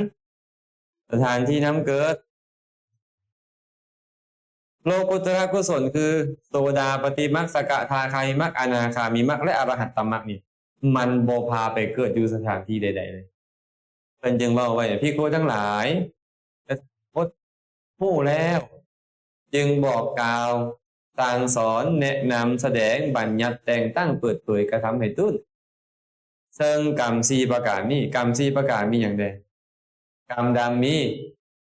ສະຖານທີ່ນຳເກີດ. ໂລກຸດຕະລະກຸສົນຄື ໂສດາປະຕິມັກ, ສະກະທາຄາມີມັກ, ອະນາຄາມີມັກ ແລະ ອະລະຫັດຕະມັກນີ້ ມັນບໍ່ພາໄປເກີດຢູ່ສະຖານທີ່ໃດໆເລີຍ. ເພິ່ນຈຶ່ງເວົ້າໄວ້ ພິກຂຸທັງຫຼາຍ ແລະ ຄົນຮູ້ແລ້ວ ຈຶ່ງບອກກ່າວ ສັ່ງສອນ ແນະນຳ ສະແດງ ບັນຍັດ ແຕ່ງຕັ້ງ ເປີດເຜີຍ ກະທຳໃຫ້ຕື່ນ ເຊິ່ງກຳສີ່ປະການນີ້. ກຳສີ່ປະການມີຫຍັງແດ່? ກຳດຳມີ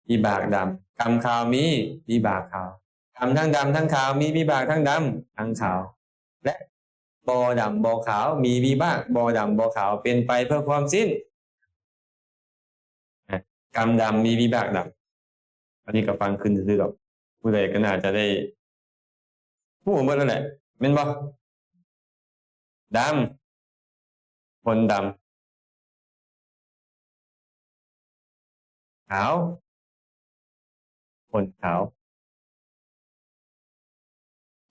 ວິບາກດຳ, ກຳຂາວມີວິບາກຂາວ. ກຳທັງດຳທັງຂາວມີວິບາກທັງດຳທັງຂາວ ແລະ ບໍ່ດຳບໍ່ຂາວມີວິບາກບໍ່ດຳບໍ່ຂາວ ເປັນໄປເພື່ອຄວາມສິ້ນ. ກຳດຳມີວິບາກດຳ. ອັນນີ້ກໍຟັງຂຶ້ນຊື່ໆດອກ. ຜູ້ໃດກໍໜ້າຈະໄດ້ຮູ້ໝົດແລ້ວແຫຼະ ແມ່ນບໍ່? ດຳ ຜົນດຳ. ຂາວ ຜົນຂາວ.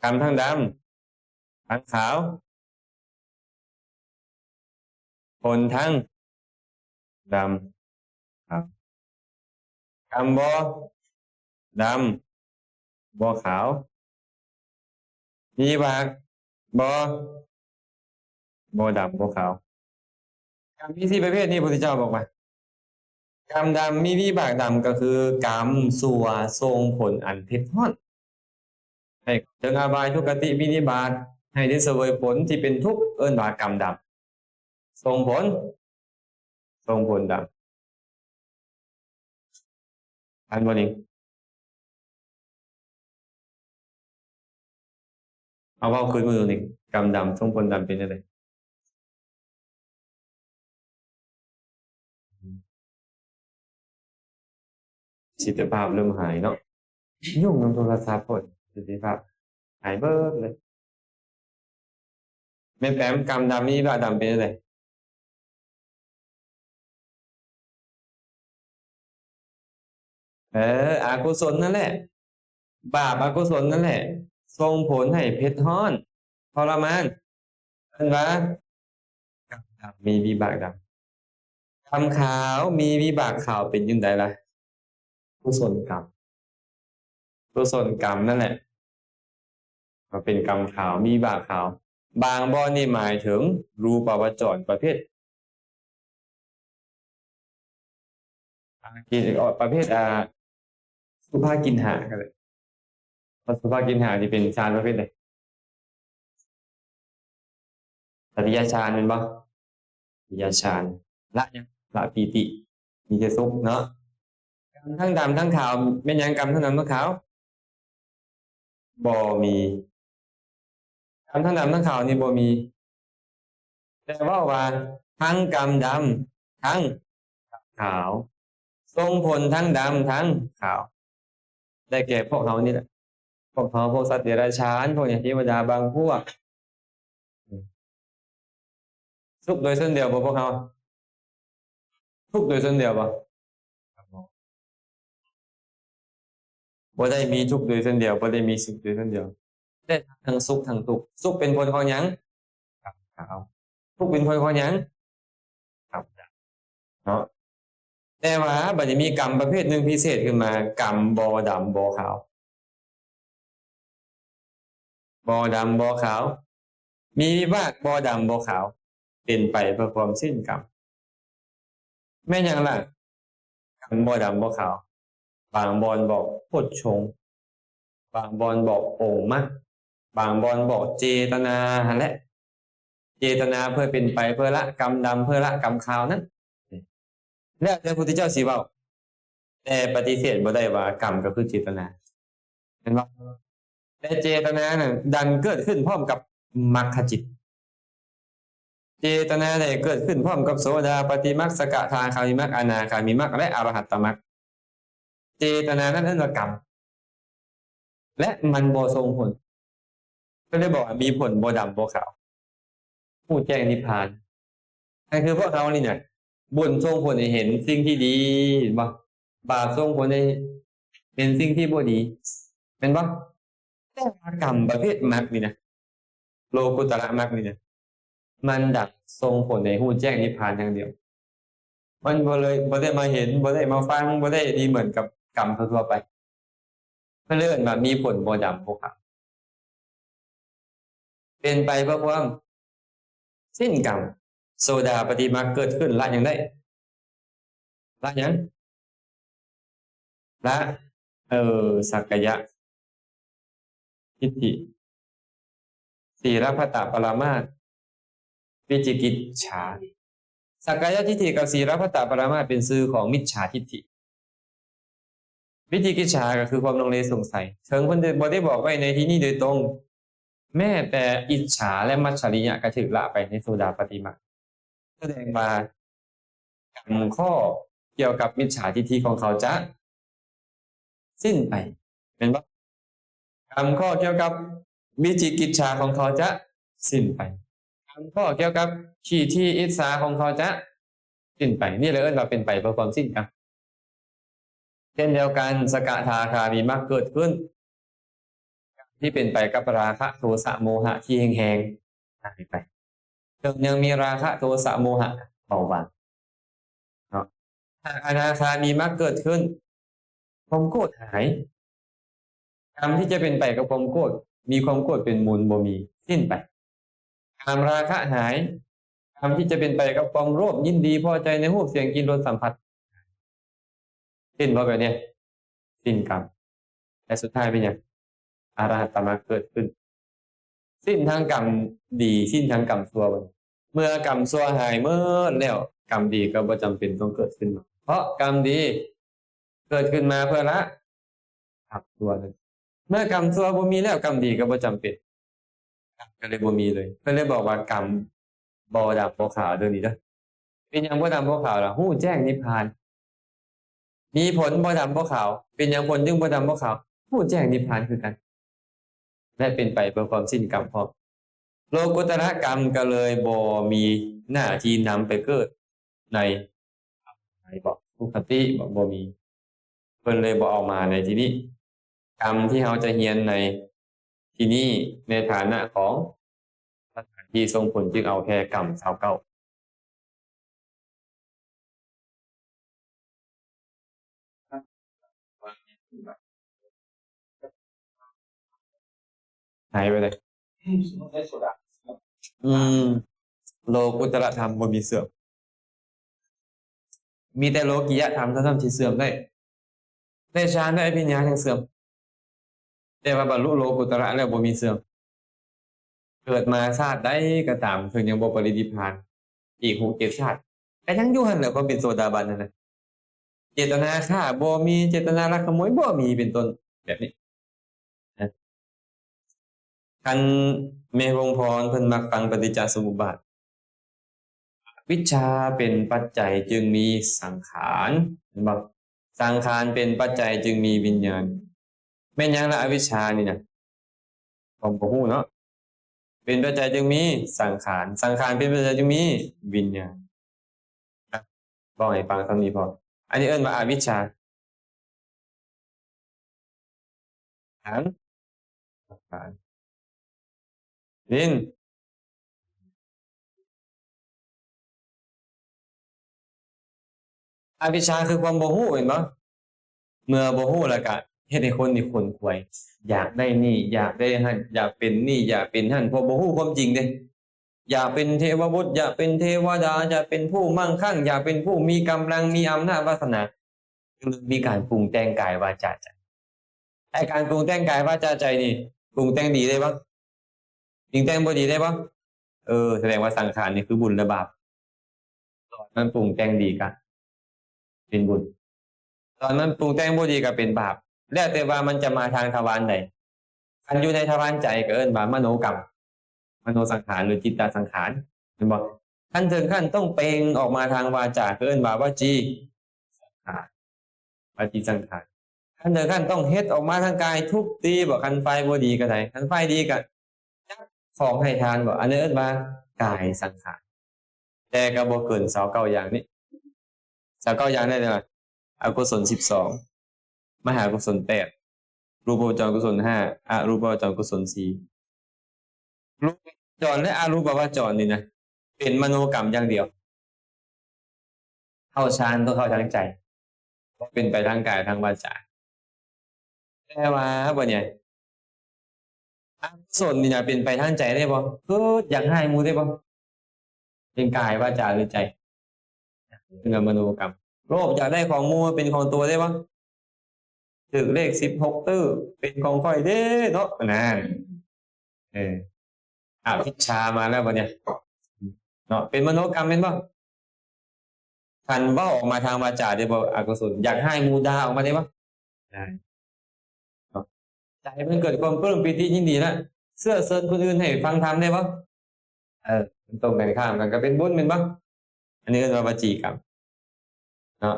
ກຳທັງດຳ ທັງຂາວ ຜົນທັງດຳ ຂາວ. ກຳບໍ່ດຳ ບໍ່ຂາວ. ມີວິບາກບໍ່? ບໍ່ດຳບໍ່ຂາວ. ກຳມີສີ່ປະເພດນີ້ ພຸດທະເຈົ້າບອກວ່າ ກຳດຳມີວິບາກດຳ ກໍຄືກຳຊົ່ວສົ່ງຜົນອັນເຜັດຮ້ອນ ໃຫ້ເຖິງອະບາຍທຸກຄະຕິວິນິບາດ ໃຫ້ໄດ້ສະເຫວີຍຜົນທີ່ເປັນທຸກ ເອີ້ນວ່າກຳດຳ. ສົ່ງຜົນ ສົ່ງຜົນດຳ. ທັນບໍ່ນີ້? ເອົາເວົ້າຄືນມື້ນີ້ ກຳດຳສົ່ງຜົນດຳເປັນຈັ່ງໃດ? ປະສິດທິພາບເລີ່ມຫາຍເນາະ. ຫຍຸ້ງນຳໂທລະສັບໂພດ ປະສິດທິພາບຫາຍເບີດເລີຍ. ແມ່ນແປມ ກຳດຳມີວິບາກດຳເປັນຈັ່ງໃດ? ເອີ ອະກຸສົນນັ້ນແຫຼະ ບາບອະກຸສົນນັ້ນແຫຼະ ສົ່ງຜົນໃຫ້ເຜັດຮ້ອນ ທໍລະມານ ເອີ້ນວ່າ ກຳດຳມີວິບາກດຳ. ກຳຂາວມີວິບາກຂາວເປັນຈັ່ງໃດລະ? ກຸສົນກຳ ກຸສົນກຳນັ້ນແຫຼະ ກໍເປັນກຳຂາວ ມີວິບາກຂາວ. ບາງບ່ອນນີ້ໝາຍເຖິງຮູປະວະຈອນປະເພດ ປະເພດ ອາ ສຸພາກິນຫາກໍໄດ້. ເພາະສຸພາກິນຫານີ້ເປັນຊານປະເພດໃດ? ສັດທິຍະຊານແມ່ນບໍ່? ສັດທິຍະຊານ. ລະຫຍັງ? ລະປີຕິ ມີແຕ່ສຸກເນາະ. ກຳທັງດຳທັງຂາວ ແມ່ນຫຍັງ? ກຳທັງດຳທັງຂາວ ບໍ່ມີ. ກຳທັງດຳທັງຂາວນີ້ບໍ່ມີ. ແຕ່ເວົ້າວ່າທັງກຳດຳທັງຂາວ ສົ່ງຜົນທັງດຳທັງຂາວ ໄດ້ແກ່ພວກເຮົານີ້ແຫຼະ. ພວກເຮົາ ພວກສັດເດຍລະສານ ພວກເທວະດາບາງພວກ ສຸກໂດຍສ່ວນດຽວບໍ່ພວກເຮົາ? ທຸກໂດຍສ່ວນດຽວບໍ່? ບໍ່ໄດ້ມີທຸກໂດຍສ່ວນດຽວ ບໍ່ໄດ້ມີສຸກໂດຍສ່ວນດຽວ ໄດ້ທັງສຸກທັງທຸກ. ສຸກເປັນຜົນຂອງຫຍັງ? ກຳຂາວ. ທຸກເປັນຜົນຂອງຫຍັງ? ກຳດຳເນາະ. ແຕ່ວ່າບັດນີ້ມີກຳປະເພດໜຶ່ງພິເສດຂຶ້ນມາ ກຳບໍ່ດຳບໍ່ຂາວ. ບໍ່ດຳບໍ່ຂາວ ມີວິບາກບໍ່ດຳບໍ່ຂາວ ເປັນໄປເພື່ອຄວາມສິ້ນກຳ. ແມ່ນຫຍັງລະ? ກຳບໍ່ດຳບໍ່ຂາວ ບາງບ່ອນບອກໂພດຊົງ ບາງບ່ອນບອກອົງມັກ ບາງບ່ອນບອກເຈຕະນາຫັ້ນແຫຼະ. ເຈຕະນາເພື່ອເປັນໄປເພື່ອລະກຳດຳ ເພື່ອລະກຳຂາວນັ້ນ ແລ້ວແຕ່ພຸດທະເຈົ້າຊິເວົ້າ ແຕ່ປະຕິເສດບໍ່ໄດ້ວ່າກຳກໍຄືເຈຕະນາ ແມ່ນບໍ່? ແຕ່ເຈຕະນານັ້ນດັນເກີດຂຶ້ນພ້ອມກັບມັກຂະຈິດ. ເຈຕະນາໄດ້ເກີດຂຶ້ນພ້ອມກັບໂສດາປະຕິມັກ ສະກະທາຄາມີມັກ ອະນາຄາມີມັກ ແລະ ອະລະຫັດຕະມັກ. ເຈຕະນານັ້ນເອີ້ນວ່າກຳ ແລະ ມັນບໍ່ສົ່ງຜົນ. ເພິ່ນໄດ້ບອກວ່າມີຜົນບໍ່ດຳບໍ່ຂາວ ຮູ້ແຈ້ງນິບພານ. ນັ້ນຄືພວກເຮົານີ້ນະ ບຸນສົ່ງຜົນໃຫ້ເຫັນສິ່ງທີ່ດີ ເຫັນບໍ່? ບາບສົ່ງຜົນໃຫ້ເຫັນສິ່ງທີ່ບໍ່ດີ ແມ່ນບໍ່? ແຕ່ວ່າກຳປະເພດມັກນີ້ນະ ໂລກຸດຕະລະມັກນີ້ນະ ມັນດັກສົ່ງຜົນໃຫ້ຮູ້ແຈ້ງນິບພານຢ່າງດຽວ. ມັນບໍ່ເລີຍ ບໍ່ໄດ້ມາເຫັນ ບໍ່ໄດ້ມາຟັງ ບໍ່ໄດ້ດີເໝືອນກັບກຳທົ່ວໆໄປ. ເພິ່ນເອີ້ນວ່າມີຜົນບໍ່ດຳບໍ່ຂາວ ເປັນໄປເພື່ອຄວາມສິ້ນກຳ. ໂສດາປະຕິມັກເກີດຂຶ້ນລະຫຍັງໄດ້? ລະຫຍັງ? ລະ ເອີ ສັກກາຍະທິດຖິ ສີລະພັດຕະປະລະມາດ ວິຈິກິດສາ. ສັກກາຍະທິດຖິກັບສີລະພັດຕະປະລະມາດເປັນຊື່ຂອງມິດສາທິດຖິ. ວິຈິກິດສາກໍຄືຄວາມລັງເລສົງໄສ. ເຖິງເພິ່ນຈະບໍ່ໄດ້ບອກໄວ້ໃນທີ່ນີ້ໂດຍຕົງ, ແມ້ແຕ່ອິດສາ ແລະ ມັດສະລິຍະກໍຖືກລະໄປໃນໂສດາປະຕິມັກ. ສະແດງວ່າ ກຳຂໍ້ກ່ຽວກັບມິດສາທິດຖິຂອງເຂົາຈະ ສິ້ນໄປ ແມ່ນບໍ່? ກຳຂໍ້ກ່ຽວກັບວິຈິກິດສາຂອງເຂົາຈະສິ້ນໄປ. ກຳຂໍ້ກ່ຽວກັບທິດຖິອິດສາຂອງເຂົາຈະສິ້ນໄປ. ນີ້ແຫຼະເອີ້ນວ່າເປັນໄປເພື່ອຄວາມສິ້ນກຳ. ເຊັ່ນດຽວກັນ ສະກະທາຄາມີມັກເກີດຂຶ້ນ ທີ່ເປັນໄປກັບລາຄະໂທສະໂມຫະທີ່ແຮງໆ ຫາຍໄປ. ເຖິງຍັງມີລາຄະໂທສະໂມຫະເບົາບາງເນາະ. ຫາກອະນາຄາມີມັກເກີດຂຶ້ນ ຄວາມໂກດຫາຍ. ກຳທີ່ຈະເປັນໄປກັບຄວາມໂກດ ມີຄວາມໂກດເປັນມູນ ບໍ່ມີ ສິ້ນໄປ. ກາມລາຄະຫາຍ. ກຳທີ່ຈະເປັນໄປກັບຄວາມໂລບ ຍິນດີ ພໍໃຈໃນຮູບ ສຽງ ກິ່ນ ລົດ ສຳຜັດ ສິ້ນບໍ່ແບບນີ້? ສິ້ນກຳ. ແລະ ສຸດທ້າຍເປັນຫຍັງ? ອະລະຫັດຕະມັກເກີດຂຶ້ນ. ສິ້ນທັງກຳດີ ສິ້ນທັງກຳຊົ່ວ. ເມື່ອກຳຊົ່ວຫາຍໝົດແລ້ວ ກຳດີກໍບໍ່ຈຳເປັນຕ້ອງເກີດຂຶ້ນມາ ເພາະກຳດີເກີດຂຶ້ນມາເພື່ອລະກຳຊົ່ວ. ເມື່ອກຳຊົ່ວບໍ່ມີແລ້ວ ກຳດີກໍບໍ່ຈຳເປັນ ກຳກໍເລີຍບໍ່ມີເລີຍ. ເພິ່ນເລີຍບອກວ່າກຳບໍ່ດຳບໍ່ຂາວເດີນີ້ເດີ. ເປັນຫຍັງບໍ່ດຳບໍ່ຂາວລະ? ຮູ້ແຈ້ງນິບພານ. ມີຜົນບໍ່ດຳບໍ່ຂາວ. ເປັນຫຍັງຜົນຈຶ່ງບໍ່ດຳບໍ່ຂາວ? ຮູ້ແຈ້ງນິບພານຄືກັນ ແລະ ເປັນໄປເພື່ອຄວາມສິ້ນກຳພ້ອມ. ໂລກຸດຕະລະກຳກໍເລີຍບໍ່ມີໜ້າທີ່ນຳໄປເກີດໃນ ໃນບໍ ສຸຄະຕິບໍ ບໍ່ມີ. ເພິ່ນເລີຍບໍ່ເອົາມາໃນທີ່ນີ້. ກຳທີ່ເຮົາຈະຮຽນໃນທີ່ນີ້ ໃນຖານະຂອງສະຖານທີ່ສົ່ງຜົນ ຈຶ່ງເອົາແຄ່ກຳຊາວເກົ້າ. ຫາຍໄປເລີຍ. ອືມ ໂລກຸດຕະລະທຳບໍ່ມີເສື່ອມ. ມີແຕ່ໂລກິຍະທຳເທົ່ານັ້ນທີ່ເສື່ອມໄດ້. ໄດ້ຊານ ໄດ້ອະພິນຍາຍັງເສື່ອມ, ແຕ່ວ່າບັນລຸໂລກຸດຕະລະແລ້ວບໍ່ມີເສື່ອມ. ເກີດມາຊາດໃດກໍຕາມ ເຖິງຍັງບໍ່ປະລິນິບພານອີກຫົກເຈັດຊາດ ກໍຍັງຢູ່ຫັ້ນແຫຼະ ຄວາມເປັນໂສດາບັນຫັ້ນນະ. ເຈດຕະນາຂ້າບໍ່ມີ, ເຈດຕະນາລັກຂະໂມຍບໍ່ມີ ເປັນຕົ້ນ ແບບນີ້ນະ. ຄັນແມ່ວົງພອນເພິ່ນມັກຟັງປະຕິດຈະສະມຸບບາດ, ອະວິດຊາເປັນປັດໄຈຈຶ່ງມີສັງຂານ ແມ່ນບໍ່? ສັງຂານເປັນປັດໄຈຈຶ່ງມີວິນຍານ. ແມ່ນຫຍັງລະອະວິດຊານີ້ນະ? ຄວາມບໍ່ຮູ້ເນາະ. ເປັນປັດໄຈຈຶ່ງມີສັງຂານ, ສັງຂານເປັນປັດໄຈຈຶ່ງມີວິນຍານ. ເວົ້າໃຫ້ຟັງສ່ຳນີ້ພໍ. ອັນນີ້ເອີ້ນວ່າອະວິດຊາ. ສັງຂານ ວິນ ອະວິດຊາຄືຄວາມບໍ່ຮູ້ ແມ່ນບໍ່? ເມື່ອບໍ່ຮູ້ແລ້ວກະເຮັດໃຫ້ຄົນນີ້ຂົນຂວາຍ ຢາກໄດ້ນີ້ ຢາກໄດ້ຫັ້ນ ຢາກເປັນນີ້ ຢາກເປັນຫັ້ນ ເພາະບໍ່ຮູ້ຄວາມຈິງເດ້. ຢາກເປັນເທວະບຸດ ຢາກເປັນເທວະດາ ຢາກເປັນຜູ້ມັ່ງຄັ່ງ ຢາກເປັນຜູ້ມີກຳລັງ ມີອຳນາດວາສະໜາ ຄືມີການປຸງແຕ່ງກາຍວາຈາໃຈ. ໄອ້ການປຸງແຕ່ງກາຍວາຈາໃຈນີ້ ປຸງແຕ່ງດີໄດ້ບໍ່? ປຸງແຕ່ງບໍ່ດີໄດ້ບໍ່? ເອີ ສະແດງວ່າສັງຂານນີ້ຄືບຸນ ແລະ ບາບ. ຕອນມັນປຸງແຕ່ງດີກະເປັນບຸນ, ຕອນມັນປຸງແຕ່ງບໍ່ດີກະເປັນບາບ, ແລ້ວແຕ່ວ່າມັນຈະມາທາງທະວານໃດ. ຄັນຢູ່ໃນທະວານໃຈກໍເອີ້ນວ່າມະໂນກຳ, ມະໂນສັງຂານ ຫຼື ຈິດຕະສັງຂານ ແມ່ນບໍ່? ຄັນເຖິງຂັ້ນຕ້ອງເປັ່ງອອກມາທາງວາຈາ ກໍເອີ້ນວ່າວະຈີສັງຂານ, ວະຈີສັງຂານ. ຄັນເຖິງຂັ້ນຕ້ອງເຮັດອອກມາທາງກາຍ ທຸບຕີບໍ, ຄັນຝ່າຍບໍ່ດີກໍໄດ້, ຄັນຝ່າຍດີກໍຈັບຂອງໃຫ້ທານບໍ, ອັນນີ້ເອີ້ນວ່າກາຍສັງຂານ. ແຕ່ກໍບໍ່ເກີນຊາວເກົ້າຢ່າງນີ້. ຊາວເກົ້າຢ່າງໄດ້ແລ້ວ ອະກຸສົນສິບສອງ, ມະຫາກຸສົນແປດ, ຮູບປະວະຈອນກຸສົນຫ້າ, ອະຮູບປະວະຈອນກຸສົນສີ່. ຮູບປະວະຈອນ ແລະ ອະຮູບປະວະຈອນນີ້ນະ ເປັນມະໂນກຳຢ່າງດຽວ. ເຂົ້າຊານຕ້ອງເຂົ້າທາງໃຈ, ບໍ່ເປັນໄປທາງກາຍທາງວາຈາ. ແຕ່ວ່າບັດນີ້ ອະກຸສົນນີ້ນະ ເປັນໄປທາງໃຈໄດ້ບໍ່? ຄືຢາກຮ້າຍໝູ່ໄດ້ບໍ່? ເປັນກາຍ ວາຈາ ຫຼື ໃຈ? ເປັນມະໂນກຳ. ໂລບຢາກໄດ້ຂອງໝູ່ເປັນຂອງຕົວໄດ້ບໍ່? ຖືກເລກສິບຫົກຕື້ ເປັນຂອງຂ້ອຍເດ້ເນາະ ນັ້ນ. ເອີ ອະວິດຊາມາແລ້ວບັດນີ້ເນາະ, ເປັນມະໂນກຳແມ່ນບໍ່? ຄັນເວົ້າອອກມາທາງວາຈາໄດ້ບໍ່? ອະກຸສົນ ຢາກຮ້າຍໝູ່ ດ່າອອກມາໄດ້ບໍ່? ໄດ້ເນາະ. ໃຈມັນເກີດຄວາມປຶ້ມປີຕິຍິນດີລະ ເຊື້ອເຊີນຄົນອື່ນໃຫ້ຟັງທຳໄດ້ບໍ່? ເອີ ມັນຕົງກັນຂ້າມກັນກໍເປັນບຸນແມ່ນບໍ່? ອັນນີ້ເອີ້ນວ່າວະຈີກຳເນາະ,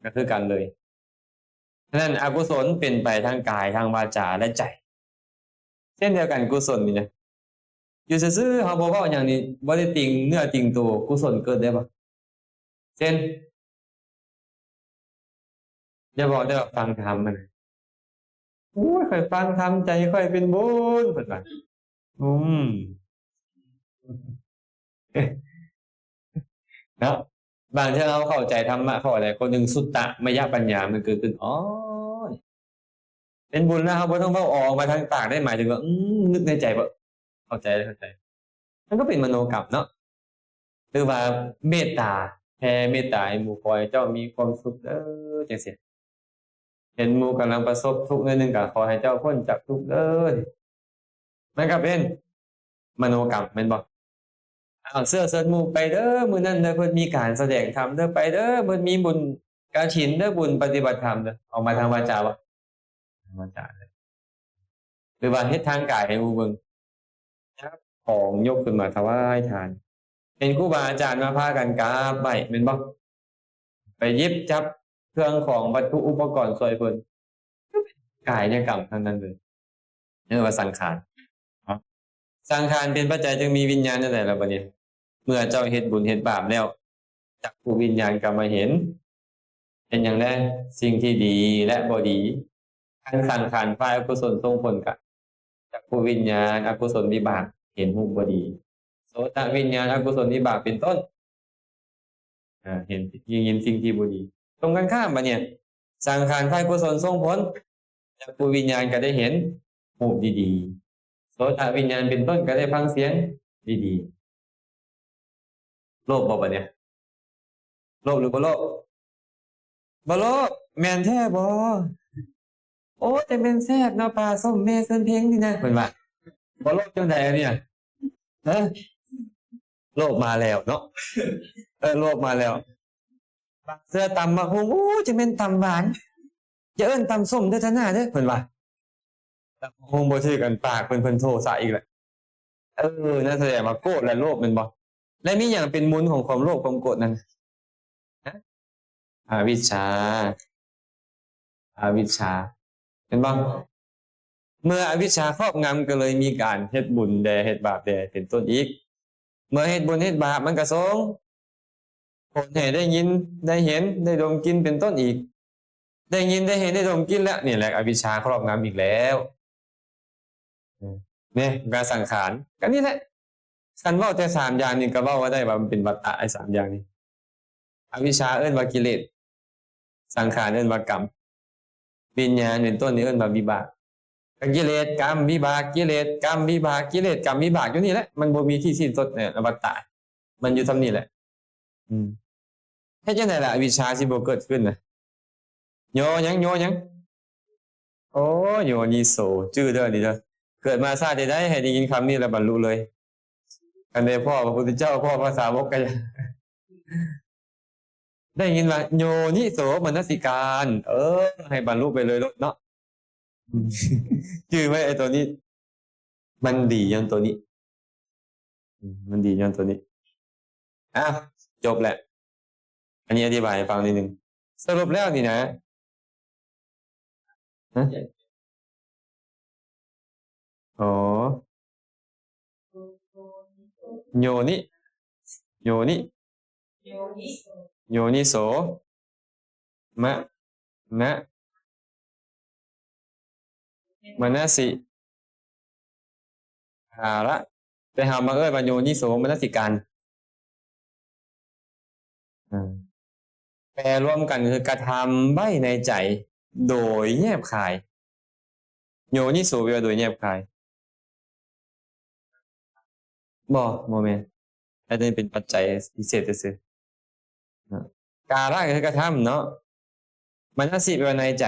ກໍຄືກັນເລີຍ. ສະນັ້ນອະກຸສົນເປັນໄປທາງກາຍ, ທາງວາຈາ ແລະ ໃຈ. ເຊັ່ນດຽວກັນ ກຸສົນນີ້ນະ ຢູ່ຊື່ໆ ເຮົາບໍ່ເວົ້າຫຍັງນີ້ ບໍ່ໄດ້ຕິງເນື້ອຕິງໂຕ ກຸສົນເກີດໄດ້ບໍ່? ເຊັ່ນ ຢ່າບອກເດີວ່າຟັງທຳຫັ້ນນະ ໂອ້ຍ ຂ້ອຍຟັງທຳ ໃຈຂ້ອຍເປັນບຸນ ເພິ່ນວ່າ. ອືມ ເນາະ ບາງເທື່ອເຮົາເຂົ້າໃຈທຳມະ ເພາະວ່າໃດ ຄົນໜຶ່ງ ສຸດຕະມະຍະປັນຍາມັນເກີດຂຶ້ນ ໂອ້ຍ ເປັນບຸນແລ້ວ ເຮົາບໍ່ຕ້ອງເວົ້າອອກມາທາງປາກໄດ້ ໝາຍເຖິງວ່າ ອືມ ນຶກໃນໃຈວ່າ ເຂົ້າໃຈ ເຂົ້າໃຈ ມັນກໍເປັນມະໂນກຳເນາະ. ຫຼືວ່າເມດຕາ ແຜ່ເມດຕາໃຫ້ໝູ່ ຂໍໃຫ້ເຈົ້າມີຄວາມສຸກເດີ ຈັ່ງຊີ້ ເຫັນໝູ່ກຳລັງປະສົບທຸກໜ້ອຍໜຶ່ງ ກໍຂໍໃຫ້ເຈົ້າພົ້ນຈາກທຸກເດີ ມັນກໍເປັນມະໂນກຳ ແມ່ນບໍ່? ອ້າວ ເຊື້ອເຊີນໝູ່ໄປເດີ ມື້ນັ້ນເດີ ເພິ່ນມີການສະແດງທຳເດີ ໄປເດີ ເພິ່ນມີບຸນກະຖິນເດີ ບຸນປະຕິບັດທຳເດີ ອອກມາທາງວາຈາບໍ່? ທາງວາຈາເດີ ຫຼືວ່າເຮັດທາງກາຍໃຫ້ໝູ່ເບິ່ງ ຈັບຂອງຍົກຂຶ້ນມາຖວາຍທານ ເຫັນຄູບາອາຈານມາພາກັນກາບໄຫວ້ ແມ່ນບໍ່? ໄປຫຍິບຈັບເຄື່ອງຂອງວັດຖຸອຸປະກອນຊ່ວຍເພິ່ນ ກາຍະກຳທັງນັ້ນເລີຍ ເອີ້ນວ່າສັງຂານເນາະ. ສັງຂານເປັນປັດໄຈຈຶ່ງມີວິນຍານ ແນວໃດລະບາດນີ້? ເມື່ອເຈົ້າເຮັດບຸນເຮັດບາບແລ້ວ ຈັກຂຸວິນຍານກໍມາເຫັນ ເຫັນຫຍັງແດ່? ສິ່ງທີ່ດີແລະບໍ່ດີ. ຄັນສັງຂານຝ່າຍອະກຸສົນສົ່ງຜົນກະ ຈັກຂຸວິນຍານ ອະກຸສົນວິບາກ ເຫັນຮູບບໍ່ດີ. ໂສຕະວິນຍານ ອະກຸສົນວິບາກເປັນຕົ້ນ ອາ ເຫັນ ໄດ້ຍິນສິ່ງທີ່ບໍ່ດີ. ຕົງກັນຂ້າມບາດນີ້ ສັງຂານຝ່າຍກຸສົນສົ່ງຜົນ ຈັກຂຸວິນຍານກໍໄດ້ເຫັນຮູບດີໆ. ໂສຕະວິນຍານເປັນຕົ້ນກໍໄດ້ຟັງສຽງດີໆ. ໂລບບໍ່ບາດນີ້? ໂລບຫຼືບໍ່ໂລບ? ບໍ່ໂລບ. ແມ່ນແທ້ບໍ່? ໂອ້ ຈັ່ງແມ່ນແຊບເນາະ ປາສົ້ມແມ່ເຊີນເພັງນີ້ນະ ເພິ່ນວ່າ. ບໍ່ໂລບຈັ່ງໃດອັນນີ້? ເອີ ໂລບມາແລ້ວເນາະ. ເອີ ໂລບມາແລ້ວ. ບາງເທື່ອຕຳໝາກຫຸ່ງ ໂອ້ ຈັ່ງແມ່ນຕຳຫວານ ຢ່າເອີ້ນຕຳສົ້ມເດີທ່ານນາເດີ ເພິ່ນວ່າ. ຕຳໝາກຫຸ່ງບໍ່ຖືກອັນປາກເພິ່ນ ເພິ່ນໂທສະອີກແລ້ວ. ເອີ ນັ້ນສະແດງວ່າໂກດ ແລະ ໂລບແມ່ນບໍ່? ແລະ ມີຫຍັງເປັນມູນຂອງຄວາມໂລບຄວາມໂກດນັ້ນ? ຮະ? ອະວິດຊາ. ອະວິດຊາ ເຫັນບໍ່? ເມື່ອອະວິດຊາຄອບງຳ ກໍເລີຍມີການເຮັດບຸນແດ່ ເຮັດບາບແດ່ ເປັນຕົ້ນອີກ. ເມື່ອເຮັດບຸນເຮັດບາບ ມັນກໍສົ່ງຜົນໃຫ້ໄດ້ຍິນ ໄດ້ເຫັນ ໄດ້ດົມກິ່ນ ເປັນຕົ້ນອີກ. ໄດ້ຍິນ ໄດ້ເຫັນ ໄດ້ດົມກິ່ນແລ້ວ ນີ້ແຫຼະ ອະວິດຊາຄອບງຳອີກແລ້ວ. ເນ ການສັງຂານ ກໍນີ້ແຫຼະ. ຄັນເວົ້າແຕ່ສາມຢ່າງນີ້ ກໍເວົ້າວ່າໄດ້ວ່າມັນເປັນວັດຕະ ໄອ້ສາມຢ່າງນີ້. ອະວິດຊາເອີ້ນວ່າກິເລດ, ສັງຂານເອີ້ນວ່າກຳ, ວິນຍານເປັນຕົ້ນນີ້ເອີ້ນວ່າວິບາກ. ກໍກິເລດ ກຳ ວິບາກ, ກິເລດ ກຳ ວິບາກ, ກິເລດ ກຳ ວິບາກ ຢູ່ນີ້ແຫຼະ. ມັນບໍ່ມີທີ່ສິ້ນສຸດໃນວັດຕະ. ມັນຢູ່ສ່ຳນີ້ແຫຼະ. ອືມ ເຮັດຈັ່ງໃດລະ ອະວິດຊາຊິບໍ່ເກີດຂຶ້ນນະ? ໂຍຫຍັງ? ໂຍຫຍັງ? ໂອ້ ໂຍນິໂສ. ຈື່ເດີ ນີ້ເດີ. ເກີດມາຊາດໃດໃດໃຫ້ໄດ້ຍິນຄຳນີ້ແລ້ວບັນລຸເລີຍ. ຄັນໄດ້ພໍ້ພະພຸດທະເຈົ້າ, ພໍ້ພະສາວົກກໍຢ່າ. ໄດ້ຍິນວ່າໂຍນິໂສມະນະສິການ ເອີ ໃຫ້ບັນລຸໄປເລີຍໂລດເນາະ. ຈື່ໄວ້ ໄອ້ໂຕນີ້ ມັນດີຍ້ອນໂຕນີ້. ອືມ ມັນດີຍ້ອນໂຕນີ້. ອ່ະ ຈົບແລ້ວ. ອັນນີ້ອະທິບາຍໃຫ້ຟັງໜ້ອຍໜຶ່ງ. ສະຫຼຸບແລ້ວນີ້ນະ ຮະ? ອໍ ໂຍນິ ໂຍນິ ໂຍນິໂສ ມະ ນະ ມະນະສິກາລະ ແຕ່ເຮົາມາເອີ້ນວ່າໂຍນິໂສມະນະສິການ. ອາ ແປລວມກັນຄືກະທຳໄວ້ໃນໃຈໂດຍແຍບຄາຍ. ໂຍນິໂສແປວ່າໂດຍແຍບຄາຍ. ບໍ່ ບໍ່ແມ່ນ. ອັນນີ້ເປັນປັດໄຈພິເສດຊື່ໆ. ກາລະກໍຄືກະທຳເນາະ. ມະນະສິແປວ່າໃນໃຈ.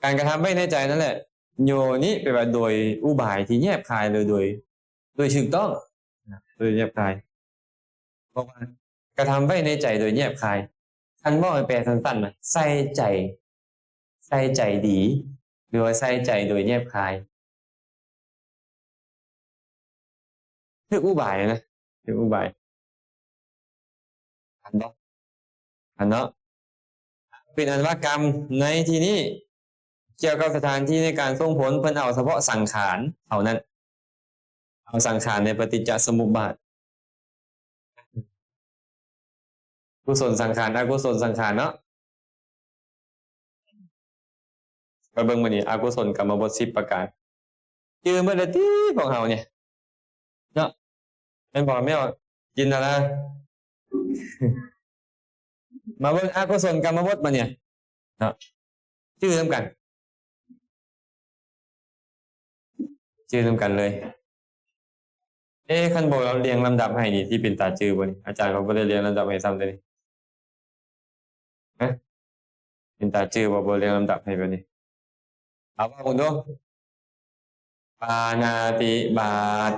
ການກະທຳໄວ້ໃນໃຈນັ້ນແຫຼະ. ໂຍນິແປວ່າໂດຍອຸບາຍທີ່ແຍບຄາຍ ຫຼື ໂດຍ ໂດຍຖືກຕ້ອງ ໂດຍແຍບຄາຍ. ເພາະວ່າກະທຳໄວ້ໃນໃຈໂດຍແຍບຄາຍ. ຄັນເວົ້າໃຫ້ແປສັ້ນໆນະ ໃສ່ໃຈ ໃສ່ໃຈດີ ຫຼືວ່າໃສ່ໃຈໂດຍແຍບຄາຍ. ຖືກອຸບາຍນະ ຖືກອຸບາຍ. ອັນເນາະ ອັນເນາະ ເປັນອັນວ່າກຳໃນທີ່ນີ້ ກ່ຽວກັບສະຖານທີ່ໃນການສົ່ງຜົນ ເພິ່ນເອົາສະເພາະສັງຂານເທົ່ານັ້ນ, ເອົາສັງຂານໃນປະຕິດຈະສະມຸບບາດ. ກຸສົນສັງຂານ ອະກຸສົນສັງຂານເນາະ. ໄປເບິ່ງມື້ນີ້ ອະກຸສົນກຳມະບົດສິບປະການ ຈື່ໝົດແລ້ວຕິພວກເຮົານີ້ເນາະ ແມ່ນບໍ່ແມ່ນ ຈິນດາລາ? ມາເບິ່ງອະກຸສົນກຳມະບົດບາດນີ້ເນາະ ຈື່ນຳກັນ ຈື່ນຳກັນເລີຍ. ເອ ຄັນບໍ່ລຽງລຳດັບໃຫ້ນີ້ ຊິເປັນຕາຈື່ບໍ່ນີ້? ອາຈານເຂົາບໍ່ໄດ້ລຽງລຳດັບໃຫ້ຊ້ຳເດ້ນີ້. ຮະ? ເປັນຕາຈື່ບໍ່ ບໍ່ລຽງລຳດັບໃຫ້ແບບນີ້? ເອົາເວົ້າເບິ່ງດູ. ປານາຕິບາດ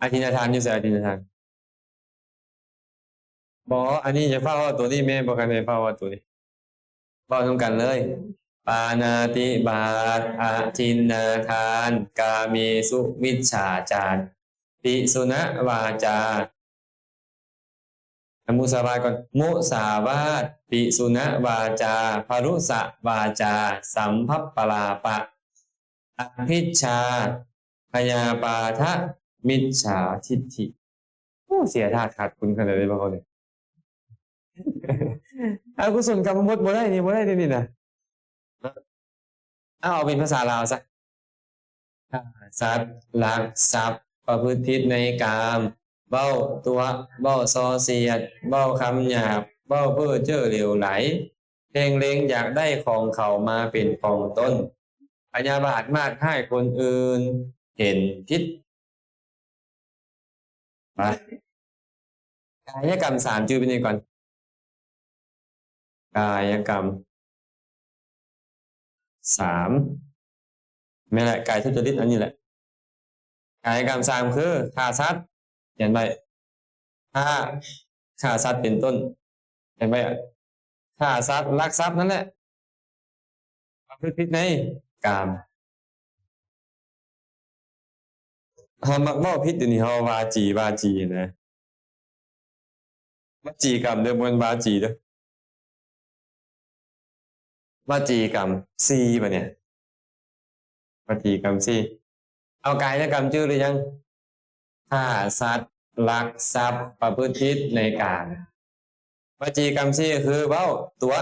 ອະທິນນາທານຢູ່ໃສ? ອະທິນນາທານ ບໍ່ ອັນນີ້ຢ່າຟ້າວເວົ້າໂຕນີ້ແມ່ ບໍ່ຄັນແມ່ນຟ້າວເວົ້າໂຕນີ້ ເວົ້ານຳກັນເລີຍ. ປານາຕິບາດ ອະທິນນາທານ ກາເມສຸມິດສາຈານ ພິສຸນະວາຈາ ອະ ມຸສາວາດກ່ອນ ມຸສາວາດ ພິສຸນະວາຈາ ພະລຸສະວາຈາ ສຳພັບປະລາປະ ອະພິດຊາ ພະຍາປາທະ ມິດສາທິດຖິ. ໂອ້ ເສຍທາດຂາດຄຸນຂະໜາດໃດບໍ່ເຮົານີ້? ອະກຸສົນກຳມະບົດບໍ່ໄດ້ນີ້ ບໍ່ໄດ້ເດ້ນີ້ນະ. ເອົາ ເອົາເປັນພາສາລາວຊະ. ຂ້າສັດ ລັກຊັບ ປະພຶດຜິດໃນກາມ ເວົ້າຕົວະ ເວົ້າສ່ອສຽດ ເວົ້າຄຳຫຍາບ ເວົ້າເພ້ອເຈີ້ເຫຼວໄຫຼ ເພງເລັງຢາກໄດ້ຂອງເຂົາມາເປັນຂອງຕົນ ພະຍາບາດມາດຮ້າຍຄົນອື່ນ ເຫັນຜິດ. ມາ ກາຍະກຳສາມ ຈື່ໄປນີ້ກ່ອນ ກາຍະກຳສາມ ແມ່ນແຫຼະ ກາຍທຸດຈະລິດອັນນີ້ແຫຼະ. ກາຍະກຳສາມ ຄື ຂ້າສັດ ຂຽນໄວ້ ຂ້າ ຂ້າສັດເປັນຕົ້ນ ຂຽນໄວ້ ຂ້າສັດ ລັກຊັບນັ້ນແຫຼະ ປະພຶດຜິດໃນກາມ. ເຮົາມັກເວົ້າຜິດຢູ່ນີ້ ເຮົາວ່າຈີ ວ່າຈີນະ ວະຈີກຳເດີ ບໍ່ແມ່ນວາຈີເດີ ວະຈີກຳສີ່ ບາດນີ້ ວະຈີກຳສີ່. ເອົາ ກາຍະກຳຈື່ຫຼືຍັງ? ຂ້າສັດ ລັກຊັບ ປະພຶດຜິດໃນກາມ. ວະຈີກຳສີ່ຄືເວົ້າຕົວະ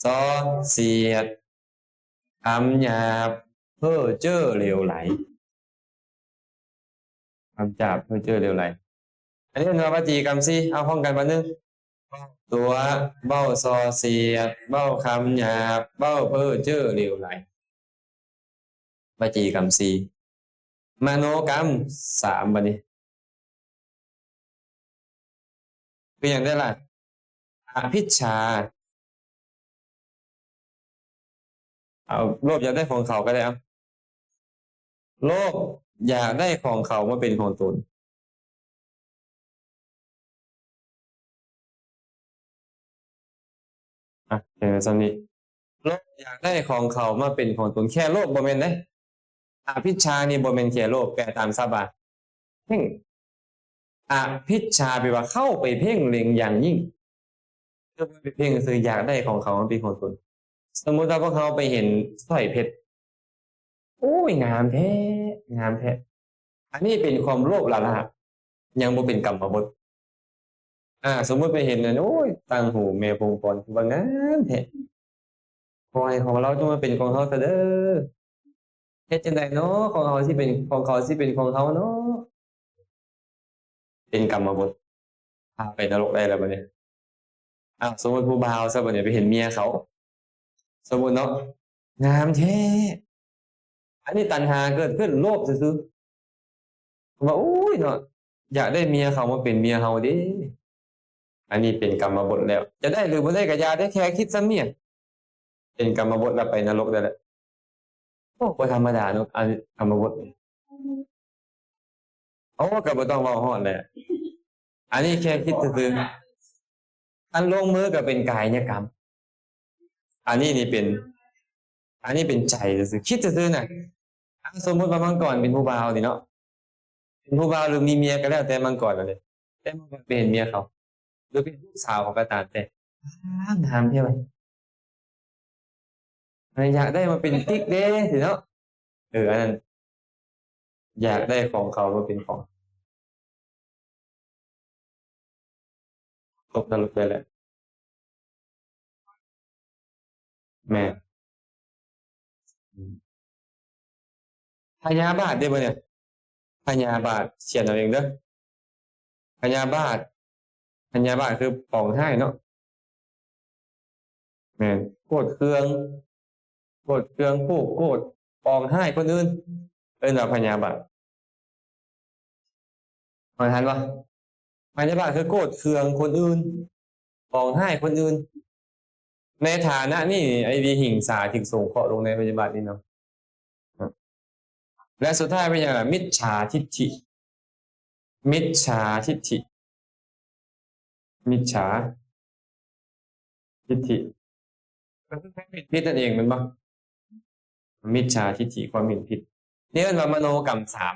ສ່ອສຽດ ຄຳຫຍາບ ເພ້ອເຈີ້ເຫຼວໄຫຼ ຄຳຫຍາບ ເພ້ອເຈີ້ເຫຼວໄຫຼ. ອັນນີ້ເອີ້ນວ່າວະຈີກຳສີ່ ເອົາພ້ອມກັນບາດໜຶ່ງ ຕົວະ ເວົ້າສ່ອສຽດ ເວົ້າຄຳຫຍາບ ເວົ້າເພ້ອເຈີ້ເຫຼວໄຫຼ. ວະຈີກຳສີ່ ມະໂນກຳສາມ ບາດນີ້ ຄືຫຍັງແດ່ລະ? ອະພິດຊາ ເອົາ ໂລບຢາກໄດ້ຂອງເຂົາກໍໄດ້ ເອົາ ໂລບຢາກໄດ້ຂອງເຂົາມາເປັນຂອງຕົນ. ອ່ະ ເປັນໄປສ່ຳນີ້ ໂລບຢາກໄດ້ຂອງເຂົາມາເປັນຂອງຕົນ ແຄ່ໂລບບໍ່ແມ່ນເດ້. ອະພິດຊານີ້ບໍ່ແມ່ນແຄ່ໂລບ ແປຕາມສັບວ່າ ເພງ ອະພິດຊາແປວ່າເຂົ້າໄປເພງເລັງຢ່າງຍິ່ງ ຄືໄປເພງຊື່ຢາກໄດ້ຂອງເຂົາມາເປັນຂອງຕົນ. ສົມມຸດວ່າພວກເຮົາໄປເຫັນສ້ອຍເພັດ ໂອ້ຍ ງາມແທ້ ງາມແທ້ ອັນນີ້ເປັນຄວາມໂລບລ້າໆ ຍັງບໍ່ເປັນກຳມະບົດ. ອາ ສົມມຸດໄປເຫັນອັນ ໂອ້ຍ ຕ່າງຫູແມ່ພົງພອນ ຄືວ່າງາມແທ້ ຂໍໃຫ້ຂອງລາວຈົ່ງມາເປັນຂອງເຮົາຊະເດີ ເຮັດຈັ່ງໃດເນາະ ຂອງເຮົາຊິເປັນ ຂອງເຂົາຊິເປັນຂອງເຮົາເນາະ. ເປັນກຳມະບົດ ພາໄປນະລົກໄດ້ແລ້ວບັດນີ້. ອ້າວ ສົມມຸດຜູ້ບ່າວຊະບັດນີ້ ໄປເຫັນເມຍເຂົາ ສົມມຸດເນາະ ງາມແທ້ ອັນນີ້ຕັນຫາເກີດຂຶ້ນ ໂລບຊື່ໆ ວ່າ ໂອ້ຍເນາະ ຢາກໄດ້ເມຍເຂົາມາເປັນເມຍເຮົາເດ້. ອັນນີ້ເປັນກຳມະບົດແລ້ວ ຈະໄດ້ຫຼືບໍ່ໄດ້ກໍຢ່າເດ້ ແຄ່ຄິດສ່ຳນີ້ ເປັນກຳມະບົດແລ້ວໄປນະລົກໄດ້ແລ້ວ. ໂອ້ ບໍ່ທຳມະດາເນາະ ອັນກຳມະບົດ ໂອ້ ກໍບໍ່ຕ້ອງເວົ້າຮອດແຫຼະ ອັນນີ້ແຄ່ຄິດຊື່ໆ ອັນລົງມືກໍເປັນກາຍະກຳ. ອັນນີ້ນີ້ເປັນ ອັນນີ້ເປັນໃຈຊື່ໆ ຄິດຊື່ໆນະ. ອ່າ ສົມມຸດວ່າມັງກອນເປັນຜູ້ບ່າວນີ້ເນາະ ເປັນຜູ້ບ່າວຫຼືມີເມຍກໍແລ້ວແຕ່ມັງກອນນັ້ນເດ້ ແຕ່ມັງກອນໄປເຫັນເມຍເຂົາ ຫຼືເປັນລູກສາວເຂົາກໍຕາມແຕ່ ງາມ ງາມແທ້ວ່າ ອັນນີ້ຢາກໄດ້ມາເປັນຕິກເດ້ຊີ້ເນາະ. ເອີ ອັນນັ້ນ ຢາກໄດ້ຂອງເຂົາມາເປັນຂອງ ຕົກນະລົກໄດ້ແລ້ວ. ແມ່ນ. ອືມ ພະຍາບາດເດ້ບັດນີ້ ພະຍາບາດ ຂຽນເອົາເອງເດີ ພະຍາບາດ. ພະຍາບາດຄືປອງຮ້າຍເນາະ. ແມ່ນ ໂກດເຄືອງ ໂກດເຄືອງ ຜູກໂກດ ປອງຮ້າຍຄົນອື່ນ ເອີ້ນວ່າພະຍາບາດ. ຟັງທັນບໍ່? ພະຍາບາດຄືໂກດເຄືອງຄົນອື່ນ ປອງຮ້າຍຄົນອື່ນ. ໃນຖານະນີ້ ໄອ້ວິຫິງສາຖືກສົງເຄາະລົງໃນພະຍາບາດນີ້ເນາະ. ແລະ ສຸດທ້າຍເປັນຫຍັງລະ? ມິດສາທິດຖິ. ມິດສາທິດຖິ. ມິດສາທິດຖິ ກໍຄືຄວາມເຫັນຜິດນັ້ນເອງແມ່ນບໍ່? ມິດສາທິດຖິ ຄວາມເຫັນຜິດ ນີ້ເອີ້ນວ່າມະໂນກຳສາມ.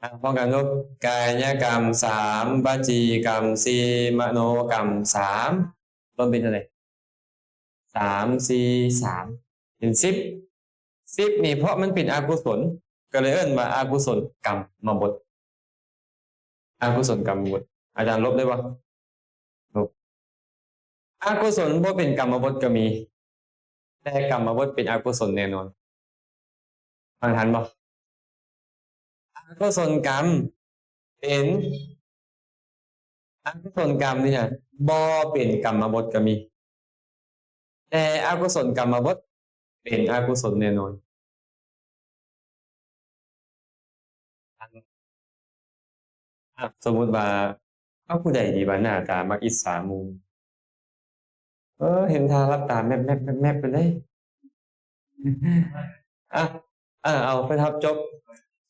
ອ່າ ພ້ອມກັນດູ ກາຍະກຳສາມ ວະຈີກຳສີ່ ມະໂນກຳສາມ ລວມເປັນເທົ່າໃດ? ສາມ ສີ່ ສາມ ເປັນສິບ. ສິບນີ້ ເພາະມັນເປັນອະກຸສົນ ກໍເລີຍເອີ້ນວ່າອະກຸສົນກຳມະບົດ. ອະກຸສົນກຳມະບົດ ອາຈານລົບໄດ້ບໍ່? ລົບ. ອະກຸສົນບໍ່ເປັນກຳມະບົດກໍມີ ແຕ່ກຳມະບົດເປັນອະກຸສົນແນ່ນອນ. ຟັງທັນບໍ່? ອະກຸສົນກຳເປັນ ອະກຸສົນກຳນີ້ນະ ບໍ່ເປັນກຳມະບົດກໍມີ ແຕ່ອະກຸສົນກຳມະບົດເປັນອະກຸສົນແນ່ນອນ. ອ່ະ ສົມມຸດວ່າ ເອົາ ຜູ້ໃດດີວ່າໜ້າຕາມັກອິດສາໝູ່? ເອີ ເຫັນທ່າຫຼັບຕາແມັບໆໆໆໄປເລີຍ. ອ່ະ ເອົາ ເອົາໄປທັບຈົບ.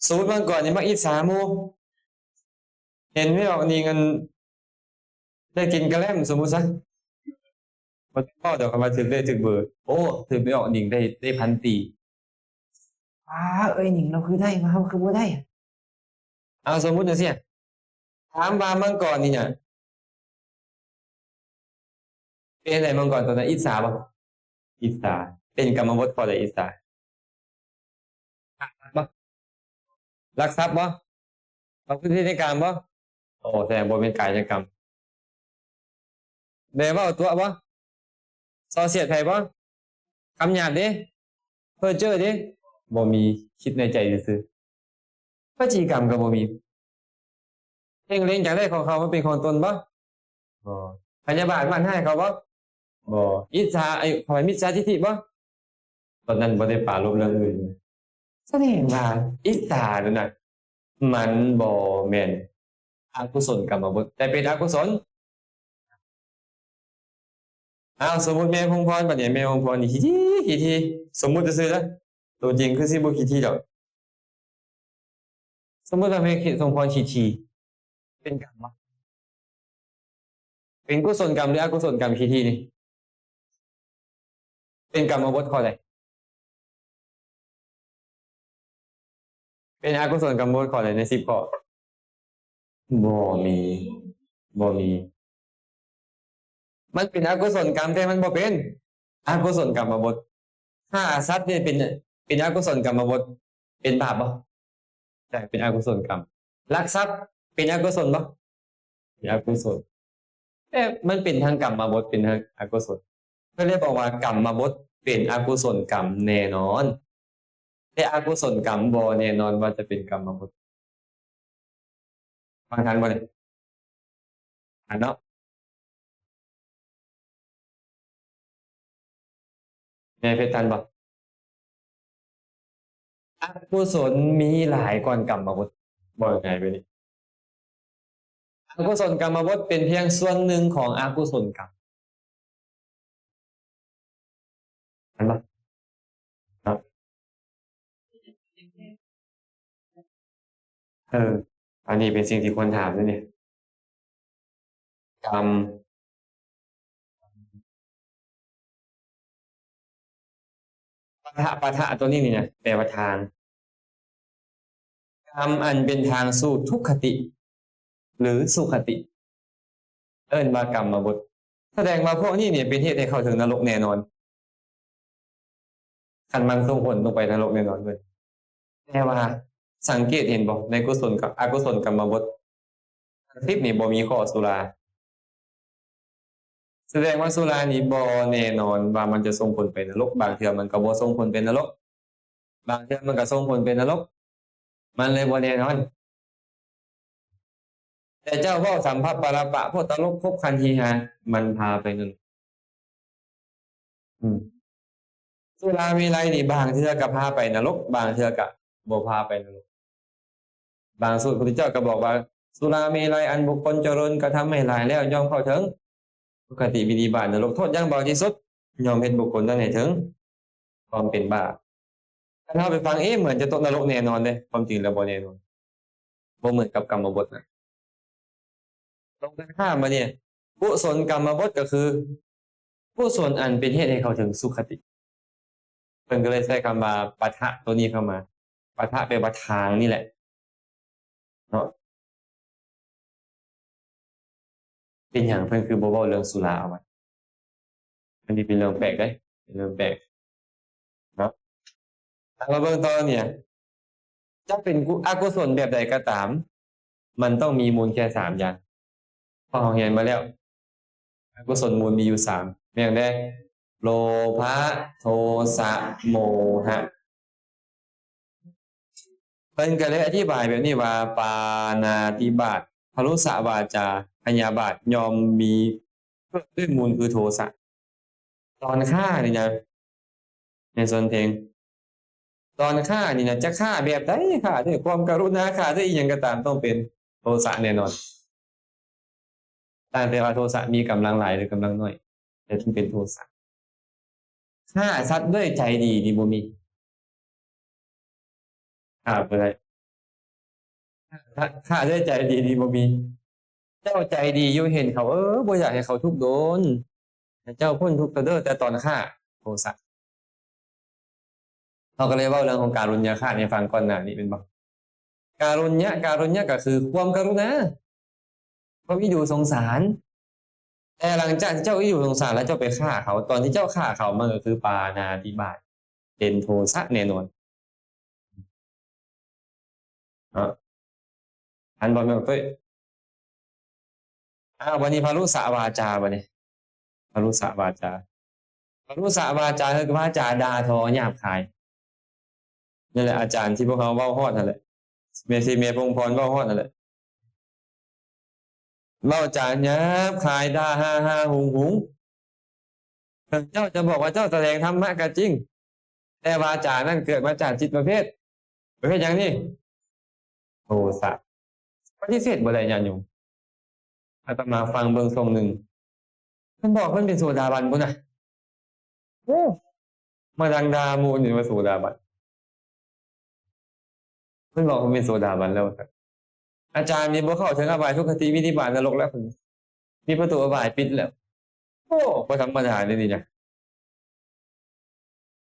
ສົມມຸດບາງກອນນີ້ມັກອິດສາໝູ່ ເຫັນແມ່ອອກນິງອັນ ໄດ້ກິນກະແລັມ ສົມມຸດຊະ ບໍ່ພໍດອກ ຄຳວ່າຖືກເລກຖືກເບີ. ໂອ້ ຖືກແມ່ອອກນິງໄດ້ ໄດ້ພັນກີບ. ອ້າ ເອື້ອຍນິງລາວຄືໄດ້ ເຮົາຄືບໍ່ໄດ້? ເອົາ ສົມມຸດຈັ່ງຊີ້ ຖາມວ່າມັງກອນນີ້ຫຍັງ? ເປັນໃດມັງກອນຕົວນັ້ນ? ອິດສາບໍ່? ອິດສາ. ເປັນກຳມະບົດຂໍ້ໃດ? ອິດສາ. ລັກຊັບບໍ່? ລັກຊັບບໍ່? ປະພຶດຜິດໃນກາມບໍ່? ໂອ້ ແສດງບໍ່ແມ່ນກາຍະກຳ. ແດ່ເວົ້າຕົວະບໍ່? ສໍ້ສຽດໃຜບໍ່? ຄຳຫຍາບເດ້? ເພີ້ເຈີ້ເດ້? ບໍ່ມີ, ຄິດໃນໃຈຊື່ໆ. ວະຈີກຳກໍບໍ່ມີ. ເພງເລັງຢາກໄດ້ຂອງເຂົາມາເປັນຂອງຕົນບໍ່? ບໍ່. ພະຍາບາດໝັ່ນຮ້າຍເຂົາບໍ່? ບໍ່. ອິດສາ ເອີ ຂໍໃຫ້ມິດສາທິດຖິບໍ່? ຕອນນັ້ນບໍ່ໄດ້ປາລົບເລື່ອງອື່ນ. ສະແດງວ່າອິດສານັ້ນນະ ມັນບໍ່ແມ່ນອະກຸສົນກຳມະບົດ ແຕ່ເປັນອະກຸສົນ. ອ້າວ ສົມມຸດແມ່ພົງພອນ ບັດນີ້ແມ່ພົງພອນນີ້ຂີ້ຖີ່ ຂີ້ຖີ່ ສົມມຸດຊື່ໆເດີ ໂຕຈິງຄືຊິບໍ່ຂີ້ຖີ່ດອກ. ສົມມຸດວ່າແມ່ສົມພອນຂີ້ຖີ່ ເປັນກຳບໍ່? ເປັນກຸສົນກຳ ຫຼື ອະກຸສົນກຳ? ຂີ້ຖີ່ນີ້ ເປັນກຳມະບົດຂໍ້ໃດ? ເປັນອະກຸສົນກຳມະບົດຂໍ້ໃດໃນສິບຂໍ້? ບໍ່ມີ, ບໍ່ມີ. ມັນເປັນອະກຸສົນກຳ ແຕ່ມັນບໍ່ເປັນອະກຸສົນກຳມະບົດ. ຂ້າສັດນີ້ເປັນ, ເປັນອະກຸສົນກຳມະບົດ, ເປັນບາບບໍ່? ແຕ່ເປັນອະກຸສົນກຳ. ລັກຊັບເປັນອະກຸສົນບໍ່? ເປັນອະກຸສົນ. ແຕ່ມັນເປັນທັງກຳມະບົດ ເປັນທັງອະກຸສົນ. ເພິ່ນເລີຍບອກວ່າກຳມະບົດເປັນອະກຸສົນກຳແນ່ນອນ, ແຕ່ອະກຸສົນກຳບໍ່ແນ່ນອນວ່າຈະເປັນກຳມະບົດ. ຟັງທັນບໍ່ນີ້? ທັນເນາະ. ແມ່ເພັດທັນບໍ່? ອະກຸສົນມີຫຼາຍກ່ອນກຳມະບົດ. ເວົ້າງ່າຍໆແບບນີ້. ອະກຸສົນກຳມະບົດເປັນພຽງສ່ວນໜຶ່ງຂອງອະກຸສົນກຳ. ແມ່ນບໍ່? ເນາະ. ເອີ ອັນນີ້ເປັນສິ່ງທີ່ຄວນຖາມເດ້ນີ້. ກຳ ປະທະ ປະທະ ຕົວນີ້ນີ້ນະ ແປວ່າທາງ. ກຳອັນເປັນທາງສູ່ທຸກຄະຕິ ຫຼື ສຸຄະຕິ. ເອີ້ນວ່າກຳມະບົດ. ສະແດງວ່າພວກນີ້ນີ້ເປັນເຫດໃຫ້ເຂົ້າເຖິງນະລົກແນ່ນອນ. ຄັນມັນສົ່ງຜົນ ຕ້ອງໄປນະລົກແນ່ນອນເລີຍ. ແຕ່ວ່າສັງເກດເຫັນບໍ່ ໃນກຸສົນກັບອະກຸສົນກຳມະບົດ ສິບນີ້ບໍ່ມີຂໍ້ສຸລາ. ສະແດງວ່າສຸລານີ້ບໍ່ແນ່ນອນວ່າມັນຈະສົ່ງຜົນໄປນະລົກ, ບາງເທື່ອມັນກໍບໍ່ສົ່ງຜົນໄປນະລົກ, ບາງເທື່ອມັນກໍສົ່ງຜົນໄປນະລົກ, ມັນເລີຍບໍ່ແນ່ນອນ. ແຕ່ເຈົ້າເວົ້າສຳພັບປະລະປະ ພວກຕະຫຼົກຄົບຂັນເຮຮາ ມັນພາໄປນະລົກ. ອືມ ສຸລາເມໄລນີ້ບາງເທື່ອກໍພາໄປນະລົກ, ບາງເທື່ອກໍບໍ່ພາໄປນະລົກ. ບາງສູດ ພະພຸດທະເຈົ້າກໍບອກວ່າ ສຸລາເມໄລອັນບຸກຄົນຈະເລີນກະທຳໃຫ້ຫຼາຍແລ້ວ ຍ່ອມເຂົ້າເຖິງສຸຄະຕິວິນິບາດນະລົກ ໂທດຢ່າງເບົາທີ່ສຸດ ຍ່ອມເຮັດບຸກຄົນນັ້ນໃຫ້ເຖິງຄວາມເປັນບ້າ. ຄັນເຮົາໄປຟັງ ເອ ເໝືອນຈະຕົກນະລົກແນ່ນອນເດ້, ຄວາມຈິງແລ້ວບໍ່ແນ່ນອນ. ບໍ່ເໝືອນກັບກຳມະບົດນະ. ຕົງກັນຂ້າມບາດນີ້ ກຸສົນກຳມະບົດກໍຄື ກຸສົນອັນເປັນເຫດໃຫ້ເຂົ້າເຖິງສຸຄະຕິ. ເພິ່ນກໍເລີຍໃຊ້ຄຳວ່າປະທະໂຕນີ້ເຂົ້າມາ. ປະທະແປວ່າທາງນີ້ແຫຼະເນາະ. ເປັນຫຍັງເພິ່ນຄືບໍ່ເວົ້າເລື່ອງສຸລາເອົາໄວ້? ອັນນີ້ເປັນເລື່ອງແປກເດ້, ເປັນເລື່ອງແປກເນາະ. ເອົາ ມາເບິ່ງຕໍ່ນີ້ ຈະເປັນກຸ ອະກຸສົນແບບໃດກໍຕາມ ມັນຕ້ອງມີມູນແຄ່ສາມຢ່າງ. ເພາະເຮົາຮຽນມາແລ້ວ ອະກຸສົນມູນມີຢູ່ສາມ ແມ່ນຫຍັງແດ່? ໂລພະ, ໂທສະ, ໂມຫະ. ເພິ່ນກໍເລີຍອະທິບາຍແບບນີ້ວ່າ ປານາຕິບາດ, ພະລຸສະວາຈາ, ພະຍາບາດ ຍ່ອມມີເກີດດ້ວຍມູນຄືໂທສະ. ຕອນຂ້ານີ້ນະ ໃນສ່ວນເພງ ຕອນຂ້ານີ້ນະ ຈະຂ້າແບບໃດ? ຂ້າດ້ວຍຄວາມກະລຸນາ, ຂ້າດ້ວຍອີ່ຫຍັງກໍຕາມ ຕ້ອງເປັນໂທສະແນ່ນອນ. ຕ່າງແຕ່ວ່າໂທສະມີກຳລັງຫຼາຍ ຫຼື ກຳລັງໜ້ອຍ, ແຕ່ຕ້ອງເປັນໂທສະ. ຂ້າສັດດ້ວຍໃຈດີນີ້ບໍ່ມີ. ຂ້າບໍ່ໄດ້. ຂ້າ ຂ້າດ້ວຍໃຈດີນີ້ບໍ່ມີ. ເຈົ້າໃຈດີຢູ່ ເຫັນເຂົາ ເອີ ບໍ່ຢາກໃຫ້ເຂົາທຸກດົນ, ໃຫ້ເຈົ້າພົ້ນທຸກເດີ, ແຕ່ຕອນຂ້າ ໂທສະ. ເຮົາກໍເລີຍເວົ້າເລື່ອງຂອງກາລຸນຍະຄະໃຫ້ຟັງກ່ອນໜ້ານີ້ແມ່ນບໍ່? ກາລຸນຍະ, ກາລຸນຍະກໍຄືຄວາມກະລຸນາ, ຄວາມອີ່ດູສົງສານ. ແຕ່ຫຼັງຈາກທີ່ເຈົ້າອີ່ດູສົງສານແລ້ວ ເຈົ້າໄປຂ້າເຂົາ, ຕອນທີ່ເຈົ້າຂ້າເຂົາ ມັນກໍຄືປານາຕິບາດ, ເປັນໂທສະແນ່ນອນ. ເນາະ ອັນບໍ່ແມ່ນເອີຍ. ອ້າວ ບັດນີ້ພະລຸສະວາຈາ, ບັດນີ້ພະລຸສະວາຈາ, ພະລຸສະວາຈາຄືວາຈາດ່າທໍຫຍາບຄາຍ. ນັ້ນແຫຼະ ອາຈານທີ່ພວກເຮົາເວົ້າຮອດຫັ້ນແຫຼະ, ແມ່ຊີແມ່ພົງພອນເວົ້າຮອດຫັ້ນແຫຼະ. ເວົ້າຈາຫຍາບຄາຍ, ດ່າຮ່າໆຫຸງໆ. ເຖິງເຈົ້າຈະບອກວ່າເຈົ້າສະແດງທຳມະກໍຈິງ, ແຕ່ວາຈານັ້ນເກີດມາຈາກຈິດປະເພດ, ປະເພດຫຍັງນີ້? ໂທສະ. ປະຕິເສດບໍ່ໄດ້ ຍາດໂຍມ. ອາດຕະມາຟັງເບິ່ງຊ່ວງໜຶ່ງ, ເພິ່ນບອກເພິ່ນເປັນໂສດາບັນພຸ້ນນະ. ໂອ້ ມາດັງດ່າໝູ່ນີ້ວ່າໂສດາບັນ. ເພິ່ນບອກເພິ່ນເປັນໂສດາບັນແລ້ວວ່າຊັ້ນ. ອາຈານນີ້ບໍ່ເຂົ້າເຖິງອະບາຍ, ທຸກຄະຕິ, ວິນິບາດ, ນະລົກແລ້ວ, ເພິ່ນມີປະຕູອະບາຍປິດແລ້ວ. ໂອ້ ບໍ່ທຳມະດາເດ້ນີ້ນະ.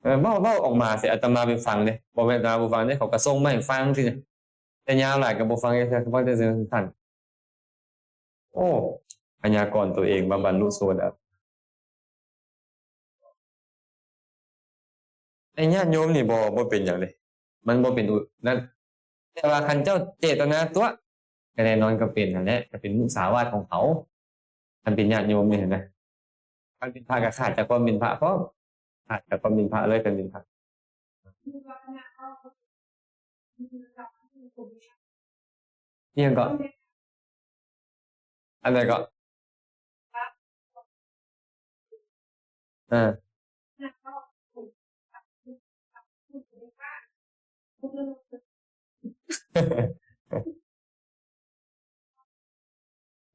ເອີ ເວົ້າ ເວົ້າອອກມາຊິ ອາດຕະມາໄປຟັງເດ້, ບໍ່ແມ່ນອາດຕະມາບໍ່ຟັງເດ້, ເຂົາກໍສົ່ງມາໃຫ້ຟັງຊີ້ນະ. ແຕ່ຍາວຫຼາຍກໍບໍ່ຟັງ, ຟັງແຕ່ເຊິ່ງສັ້ນ. ໂອ້ ພະຍາກອນຕົວເອງວ່າບັນລຸໂສດາ. ໄອ້ຍາດໂຍມນີ້ບໍ່ ບໍ່ເປັນຫຍັງເດ້, ມັນບໍ່ເປັນອຸ ນັ້ນ. ແຕ່ວ່າຄັນເຈົ້າເຈດຕະນາຕົວະ ກໍແນ່ນອນກໍເປັນຫັ້ນແຫຼະ, ກໍເປັນມຸສາວາດຂອງເຂົາ. ຄັນເປັນຍາດໂຍມນີ້ຫັ້ນນະ, ຄັນເປັນພະກໍຂາດຈາກຄວາມເປັນພະພ້ອມ, ຂາດຈາກຄວາມເປັນພະເລີຍ ຄັນເປັນພະ. ອີ່ຫຍັງເກາະ? ອັນໃດເກາະ? ເອີ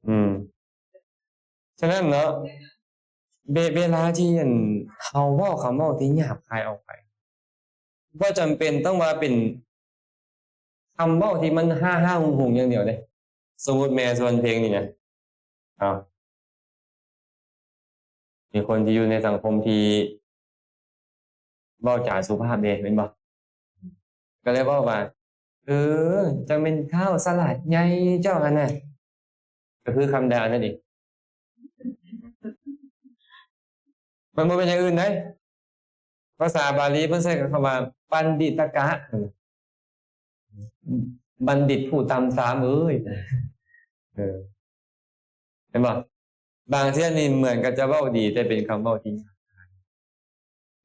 ອືມ ສະນັ້ນເນາະ ເວ ເວລາທີ່ ອັນ ເຮົາເວົ້າຄຳເວົ້າທີ່ຫຍາບຄາຍອອກໄປ ບໍ່ຈຳເປັນຕ້ອງວ່າເປັນຄຳເວົ້າທີ່ມັນຫ້າໆຫຸງໆຢ່າງດຽວເດ້. ສົມມຸດແມ່ຊວນເພງນີ້ນະ ເອົາ ມີຄົນທີ່ຢູ່ໃນສັງຄົມທີ່ເວົ້າຈາສຸພາບເດ້ ແມ່ນບໍ່? ກໍເລີຍເວົ້າວ່າ ເອີ ເຈົ້າແມ່ນທ້າວສະຫຼາດໃຫຍ່ເຈົ້າຫັ້ນນະ, ກໍຄືຄຳດ່ານັ້ນເອງ. ມັນບໍ່ແມ່ນຢ່າງອື່ນໃດ. ພາສາບາລີເພິ່ນໃຊ້ຄຳວ່າ ບັນດິຕະກະ ບັນດິດຜູ້ຕ່ຳຊາມເອີຍ. ເອີ ເຫັນບໍ່? ບາງເທື່ອນີ້ເໝືອນກັບຈະເວົ້າດີ ແຕ່ເປັນຄຳເວົ້າທີ່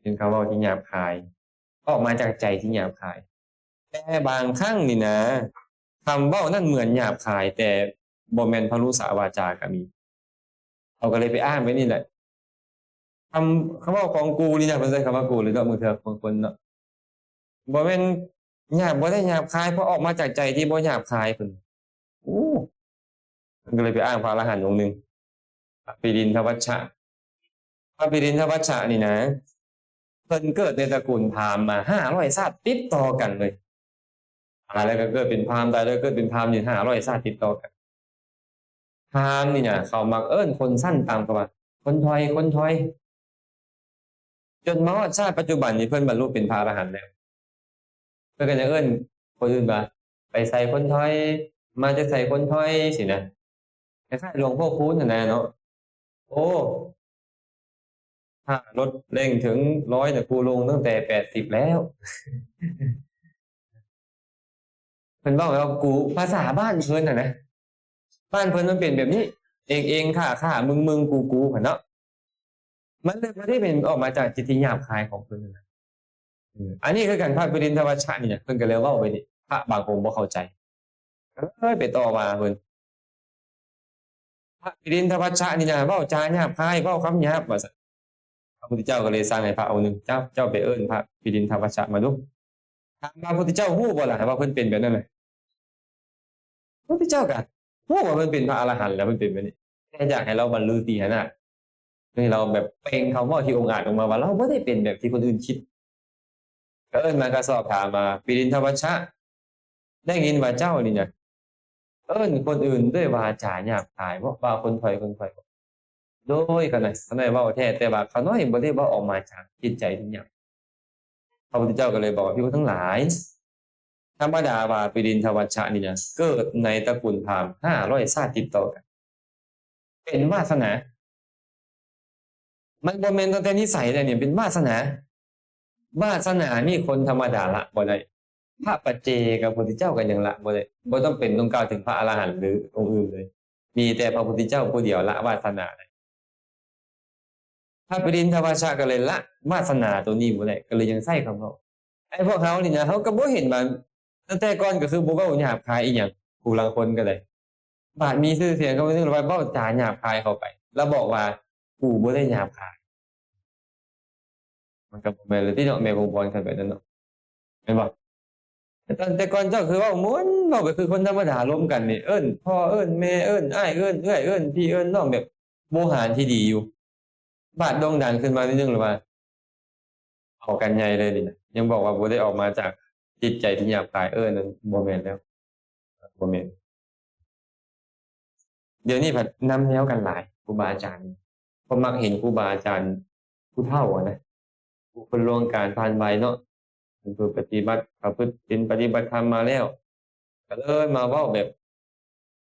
ເປັນຄຳເວົ້າທີ່ຫຍາບຄາຍ ອອກມາຈາກໃຈທີ່ຫຍາບຄາຍ. ແຕ່ບາງຄັ້ງນີ້ນະ ຄຳເວົ້ານັ້ນເໝືອນຫຍາບຄາຍ ແຕ່ບໍ່ແມ່ນພະລຸສະວາຈາກໍມີ. ເຂົາກໍເລີຍໄປອ້າງໄປນີ້ແຫຼະ ຄຳ ຄຳເວົ້າຂອງກູນີ້ນະ ເພິ່ນໃຊ້ຄຳວ່າກູເລີຍເນາະ ບາງເທື່ອບາງຄົນເນາະ ບໍ່ແມ່ນຫຍາບ ບໍ່ໄດ້ຫຍາບຄາຍ ເພາະອອກມາຈາກໃຈທີ່ບໍ່ຫຍາບຄາຍ ເພິ່ນ ໂອ້ ເພິ່ນກໍເລີຍໄປອ້າງພະອະລະຫັນອົງໜຶ່ງ ພະປິລິນທະວັດຊະ. ພະປິລິນທະວັດຊະນີ້ນະ ເພິ່ນເກີດໃນຕະກູນພາມມາຫ້າຮ້ອຍຊາດຕິດຕໍ່ກັນເລີຍ. ຕາຍແລ້ວກໍເກີດເປັນພາມ ຕາຍແລ້ວເກີດເປັນພາມ ນີ້ຫ້າຮ້ອຍຊາດຕິດຕໍ່ກັນ. ພາມນີ້ນະ ເຂົາມັກເອີ້ນຄົນຊັ້ນຕ່ຳເຂົາວ່າ ຄົນຖອຍ ຄົນຖອຍ ຈົນມາຮອດຊາດປັດຈຸບັນນີ້ ເພິ່ນບັນລຸເປັນພະອະລະຫັນແລ້ວ ເພິ່ນກໍຍັງເອີ້ນຄົນອື່ນວ່າ ໄປໃສຄົນຖອຍ ມາແຕ່ໃສຄົນຖອຍ ຊີ້ນະ ຄ້າຍໆຫຼວງພໍ່ຄູນຫັ້ນນະເນາະ. ໂອ້ ຖ້າລົດເລັ່ງເຖິງຮ້ອຍນະ ກູລົງຕັ້ງແຕ່ແປດສິບແລ້ວ. ເພິ່ນເວົ້າແບບກູ ພາສາບ້ານເພິ່ນຫັ້ນນະ ບ້ານເພິ່ນມັນເປັນແບບນີ້ ເອງໆ ຂ້າໆ ມຶງໆ ກູໆ ຫັ້ນເນາະ. ມັນເລີຍບໍ່ໄດ້ເປັນອອກມາຈາກຈິດທີ່ຫຍາບຄາຍຂອງເພິ່ນຫັ້ນນະ. ເອີ ອັນນີ້ຄືກັນ ພະປິລິນທະວັດຊະນີ້ນະ ເພິ່ນກໍເລີຍເວົ້າໄປນີ້ ພະບາງອົງບໍ່ເຂົ້າໃຈ ເອີ ໄປຕໍ່ວ່າເພິ່ນ ພະປິລິນທະວັດຊະນີ້ນະ ເວົ້າຈາຫຍາບຄາຍ ເວົ້າຄຳຫຍາບ ວ່າຊັ້ນ. ພະພຸດທະເຈົ້າກໍເລີຍສັ່ງໃຫ້ພະອົງໜຶ່ງ ເຈົ້າ ເຈົ້າໄປເອີ້ນພະປິລິນທະວັດຊະມາດູ. ຖາມວ່າພຸດທະເຈົ້າຮູ້ບໍ່ລະວ່າເພິ່ນເປັນແບບນັ້ນນະ? ພຸດທະເຈົ້າກໍຮູ້ວ່າເພິ່ນເປັນພະອະລະຫັນ ແລ້ວເພິ່ນເປັນແບບນີ້ ແຕ່ຢາກໃຫ້ລາວບັນລຸຕີຮະນາດ ໃຫ້ລາວແບບເປັ່ງຄຳເວົ້າທີ່ອົງອາດອອກມາວ່າລາວບໍ່ໄດ້ເປັນແບບທີ່ຄົນອື່ນຄິດ. ກໍເອີ້ນມາກໍສອບຖາມວ່າ ປິລິນທະວັດຊະ ໄດ້ຍິນວ່າເຈົ້ານີ້ນະ ເອີ້ນຄົນອື່ນດ້ວຍວາຈາຫຍາບຄາຍບໍ? ວ່າຄົນຖອຍ ຄົນຖອຍບໍ? ໂດຍ ຂ້ານ້ອຍ ຂ້ານ້ອຍເວົ້າແທ້ ແຕ່ວ່າຂ້ານ້ອຍບໍ່ໄດ້ເວົ້າອອກມາຈາກຈິດໃຈທີ່ຫຍາບ. ພະພຸດທະເຈົ້າກໍເລີຍບອກວ່າ ພິກຂຸທັງຫຼາຍ, ທຳມະດາວ່າປິລິນທະວັດຊະນີ້ນະ ເກີດໃນຕະກູນພາມຫ້າຮ້ອຍຊາດຕິດຕໍ່ກັນ ເປັນວາສະໜາ. ມັນບໍ່ແມ່ນຕັ້ງແຕ່ນິໄສແລ້ວນີ້ ເປັນວາສະໜາ. ວາສະໜານີ້ຄົນທຳມະດາລະບໍ່ໄດ້. ພະປັດເຈກະພຸດທະເຈົ້າກໍຍັງລະບໍ່ໄດ້. ບໍ່ຈຳເປັນຕ້ອງກ່າວເຖິງພະອະລະຫັນ ຫຼື ອົງອື່ນເລີຍ. ມີແຕ່ພະພຸດທະເຈົ້າຜູ້ດຽວລະວາສະໜາໄດ້. ພະປິລິນທະວັດຊະກໍເລີຍລະວາສະໜາໂຕນີ້ບໍ່ໄດ້ ກໍເລີຍຍັງໃຊ້ຄຳເວົ້າ. ໄອ້ພວກເຮົານີ້ນະ ເຮົາກໍບໍ່ເຫັນວ່າ ຕັ້ງແຕ່ກ່ອນກໍຄືບໍ່ເວົ້າຫຍາບຄາຍອີ່ຫຍັງ ຜູ້ລາງຄົນກໍໄດ້. ບາດມີຊື່ສຽງເຂົ້າມາ ເວົ້າຈາຫຍາບຄາຍເຂົ້າໄປ ແລ້ວບອກວ່າ ກູບໍ່ໄດ້ຫຍາບຄາຍ. ມັນກໍບໍ່ແມ່ນແລ້ວຕິເນາະ ແມ່ຄອງພອນ ຄັນແບບນັ້ນເນາະ ແມ່ນບໍ່? ແຕ່ຕອນ ແຕ່ກ່ອນເຈົ້າຄືເວົ້າມ່ວນ ເວົ້າໄປຄືຄົນທຳມະດາລົມກັນນີ້ ເອີ້ນພໍ່ເອີ້ນແມ່ ເອີ້ນອ້າຍເອີ້ນເອື້ອຍ ເອີ້ນພີ່ເອີ້ນນ້ອງ ແບບບູຮານທີ່ດີຢູ່. ບາດໂດ່ງດັງຂຶ້ນມາໜ້ອຍໜຶ່ງແລ້ວວ່າ ເອົາກັນໃຫຍ່ເລີຍນີ້ນະ. ຍັງບອກວ່າບໍ່ໄດ້ອອກມາຈາກຈິດໃຈທີ່ຫຍາບຄາຍ. ເອີ ນັ້ນບໍ່ແມ່ນແລ້ວ ບໍ່ແມ່ນ. ດຽວນີ້ພັດນຳແນວກັນຫຼາຍ ຄູບາອາຈານ. ເພາະມັກເຫັນຄູບາອາຈານຜູ້ເຖົ້າຫັ້ນນະ ຜູ້ເພິ່ນລ່ວງການຜ່ານໄວເນາະ ເພິ່ນປະຕິບັດ ປະພຶດສິນ ປະຕິບັດທຳມາແລ້ວ ກໍເລີຍມາເວົ້າແບບ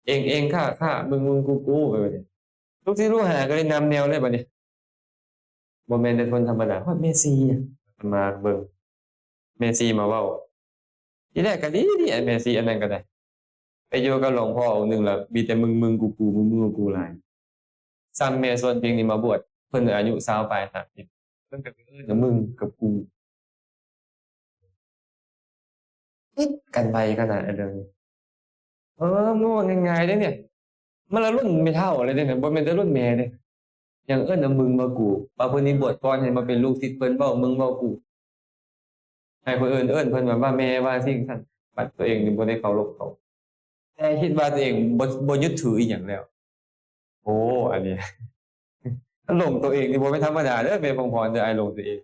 ເອງໆ ຂ້າໆ ມຶງໆ ກູໆ ໄປບັດນີ້. ລູກສິດລູກຫາກໍເລີຍນຳແນວເລີຍບັດນີ້. ບໍ່ແມ່ນແຕ່ຄົນທຳມະດາ ຮອດແມ່ຊີມາເບິ່ງ ແມ່ຊີມາເວົ້າ. ທີແລກກໍດີໆ ແມ່ຊີອັນນັ້ນກໍໄດ້ ໄປຢູ່ກັບຫຼວງພໍ່ອົງໜຶ່ງລະມີແຕ່ມຶງໆ ກູໆ ມຶງໆ ກູໆ ຫຼາຍ. ຊ້ຳແມ່ຊວນພິງນີ້ມາບວດ ເພິ່ນອາຍຸຊາວປາຍ ສາມສິບ ເພິ່ນກໍໄປເອີ້ນວ່າມຶງກັບກູ ຕິດກັນໄວຂະໜາດນັ້ນເລີຍ. ເອີ ມັນເວົ້າງ່າຍໆເດ້ນີ້ ມັນລະລຸ້ນແມ່ເຖົ້າແລ້ວເດ້ ບໍ່ແມ່ນແຕ່ລຸ້ນແມ່ເດ້. ຍັງເອີ້ນວ່າມຶງວ່າກູ ວ່າເພິ່ນນີ້ບວດກ່ອນໃຫ້ມາເປັນລູກສິດເພິ່ນ ເວົ້າມຶງເວົ້າກູ ໃຫ້ຄົນອື່ນເອີ້ນເພິ່ນວ່າ ວ່າແມ່ ວ່າສິ່ງຊັ້ນ ບັດຕົວເອງນີ້ບໍ່ໄດ້ເຄົາລົບເຂົາ ແຕ່ຄິດວ່າຕົວເອງບໍ່ ບໍ່ຍຶດຖືອີ່ຫຍັງແລ້ວ. ໂອ້ ອັນນີ້ ອາລົມຕົວເອງນີ້ບໍ່ແມ່ນທຳມະດາເດີ ແມ່ຄອງພອນເດີ ອາລົມຕົວເອງ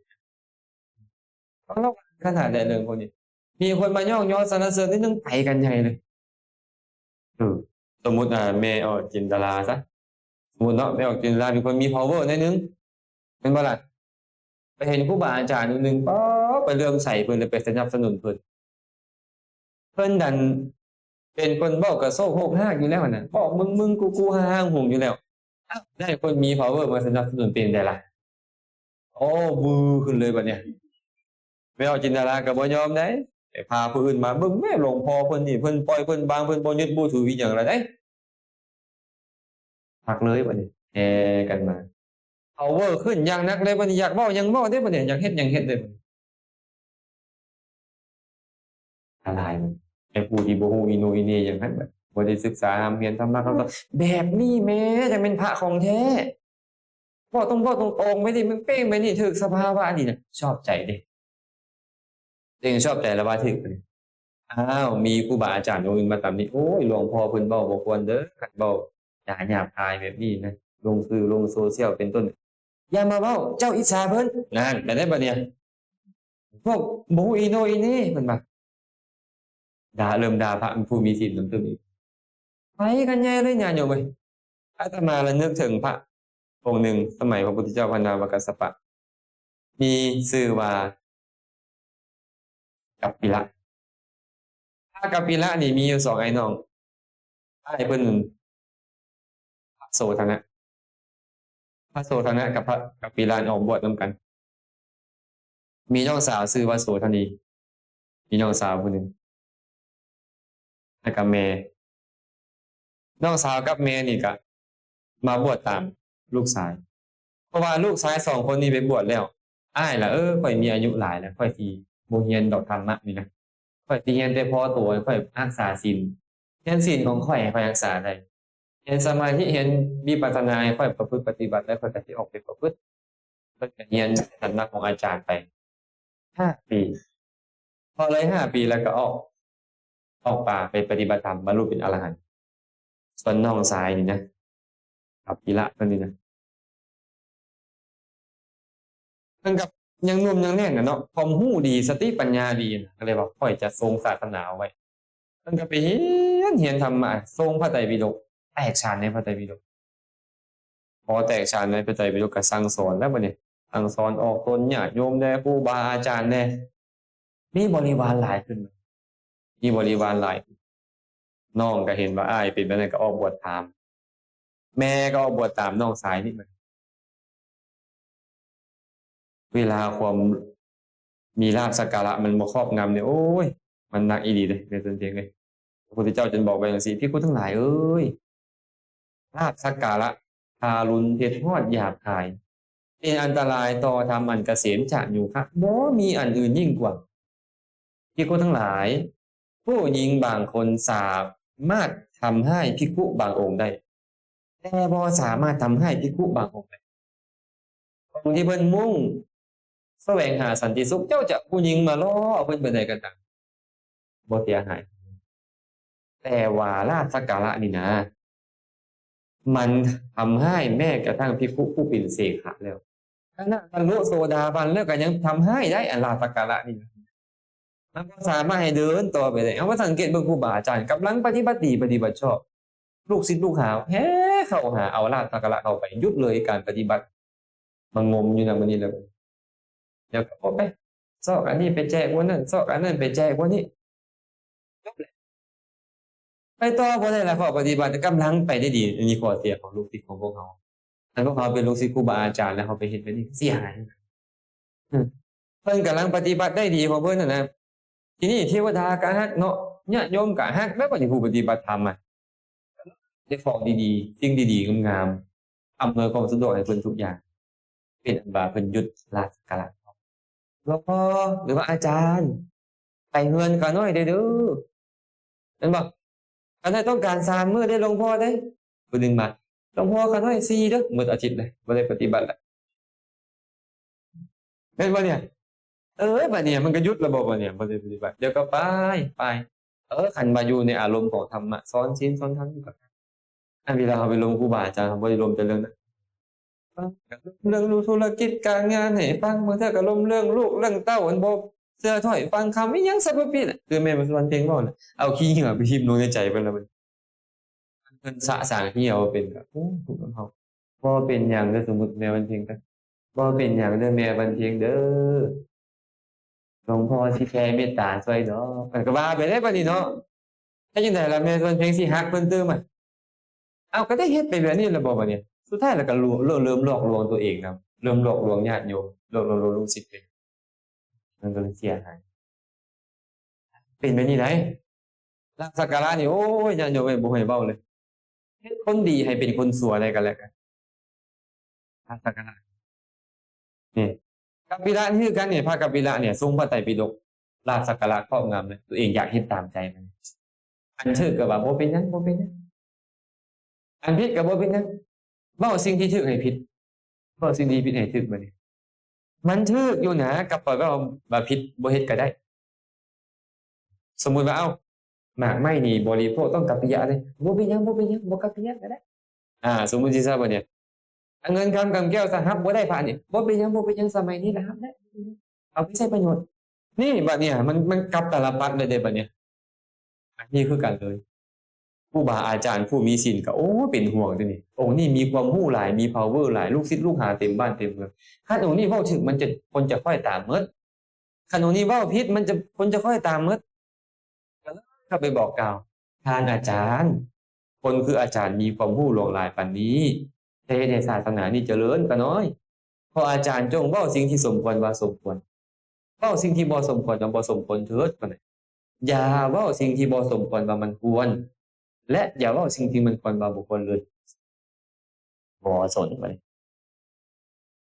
ເຂົາລະວັງຂະໜາດໃດເລື່ອງພວກນີ້. ມີຄົນມາຍ້ອງຍໍສັນລະເສີນນິດໜຶ່ງ ໄປກັນໃຫຍ່ເລີຍ. ເອີ ສົມມຸດ ອາ ແມ່ອອກຈິນດາລາຊະ ສົມມຸດເນາະ ແມ່ອອກຈິນດາລາເປັນຄົນມີພາວເວີໜ້ອຍໜຶ່ງ ແມ່ນບໍ່ລະ? ໄປເຫັນຄູບາອາຈານອົງໜຶ່ງ ປາ ໄປເຫຼື້ອມໃສເພິ່ນ ແລ້ວໄປສະໜັບສະໜູນເພິ່ນ. ເພິ່ນນັ້ນເປັນຄົນເວົ້າກະໂຊກໂຮກຮາກຢູ່ແລ້ວຫັ້ນນະ ເວົ້າມຶງໆ ກູໆ ຮ່າງໆ ຫຸງຢູ່ແລ້ວ. ອ້າວ ໄດ້ຄົນມີພາວເວີມາສະໜັບສະໜູນ ເປັນໃດລະ? ໂອ້ ວືຂຶ້ນເລີຍບັດນີ້ ແມ່ອອກຈິນດາລາກໍບໍ່ຍອມໃດ ໄປພາຜູ້ອື່ນມາເບິ່ງແມ້ ຫຼວງພໍ່ເພິ່ນນີ້ ເພິ່ນປ່ອຍເພິ່ນວາງ ເພິ່ນບໍ່ຍຶດບໍ່ຖືອີ່ຫຍັງລະໃດ. ຄັກເລີຍບັດນີ້ ແຫ່ກັນມາ ເອົາເວີຂຶ້ນຢ່າງໜັກເລີຍບັດນີ້ ຢາກເວົ້າຫຍັງເວົ້າເດ້ບັດນີ້ ຢາກເຮັດຫຍັງເຮັດເດ້ບັດນີ້. ອັນຕະລາຍ ແຕ່ຜູ້ທີ່ບໍ່ຮູ້ອີໂນອີເນຫຍັງຫັ້ນ ບໍ່ໄດ້ສຶກສາຮ່ຳຮຽນທຳມະ ເຂົາກໍແບບນີ້ແມ້ ຈັ່ງແມ່ນພະຂອງແທ້ ເວົ້າຕ້ອງເວົ້າຕົງໆ ແບບນີ້ ເປັນແບບນີ້ ຖືກສະພາວະນີ້ນະ ຊອບໃຈເດ້ ເຕັງຊອບໃຈລະວ່າຖືກ. ອ້າວ ມີຄູບາອາຈານອົງອື່ນມາຕຳໜິ ໂອ້ຍ ຫຼວງພໍ່ເພິ່ນເວົ້າບໍ່ຄວນເດີ ຄັນເວົ້າຈາຫຍາບຄາຍແບບນີ້ນະ ລົງສື່ລົງໂຊຊຽວເປັນຕົ້ນ ຢ່າມາເວົ້າ ເຈົ້າອິດສາເພິ່ນ ນັ້ນ ແມ່ນໄດ໋ບັດນີ້ ພວກບໍ່ຮູ້ອີໂນອີເນ ເພິ່ນວ່າ ດ່າ ເລີ່ມດ່າພະຜູ້ມີສິນນຳຕົນອີກ ໄປກັນໃຫຍ່ເລີຍ ຍາດໂຍມເອີຍ. ອາດຕະມາລະນຶກເຖິງພະອົງໜຶ່ງ ສະໄໝພະພຸດທະເຈົ້າພະນາມວ່າກັດສະປະ ມີຊື່ວ່າກັບປິລະ. ພະກັບປິລະນີ້ມີຢູ່ສອງອ້າຍນ້ອງ ອ້າຍເພິ່ນ ພະໂສທະນະ ພະໂສທະນະກັບພະກັບປິລະອອກບວດນຳກັນ. ມີນ້ອງສາວຊື່ວ່າໂສທະນີ ມີນ້ອງສາວຜູ້ໜຶ່ງ ແລ້ວກໍແມ່ ນ້ອງສາວກັບແມ່ນີ້ກໍມາບວດຕາມລູກຊາຍ ເພາະວ່າລູກຊາຍສອງຄົນນີ້ໄປບວດແລ້ວ ອ້າຍລະ ເອີ ຂ້ອຍມີອາຍຸຫຼາຍແລ້ວ ຂ້ອຍຊິບໍ່ຮຽນດອກທຳມະນີ້ນະ ຂ້ອຍຊິຮຽນແຕ່ພໍໂຕ ຂ້ອຍຮັກສາສິນ ຮຽນສິນຂອງຂ້ອຍໃຫ້ຂ້ອຍຮັກສາໄດ້ ຮຽນສະມາທິ ຮຽນວິປັດສະນາໃຫ້ຂ້ອຍປະພຶດປະຕິບັດ ແລ້ວຂ້ອຍກໍຊິອອກໄປປະພຶດ. ເພິ່ນກໍຮຽນສຳນັກຂອງອາຈານໄປຫ້າປີ ພໍເລີຍຫ້າປີແລ້ວກໍອອກ ອອກປ່າໄປປະຕິບັດທຳ ບັນລຸເປັນອະລະຫັນ. ສ່ວນນ້ອງຊາຍນີ້ນະ ກັບປິລະເພິ່ນນີ້ນະ ເພິ່ນກໍຍັງໜຸ່ມຍັງແໜ້ນນະເນາະ ຄວາມຮູ້ດີ ສະຕິປັນຍາດີນະ ກໍເລີຍວ່າ ຂ້ອຍຈະຊົງສາສະໜາເອົາໄວ້. ເພິ່ນກໍໄປຮຽນ ຮຽນທຳມະ ຊົງພະໄຕປິດົກ ແຕກສານໃນພະໄຕປິດົກ ພໍແຕກສານໃນພະໄຕປິດົກກໍສັ່ງສອນແລ້ວບັດນີ້ ສັ່ງສອນອອກຕົນຍາດໂຍມແດ່ ຄູບາອາຈານແດ່ ມີບໍລິວານຫຼາຍຂຶ້ນ ມີບໍລິວານຫຼາຍຂຶ້ນ. ນ້ອງກໍເຫັນວ່າອ້າຍເປັນແບບນັ້ນ ກໍອອກບວດຕາມ ແມ່ກໍອອກບວດຕາມນ້ອງຊາຍນີ້ ເວລາຄວາມມີລາບສັກກາລະມັນມາຄອບງຳນີ້ ໂອ້ຍ ມັນໜັກອີ່ຫຼີເດ້ ແມ່ຕົນເອງເອີຍ. ພະພຸດທະເຈົ້າຈຶ່ງບອກໄວ້ຈັ່ງຊີ້ ພິກຂຸທັງຫຼາຍເອີຍ ລາບສັກກາລະທາລຸນເຜັດຮອດຫຍາບຄາຍ ເປັນອັນຕະລາຍຕໍ່ທຳອັນກະເສມຈະໂຍຄະ ບໍ່ມີອັນອື່ນຍິ່ງກວ່າ. ພິກຂຸທັງຫຼາຍ ຜູ້ຍິງບາງຄົນສາມາດທຳຮ້າຍພິກຂຸບາງອົງໄດ້ ແຕ່ບໍ່ສາມາດທຳຮ້າຍພິກຂຸບາງອົງໄດ້. ອົງທີ່ເພິ່ນມຸ່ງສະແຫວງຫາສັນຕິສຸກ ເຈົ້າຈະຜູ້ຍິງມາລໍ້ເພິ່ນປານໃດກໍຕາມ ບໍ່ເສຍຫາຍ. ແຕ່ວ່າລາບສັກກາລະນີ້ນະ ມັນທຳຮ້າຍແມ້ກະທັ່ງພິກຂຸຜູ້ເປັນເສຂະແລ້ວ ຄະນະບັນລຸໂສດາບັນແລ້ວກໍຍັງທຳຮ້າຍໄດ້ ອັນລາບສັກກາລະນີ້ນະ ມັນບໍ່ສາມາດໃຫ້ເດີນຕໍ່ໄປໄດ້. ເຮົາມາສັງເກດເບິ່ງຄູບາອາຈານກຳລັງປະຕິບັດດີປະຕິບັດຊອບ ລູກສິດລູກຫາແຫ່ເຂົ້າຫາ ເອົາລາບສັກກາລະເຂົ້າໄປ ຢຸດເລີຍການປະຕິບັດ ມາງົມຢູ່ນຳອັນນີ້ແລ້ວ ແລ້ວກໍອອກໄປ ຊອກອັນນີ້ໄປແຈກຄົນນັ້ນ ຊອກອັນນັ້ນໄປແຈກຄົນນີ້ ຈົບແລ້ວ ໄປຕໍ່ບໍ່ໄດ້ລະ ເພາະປະຕິບັດກຳລັງໄປໄດ້ດີ. ອັນນີ້ຂໍ້ເສຍຂອງລູກສິດຂອງພວກເຮົາ ຄັນພວກເຮົາເປັນລູກສິດຄູບາອາຈານແລ້ວເຮົາໄປເຮັດແບບນີ້ ເສຍຫາຍ. ເພິ່ນກຳລັງປະຕິບັດໄດ້ດີຂອງເພິ່ນຫັ້ນນະ ທີນີ້ເທວະດາກໍຮັກເນາະ ຍາດໂຍມກໍຮັກ ແລ້ວບັດນີ້ຜູ້ປະຕິບັດທຳອະ ໄດ້ຂອງດີໆ ສິ່ງດີໆງາມໆ ອຳນວຍຄວາມສະດວກໃຫ້ເພິ່ນທຸກຢ່າງ ເປັນອັນວ່າເພິ່ນຢຸດລາບສັກກາລະ. ຫຼວງພໍ່ ຫຼືວ່າອາຈານ ໄປເຮືອນຂ້ານ້ອຍໄດ້ເດີ ແມ່ນບໍ່? ຂ້ານ້ອຍຕ້ອງການສາມມື້ເດ້ ຫຼວງພໍ່ເດ້. ຜູ້ໜຶ່ງມາ ຫຼວງພໍ່ ຂ້ານ້ອຍສີ່ເດີ. ໝົດອາທິດເລີຍ ບໍ່ໄດ້ປະຕິບັດລະ ແມ່ນບໍ່ເນຍ? ເອີ ບັດນີ້ມັນກໍຢຸດລະບໍ ບັດນີ້ບໍ່ໄດ້ປະຕິບັດ. ດຽວກໍໄປ ໄປ ເອີ ຄັນວ່າຢູ່ໃນອາລົມຂອງທຳມະ ສອນສິນສອນທຳຢູ່ກັບ ອັນເວລາເຮົາໄປລົມຄູບາອາຈານ ເຮົາບໍ່ໄດ້ລົມແຕ່ເລື່ອງນັ້ນ ເລື່ອງທຸລະກິດການງານໃຫ້ຟັງ ບາງເທື່ອກໍລົມເລື່ອງລູກເລື່ອງເຕົ້າ ອັນບໍ່ເຊື່ອຖ້ອຍຟັງຄຳ ອີ່ຫຍັງສາລະພັດແຫຼະ. ຄືແມ່ນວັນເພັງເວົ້ານະ ເອົາຂີ້ເຫຍື້ອໄປຖິ້ມລົງໃນໃຈເພິ່ນລະບັດນີ້ ເພິ່ນສະສາງທີ່ເຮົາເປັນກໍ ໂອ້ ເຮົາ ບໍ່ເປັນຫຍັງເດີ ສົມມຸດແມ່ວັນເພັງກໍ ບໍ່ເປັນຫຍັງເດີແມ່ວັນເພັງເດີ ຫຼວງພໍ່ຊິແຜ່ເມດຕາຊ່ວຍດອກ ເພິ່ນກໍວ່າໄປເດ້ບັດນີ້ເນາະ. ເຮັດຈັ່ງໃດລະແມ່ວັນເພັງຊິຮັກເພິ່ນຕື່ມອະ? ເອົ້າ ກໍໄດ້ເຮັດໄປແບບນີ້ລະບໍບັດນີ້? ສຸດທ້າຍລະກໍເລີ່ມຫຼອກລວງຕົວເອງນຳ ເລີ່ມຫຼອກລວງຍາດໂຍມ ຫຼອກລວງລູກສິດເປັນ ມັນກໍເລີຍເສຍຫາຍ ເປັນແບບນີ້ໄດ໋. ລາບສັກກາລະນີ້ ໂອ້ຍ ຍາດໂຍມເອີຍ ບໍ່ໃຫ້ເວົ້າເລີຍ ເຮັດຄົນດີໃຫ້ເປັນຄົນຊົ່ວໄດ້ກໍແລ້ວກັນ. ລາບສັກກາລະ ນີ້ ກັບປິລະນີ້ຄືກັນນີ້ ພະກັບປິລະນີ້ ຊົງພະໄຕປິດົກ ລາບສັກກາລະຄອບງຳເລີຍ ຕົວເອງຢາກເຮັດຕາມໃຈມັນ ອັນຖືກກໍວ່າບໍ່ເປັນຫຍັງ ບໍ່ເປັນຫຍັງ ອັນຜິດກໍບໍ່ເປັນຫຍັງ ເວົ້າສິ່ງທີ່ຖືກໃຫ້ຜິດ ເວົ້າສິ່ງທີ່ຜິດໃຫ້ຖືກ. ບັດນີ້ມັນຖືກຢູ່ນະ ກັບຂ້ອຍເວົ້າວ່າຜິດ ບໍ່ເຮັດກໍໄດ້. ສົມມຸດວ່າ ເອົ້າ ໝາກໄມ້ນີ້ບໍລິໂພກຕ້ອງກັບປິຍະເດ້ ບໍ່ເປັນຫຍັງ ບໍ່ເປັນຫຍັງ ບໍ່ກັບປິຍະກໍໄດ້. ອາ ສົມມຸດຊິຊະ ບັດນີ້ ເງິນຄຳກຳແກ້ວຊະຮັບບໍ່ໄດ້ພະນີ້ ບໍ່ເປັນຫຍັງ ບໍ່ເປັນຫຍັງ ສະໄໝນີ້ລະຮັບໄດ້ ເອົາໄປໃຊ້ປະໂຫຍດ. ນີ້ ບັດນີ້ມັນ ມັນກັບຕາລະປັດເລີຍເດ້ ບັດນີ້ ອັນນີ້ຄືກັນເລີຍ ຄູບາອາຈານຜູ້ມີສິນກໍ ໂອ້ ເປັນຫ່ວງເດ້ນີ້ ອົງນີ້ມີຄວາມຮູ້ຫຼາຍ ມີພາວເວີຫຼາຍ ລູກສິດລູກຫາເຕັມບ້ານເຕັມເມືອງ ຄັນອົງນີ້ເວົ້າຖືກ ມັນຈະ ຄົນຈະຄ້ອຍຕາມໝົດ ຄັນອົງນີ້ເວົ້າຜິດ ມັນຈະ ຄົນຈະຄ້ອຍຕາມໝົດ. ກໍເລີຍເຂົ້າໄປບອກກ່າວ ທ່ານອາຈານ ຄົນຄືອາຈານມີຄວາມຮູ້ຫຼວງຫຼາຍປານນີ້ ຈະເຮັດໃຫ້ສາສະໜານີ້ຈະເລີນກະນ້ອຍ ຂໍອາຈານຈົ່ງເວົ້າສິ່ງທີ່ສົມຄວນວ່າສົມຄວນ ເວົ້າສິ່ງທີ່ບໍ່ສົມຄວນວ່າບໍ່ສົມຄວນເຖີດ ວ່າຊັ້ນ. ຢ່າເວົ້າສິ່ງທີ່ບໍ່ສົມຄວນວ່າມັນຄວນ ແລະ ຢ່າເວົ້າສິ່ງທີ່ມັນຄວນວ່າບໍ່ຄວນເລີຍ. ບໍ່ສົນ ບັດນີ້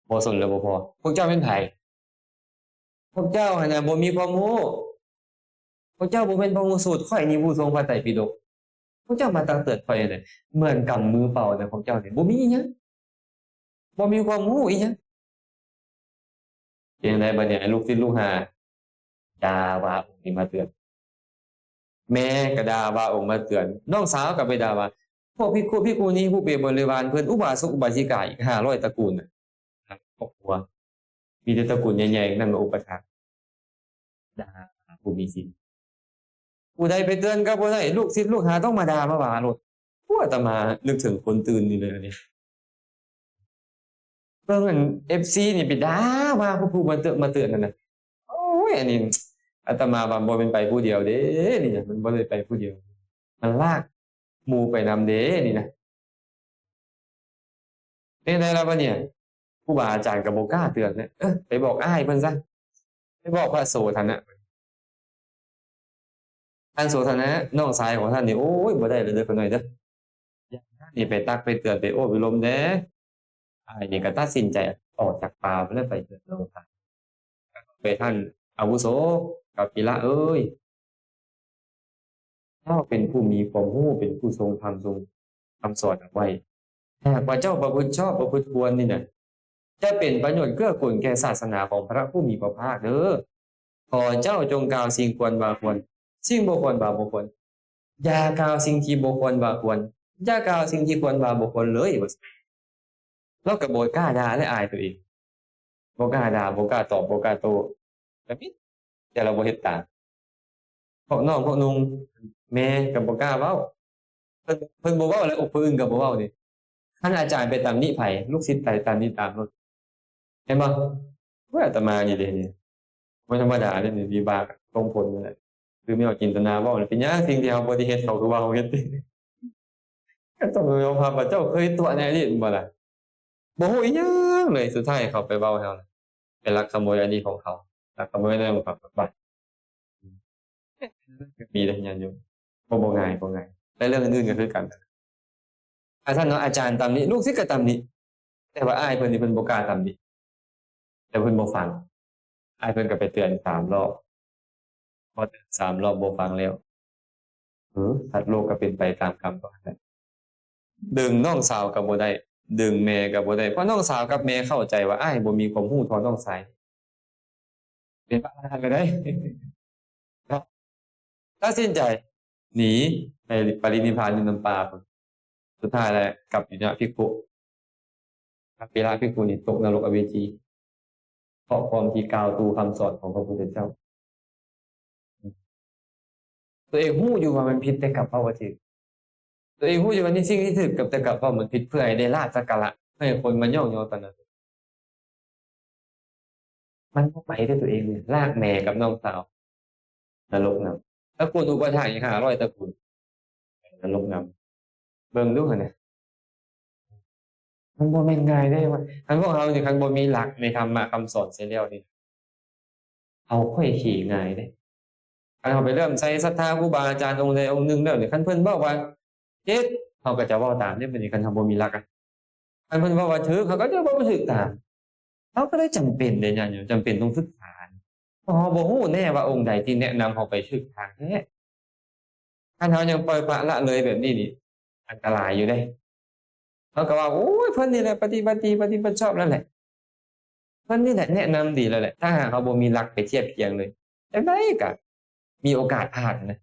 ບໍ່ສົນແລ້ວບໍ່ພໍ ພວກເຈົ້າແມ່ນໃຜ? ພວກເຈົ້າຫັ້ນນະບໍ່ມີຄວາມຮູ້ ພວກເຈົ້າບໍ່ແມ່ນພະຫູສູດ ຂ້ອຍນີ້ຜູ້ຊົງພະໄຕປິດົກ ພວກເຈົ້າມາຕັກເຕືອນຂ້ອຍຫັ້ນນະ ເໝືອນກຳມືເປົ່ານະ ພວກເຈົ້ານີ້ບໍ່ມີອີ່ຫຍັງ ບໍ່ມີຄວາມຮູ້ອີ່ຫຍັງ. ເປັນຈັ່ງໃດບັດນີ້ ລູກສິດລູກຫາດ່າວ່າອົງນີ້ມາເຕືອນ ແມ່ກໍດ່າວ່າອົງມາເຕືອນ ນ້ອງສາວກໍໄປດ່າວ່າ ພວກພິກຂຸພິກຂຸນີ ຜູ້ເປບໍລິວານເພິ່ນ ອຸບາສົກອຸບາສິກາອີກຫ້າຮ້ອຍຕະກູນນະ ຄອບຄົວ ມີແຕ່ຕະກູນໃຫຍ່ໆນັ້ນມາອຸປະຖາກ ດ່າຜູ້ມີສິນ ຜູ້ໃດໄປເຕືອນກໍບໍ່ໄດ້ ລູກສິດລູກຫາຕ້ອງມາດ່າມາວ່າໂລດ. ໂອ້ ອາດຕະມານຶກເຖິງຄົນຕື່ນນີ້ເລີຍອັນນີ້ ເບິ່ງອັນເອັຟຊີນີ້ໄປດ່າວ່າຜູ້ມາເຕືອນ ມາເຕືອນນັ້ນນະ ໂອ້ຍ ອັນນີ້ອາດຕະມາວ່າບໍ່ແມ່ນໄປຜູ້ດຽວເດ້ນີ້ນະ ມັນບໍ່ໄດ້ໄປຜູ້ດຽວ ມັນລາກໝູ່ໄປນຳເດ້ນີ້ນະ. ເປັນໃດລະບັດນີ້ ຄູບາອາຈານກໍບໍ່ກ້າເຕືອນແລ້ວ ເອີ ໄປບອກອ້າຍເພິ່ນຊະ ໄປບອກພະໂສທະນະ ທ່ານໂສທະນະ ນ້ອງຊາຍຂອງທ່ານນີ້ ໂອ້ຍ ບໍ່ໄດ້ເລີຍເດີ ຂ້ານ້ອຍເດີ ຢ່າໃຫ້ທ່ານນີ້ໄປຕັກໄປເຕືອນ ໄປໂອ້ໄປລົມແດ່. ອ້າຍນີ້ກໍຕັດສິນໃຈອອກຈາກປ່າໄປເລີຍ ໄປເກີດໂລກ ໄປ ທ່ານອາວຸໂສ ກັບປີລະເອີຍ ເຈົ້າເປັນຜູ້ມີຄວາມຮູ້ ເປັນຜູ້ຊົງທຳຊົງຄຳສອນເອົາໄວ້ ຖ້າຫາກວ່າເຈົ້າປະພຶດຊອບປະພຶດຄວນນີ້ນະ ຈະເປັນປະໂຫຍດເກື້ອກູນແກ່ສາສະໜາຂອງພະຜູ້ມີພະພາກເດີ. ຂໍເຈົ້າຈົ່ງກ່າວສິ່ງຄວນວ່າຄວນ ສິ່ງບໍ່ຄວນວ່າບໍ່ຄວນ ຢ່າກ່າວສິ່ງທີ່ບໍ່ຄວນວ່າຄວນ ຢ່າກ່າວສິ່ງທີ່ຄວນວ່າບໍ່ຄວນເລີຍ ວ່າຊັ້ນ. ລາວກໍບໍ່ກ້າດ່າແລະ ອາຍຕົວເອງ ບໍ່ກ້າດ່າ ບໍ່ກ້າຕອບ ບໍ່ກ້າໂຕ້ ກໍມີແຕ່ລາວບໍ່ເຮັດຕາມ. ພວກນ້ອງພວກນຸ່ງ ແມ່ກໍບໍ່ກ້າເວົ້າ ເພິ່ນ ເພິ່ນບໍ່ເວົ້າແລ້ວ ຜູ້ອື່ນກໍບໍ່ເວົ້າເດ້. ຄັນອາຈານໄປຕຳໜິໃຜ ລູກສິດໄປຕຳໜິຕາມໂລດ ແມ່ນບໍ່? ໂອ້ຍ ອາດຕະມານີ້ເດ້ນີ້ ບໍ່ທຳມະດາເດ້ນີ້ ວິບາກສົ່ງຜົນນີ້ແຫຼະ ຄືແມ່ອອກຈິນຕະນາເວົ້າ ເປັນຫຍັງສິ່ງທີ່ເຮົາບໍ່ໄດ້ເຮັດ ເຂົາຄືວ່າເຮົາເຮັດ ກໍຕ້ອງຍອມຮັບວ່າເຈົ້າເຄີຍຕົວະໃນອະດີດແມ່ນບໍ່ລະ? ບໍ່ຮູ້ອີ່ຫຍັງເລີຍ ສຸດທ້າຍເຂົາໄປເວົ້າໃຫ້ເຮົາ ໄປລັກຂະໂມຍອັນນີ້ຂອງເຂົາ ລັກຂະໂມຍນັ້ນຂອງເຂົາໄປ. ມີເດ້ຍາດໂຍມ ບໍ່ ບໍ່ງ່າຍ ບໍ່ງ່າຍ ແລະເລື່ອງອື່ນໆກໍຄືກັນ. ອາຈານເນາະ ອາຈານຕຳໜິ ລູກສິດກໍຕຳໜິ ແຕ່ວ່າອ້າຍເພິ່ນນີ້ເພິ່ນບໍ່ກ້າຕຳໜິ ແຕ່ເພິ່ນບໍ່ຟັງ ອ້າຍເພິ່ນກໍໄປເຕືອນສາມລອບ ພໍເຕືອນສາມລອບບໍ່ຟັງແລ້ວ ເອີ ສັດໂລກກໍເປັນໄປຕາມກຳຂອງມັນ. ດຶງນ້ອງສາວກໍບໍ່ໄດ້ ດຶງແມ່ກໍບໍ່ໄດ້ ເພາະນ້ອງສາວກັບແມ່ເຂົ້າໃຈວ່າອ້າຍບໍ່ມີຄວາມຮູ້ທໍ່ນ້ອງຊາຍ ເປັນພະອະລະຫັນແລ້ວໃດ໋ ຕັດສິນໃຈໜີໄປປະລິນິບພານຢູ່ນຳປ່າພຸ້ນ. ສຸດທ້າຍແລ້ວກັບປິຍະພິກຂຸ ກັບປິລະພິກຂຸນີ້ຕົກນະລົກອະເວຈີ ເພາະຄວາມທີ່ກ່າວຕູ້ຄຳສອນຂອງພະພຸດທະເຈົ້າ. ຕົວເອງຮູ້ຢູ່ວ່າມັນຜິດ ແຕ່ກັບເວົ້າວ່າຖືກ. ຕົວເອງຮູ້ຢູ່ວ່ານີ້ສິ່ງທີ່ຖືກ ກັບ ແຕ່ກັບເວົ້າມັນຜິດ ເພື່ອໃຫ້ໄດ້ລາບສັກກາລະ ເພື່ອໃຫ້ຄົນມາຍ້ອງຍໍຕໍ່ໜ້າຕົວ. ມັນບໍ່ໄປເດ້ຕົວເອງ ລາກແມ່ກັບນ້ອງສາວນະລົກນຳ ຕະກູນອຸປະຖາກອີກຫ້າຮ້ອຍຕະກູນ ນະລົກນຳ. ເບິ່ງດູຫັ້ນນະ ມັນບໍ່ແມ່ນງ່າຍເດ້. ຄັນພວກເຮົານີ້ ຄັນບໍ່ມີຫຼັກໃນທຳມະຄຳສອນເສຍແລ້ວນີ້ ເຮົາຄ່ອຍເຂງ່າຍເດ້. ຄັນເຮົາໄປເຫຼື້ອມໃສສັດທາຄູບາອາຈານອົງໃດອົງໜຶ່ງແລ້ວນີ້ ຄັນເພິ່ນເວົ້າວ່າຜິດ ເຮົາກໍຈະເວົ້າຕາມເດ້. ບັດນີ້ຄັນເຮົາບໍ່ມີຫຼັກ ຄັນເພິ່ນເວົ້າວ່າຖືກ ເຮົາກໍຈະເວົ້າຖືກຕາມ. ເຮົາກໍເລີຍຈຳເປັນເດ້ ຍາດໂຍມ ຈຳເປັນຕ້ອງສຶກສາ ເພາະເຮົາບໍ່ຮູ້ແນ່ວ່າອົງໃດທີ່ແນະນຳເຮົາໄປຖືກທາງແທ້. ຄັນເຮົາຍັງປ່ອຍປະລະເລີຍແບບນີ້ນີ້ ອັນຕະລາຍຢູ່ເດ້. ເຮົາກໍວ່າ ໂອ້ຍ ເພິ່ນນີ້ແຫຼະປະຕິບັດດີ ປະຕິບັດຊອບແລ້ວແຫຼະ, ເພິ່ນນີ້ແຫຼະແນະນຳດີແລ້ວແຫຼະ. ຖ້າຫາກເຮົາບໍ່ມີຫຼັກໄປທຽບຄຽງເລີຍ ຈັ່ງໃດກໍມີໂອກາດພາດນະ.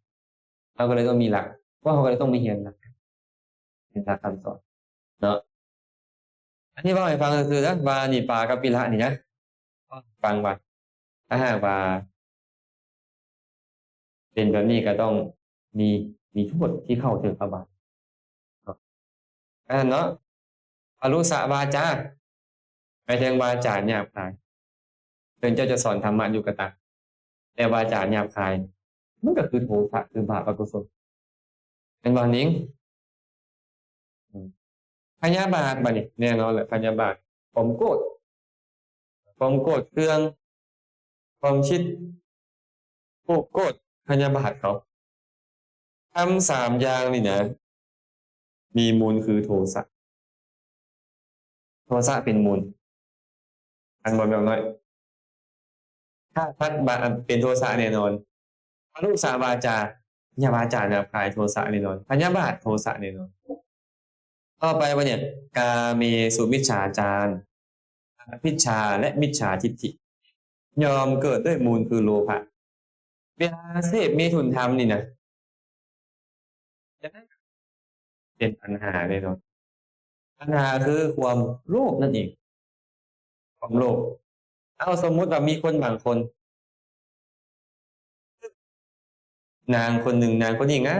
ເຮົາກໍເລີຍຕ້ອງມີຫຼັກ ພວກເຮົາກໍເລີຍຕ້ອງມາຮຽນຫຼັກ ເປັນຫຼັກຄຳສອນເນາະ. ອັນນີ້ເວົ້າໃຫ້ຟັງຊື່ໆ ເດີ ວ່ານີ້ປາກັບປິລະນີ້ນະ ຟັງວ່າ ຖ້າຫາກວ່າເປັນແບບນີ້ກໍຕ້ອງມີ ມີໂທດທີ່ເຂົ້າເຖິງອະບາຍເນາະ. ອັນນັ້ນເນາະ ພະລຸສະວາຈາ ໝາຍເຖິງວາຈາຫຍາບຄາຍ. ເຖິງເຈົ້າຈະສອນທຳມະຢູ່ກໍຕາມ ແຕ່ວາຈາຫຍາບຄາຍ ມັນກໍຄືໂທສະ ຄືບາບອະກຸສົນ ແມ່ນບໍ່ນິງ? ອືມ ພະຍາບາດ ບາດນີ້ແນ່ນອນແຫຼະ ພະຍາບາດ ຄວາມໂກດ ຄວາມໂກດເຄືອງ ຄວາມຄິດ ຜູ້ໂກດພະຍາບາດເຂົາ. ທຳສາມຢ່າງນີ້ນະ ມີມູນຄືໂທສະ. ໂທສະເປັນມູນ ອັນບໍ່ແມ່ນນ້ອຍ ຖ້າພັດບາດເປັນໂທສະແນ່ນອນ. ພະລຸສະວາຈາ ຍາວາຈາຫຍາບຄາຍ ໂທສະແນ່ນອນ. ພະຍາບາດ ໂທສະແນ່ນອນ. ຕໍ່ໄປບັດນີ້ ກາເມສຸມິດສາຈານ ອະວິດຊາ ແລະ ມິດສາທິດຖິ ຍ່ອມເກີດດ້ວຍມູນຄືໂລພະ. ເວລາເສບເມຖຸນທຳນີ້ນະ ເປັນຕັນຫາແນ່ນອນ. ຕັນຫາຄືຄວາມໂລບນັ້ນເອງ ຄວາມໂລບ. ເອົາ ສົມມຸດວ່າມີຄົນບາງຄົນ ນາງຄົນໜຶ່ງ ນາງຄົນນີ້ງາ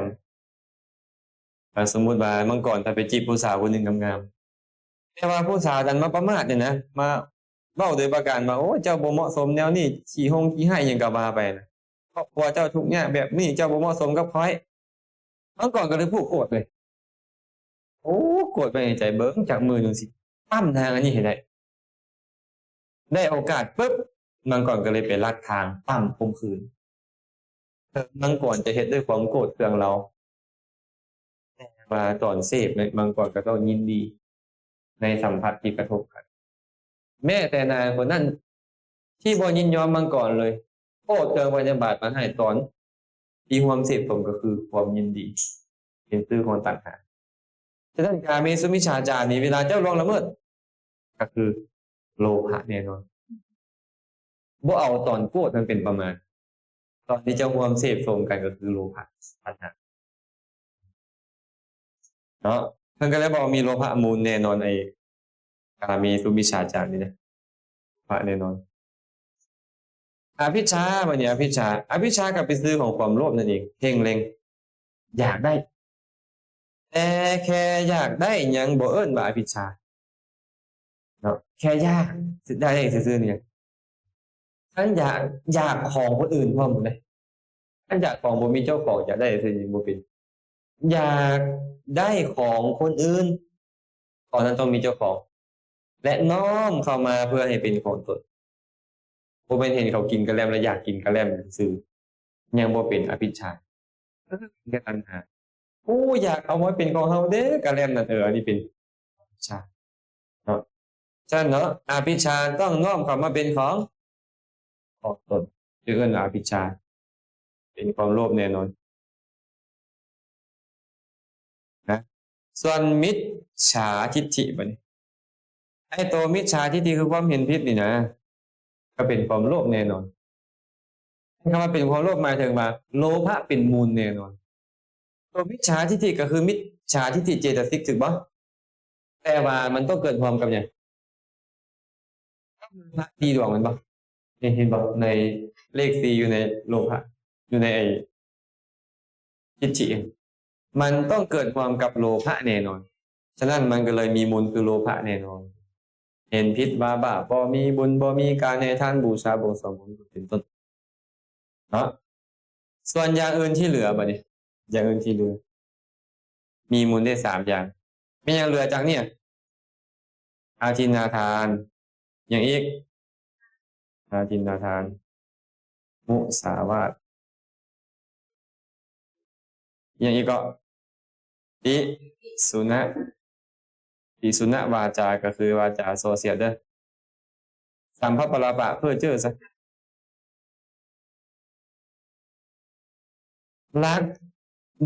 ມໆ. ເອົາ ສົມມຸດວ່າມັງກອນ ຖ້າໄປຈີບຜູ້ສາວຄົນໜຶ່ງງາມໆ ແຕ່ວ່າຜູ້ສາວດັນມາປະໝາດນີ້ນະ ມາເວົ້າໂດຍປະການວ່າ ໂອ້ຍ ເຈົ້າບໍ່ເໝາະສົມແນວນີ້ ຂີ້ຫົ່ງຂີ້ຮ້າຍຫຍັງກໍວ່າໄປນະ, ຄອບຄົວເຈົ້າທຸກຍາກແບບນີ້ ເຈົ້າບໍ່ເໝາະສົມກັບຂ້ອຍ. ມັງກອນກໍເລີຍຜູກໂກດເລີຍ. ໂອ້ ໂກດໄວ້ໃນໃຈ ເບິ່ງຈັກມື້ໜຶ່ງຊິປ້ຳນາງອັນນີ້ໃຫ້ໄດ້. ໄດ້ໂອກາດປຶບ ມັງກອນກໍເລີຍໄປລັດທາງປ້ຳຂົ່ມຂືນ. ເຖິງມັງກອນຈະເຮັດດ້ວຍຄວາມໂກດເຄືອງລາວ ແຕ່ວ່າຕອນເສບນີ້ ມັງກອນກໍຕ້ອງຍິນດີໃນສຳຜັດທີ່ກະທົບກັນ. ແມ້ແຕ່ນາງຄົນນັ້ນທີ່ບໍ່ຍິນຍອມມັງກອນເລີຍ ໂອ້ ເຖິງພະຍາບາດມາໃຫ້ຕອນທີ່ຮ່ວມເສບສົມກໍຄືຄວາມຍິນດີ ເປັນຊື່ຂອງຕັນຫາ. ສະນັ້ນ ກາເມສຸມິດສາຈານນີ້ ເວລາເຈົ້າລ່ວງລະເມີດ ກໍຄືໂລພະແນ່ນອນ. ບໍ່ເອົາຕອນໂກດນັ້ນເປັນປະມານ, ຕອນທີ່ເຈົ້າຮ່ວມເສບສົມກັນກໍຄືໂລພະ ຕັນຫາເນາະ. ເພິ່ນກໍເລີຍບອກມີໂລພະມູນແນ່ນອນ ໄອ້ກາເມສຸມິດສາຈານນີ້ນະ ໂລພະແນ່ນອນ. ອະວິດຊາ ບັດນີ້ອະວິດຊາ ອະວິດຊາກໍເປັນຊື່ຂອງຄວາມໂລບນັ້ນເອງ ເພງເລັງ ຢາກໄດ້ ແຕ່ແຄ່ຢາກໄດ້ຍັງບໍ່ເອີ້ນວ່າອະວິດຊາເນາະ. ແຄ່ຢາກ ຢາກໄດ້ຊື່ໆນີ້ ຄັນຢາກ ຢາກຂອງຄົນອື່ນພ້ອມພຸ້ນເດ້. ຄັນຢາກຂອງບໍ່ມີເຈົ້າຂອງ ຢາກໄດ້ຊື່ໆຍັງບໍ່ເປັນ. ຢາກໄດ້ຂອງຄົນອື່ນ ຂອງນັ້ນຕ້ອງມີເຈົ້າຂອງ ແລະ ນ້ອມເຂົ້າມາເພື່ອໃຫ້ເປັນຂອງຕົນ. ບໍ່ແມ່ນເຫັນເຂົາກິນກະແລັມແລ້ວຢາກກິນກະແລັມຊື່ໆ ຍັງບໍ່ເປັນອະວິດຊາ ເອີ ເປັນແຄ່ຕັນຫາ. ໂອ້ ຢາກເອົາມາເປັນຂອງເຮົາເດ້ ກະແລັມນັ້ນ. ເອີ ອັນນີ້ເປັນອະວິດຊາເນາະ. ສະນັ້ນເນາະ ອະວິດຊາຕ້ອງນ້ອມເຂົ້າມາເປັນຂອງ ຂອງຕົນ ຈຶ່ງເອີ້ນວ່າອະວິດຊາ ເປັນຄວາມໂລບແນ່ນອນນະ. ສ່ວນມິດສາທິດຖິບັດນີ້ ໄອ້ໂຕມິດສາທິດຖິຄືຄວາມເຫັນຜິດນີ້ນະ ກໍເປັນຄວາມໂລບແນ່ນອນ. ຄຳວ່າເປັນຄວາມໂລບໝາຍເຖິງວ່າໂລພະເປັນມູນແນ່ນອນ. ໂຕມິດສາທິດຖິກໍຄືມິດສາທິດຖິເຈຕະສິກ ຖືກບໍ່? ແຕ່ວ່າມັນຕ້ອງເກີດຮ່ວມກັບຫຍັງ? ກັບໂລພະສີ່ດວງແມ່ນບໍ່? ເຫັນ ເຫັນບໍ່? ໃນເລກສີ່ຢູ່ໃນໂລພະ ຢູ່ໃນໄອ້ທິດຖິ ມັນຕ້ອງເກີດຮ່ວມກັບໂລພະແນ່ນອນ. ສະນັ້ນມັນກໍເລີຍມີມູນຄືໂລພະແນ່ນອນ. ເຫັນຜິດວ່າບາບ ບໍ່ມີບຸນ ບໍ່ມີການໃຫ້ທານ ບູຊາບົວງສວງ ເປັນຕົ້ນເນາະ. ສ່ວນຢ່າງອື່ນທີ່ເຫຼືອ ບັດນີ້ ຢ່າງອື່ນທີ່ເຫຼືອ ມີມູນໄດ້ສາມຢ່າງ. ແມ່ນຫຍັງເຫຼືອຈາກນີ້? ອາທິນນາທານ. ຫຍັງອີກ? ອາທິນນາທານ, ມຸສາວາດ. ຫຍັງອີກເກາະ? ຕິສຸນະ, ຕິສຸນະວາຈາ ກໍຄືວາຈາສໍ້ສຽດເດີ້. ສຳພັບປະລາປະ ເພ້ອເຈີ້ຊະ. ລັກ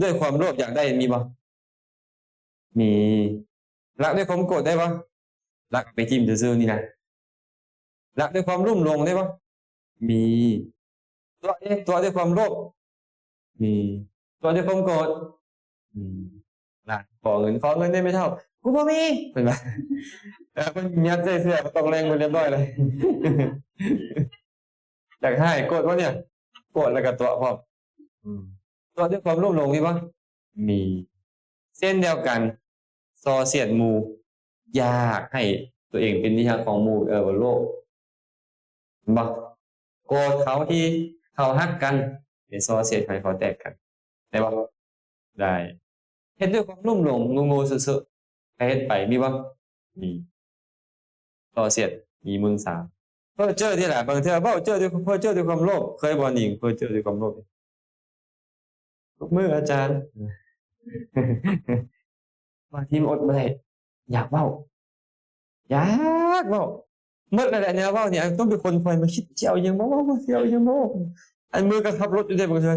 ດ້ວຍຄວາມໂລບ ຢາກໄດ້ ມີບໍ່? ມີ. ລັກດ້ວຍຄວາມໂກດໄດ້ບໍ່? ລັກເອົາໄປຖິ້ມຊື່ໆນີ້ນະ. ລັກດ້ວຍຄວາມລຸ່ມຫຼົງໄດ້ບໍ່? ມີ. ຕົວະເດ້ ຕົວະດ້ວຍຄວາມໂລບ? ມີ. ຕົວະດ້ວຍຄວາມໂກດ? ມີ. ນະ ຂໍເງິນ ຂໍເງິນໄດ້ແມ່ເຖົ້າ ກູບໍ່ມີ ເພິ່ນວ່າ. ເອີ ເພິ່ນຍັດໃສ່ເສື້ອ ຕ້ອງແລງເພິ່ນລຽບຮ້ອຍເລີຍ. ຢາກຮ້າຍ ໂກດບໍ່ເນຍ? ໂກດແລ້ວກໍຕົວະພ້ອມ. ອືມ ຕົວະດ້ວຍຄວາມໂລບຫຼົງມີບໍ່? ມີ. ເຊັ່ນດຽວກັນ ສໍ້ສຽດໝູ່ ຢາກໃຫ້ຕົວເອງເປັນທີ່ຮັກຂອງໝູ່ ເອີ້ນວ່າໂລບ ເຫັນບໍ່? ໂກດເຂົາທີ່ເຂົາຮັກກັນ ໄປສໍ້ສຽດໃຫ້ເຂົາແຕກກັນ ໄດ້ບໍ່? ໄດ້. ເຮັດດ້ວຍຄວາມລຸ່ມຫຼົງ ໂງ່ໆເຊາະໆ ໃຜເຮັດໄປ ມີບໍ່? ມີ. ສໍ້ສຽດມີມູນສາ. ເພ້ອເຈີ້ນີ້ລະ ບາງເທື່ອເວົ້າເຈີ້ດ້ວຍ ເພ້ອເຈີ້ດ້ວຍຄວາມໂລບ. ເຄີຍບໍ່ ນິງ ເພ້ອເຈີ້ດ້ວຍຄວາມໂລບ? ຍົກມື ອາຈານ. ບາງທີມັນອົດບໍ່ໄດ້ ຢາກເວົ້າ ຢາກເວົ້າ ໝົດແລ້ວແຫຼະແນວເວົ້ານີ້. ຕ້ອງເປັນຄົນຄອຍມາຄິດ ຊິເອົາຫຍັງມາເວົ້າ ຊິເອົາຫຍັງມາເວົ້າ. ອັນມືກໍຂັບລົດຢູ່ເດ້ ບາງເທື່ອ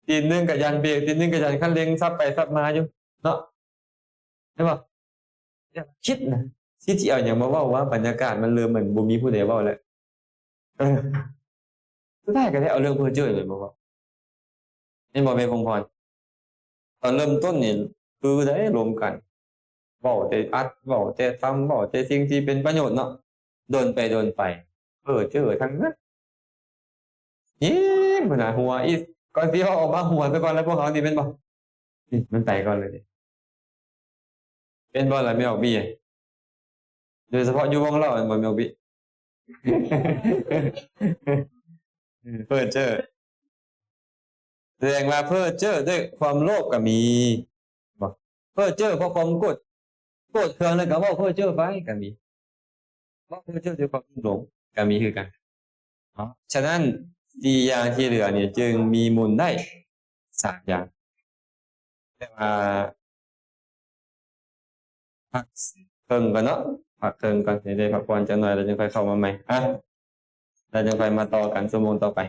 ຕີນໜຶ່ງກໍຢັນເບຣກ ຕີນໜຶ່ງກໍຢັນຄັນເລັ່ງ ສັບໄປສັບມາຢູ່ເນາະ ແມ່ນບໍ່? ຢາກຄິດນະ ຊິ ຊິເອົາຫຍັງມາເວົ້າວະ? ບັນຍາກາດມັນເລີ່ມ ມັນບໍ່ມີຜູ້ໃດເວົ້າແລ້ວ. ເອີ ສຸດທ້າຍກໍໄດ້ເອົາເລື່ອງເພ້ອເຈີ້ນີ້ມາເວົ້າ ແມ່ນບໍ່ແມ່ຄອງພອນ? ຕອນເລີ່ມຕົ້ນນີ້ຄືໄດ້ລົມກັນ ເວົ້າແຕ່ອັດ ເວົ້າແຕ່ທຳ ເວົ້າແຕ່ສິ່ງທີ່ເປັນປະໂຫຍດເນາະ. ດົນໄປດົນໄປ ເພ້ອເຈີ້ທັງນັ້ນ. ອີ ມັນນະ ຫົວອີກ ກ່ອນຊິເວົ້າອອກມາ ຫົວຊະກ່ອນແລ້ວພວກເຮົານີ້ ແມ່ນບໍ່? ນີ້ ມັນໄປກ່ອນເລີຍນີ້ ເປັນບໍ່ລະແມ່ອອກບີ? ໂດຍສະເພາະຢູ່ວົງເລົ່າ ແມ່ນບໍ່ແມ່ອອກບີ? ເອີ ເພ້ອເຈີ້ ສະແດງວ່າເພ້ອເຈີ້ດ້ວຍຄວາມໂລບກໍມີ ບໍ່? ເພ້ອເຈີ້ເພາະຄວາມໂກດ ໂກດເຄືອງ ແລ້ວກໍເວົ້າເພ້ອເຈີ້ໄປກໍມີ ເວົ້າເພ້ອເຈີ້ດ້ວຍຄວາມຫຼົງກໍມີຄືກັນເນາະ. ສະນັ້ນ ສີ່ຢ່າງທີ່ເຫຼືອນີ້ຈຶ່ງມີມູນໄດ້ສາມຢ່າງ. ແຕ່ວ່າ ພັກເຄິ່ງກ່ອນເນາະ ພັກເຄິ່ງກ່ອນ ໃຫ້ໄດ້ພັກຜ່ອນຈັກໜ້ອຍ ແລ້ວຈຶ່ງຄ່ອຍເຂົ້າມາໃໝ່. ອ່ະ ແລ້ວຈຶ່ງຄ່ອຍມາຕໍ່ກັນຊົ່ວໂມງຕໍ່ໄປ.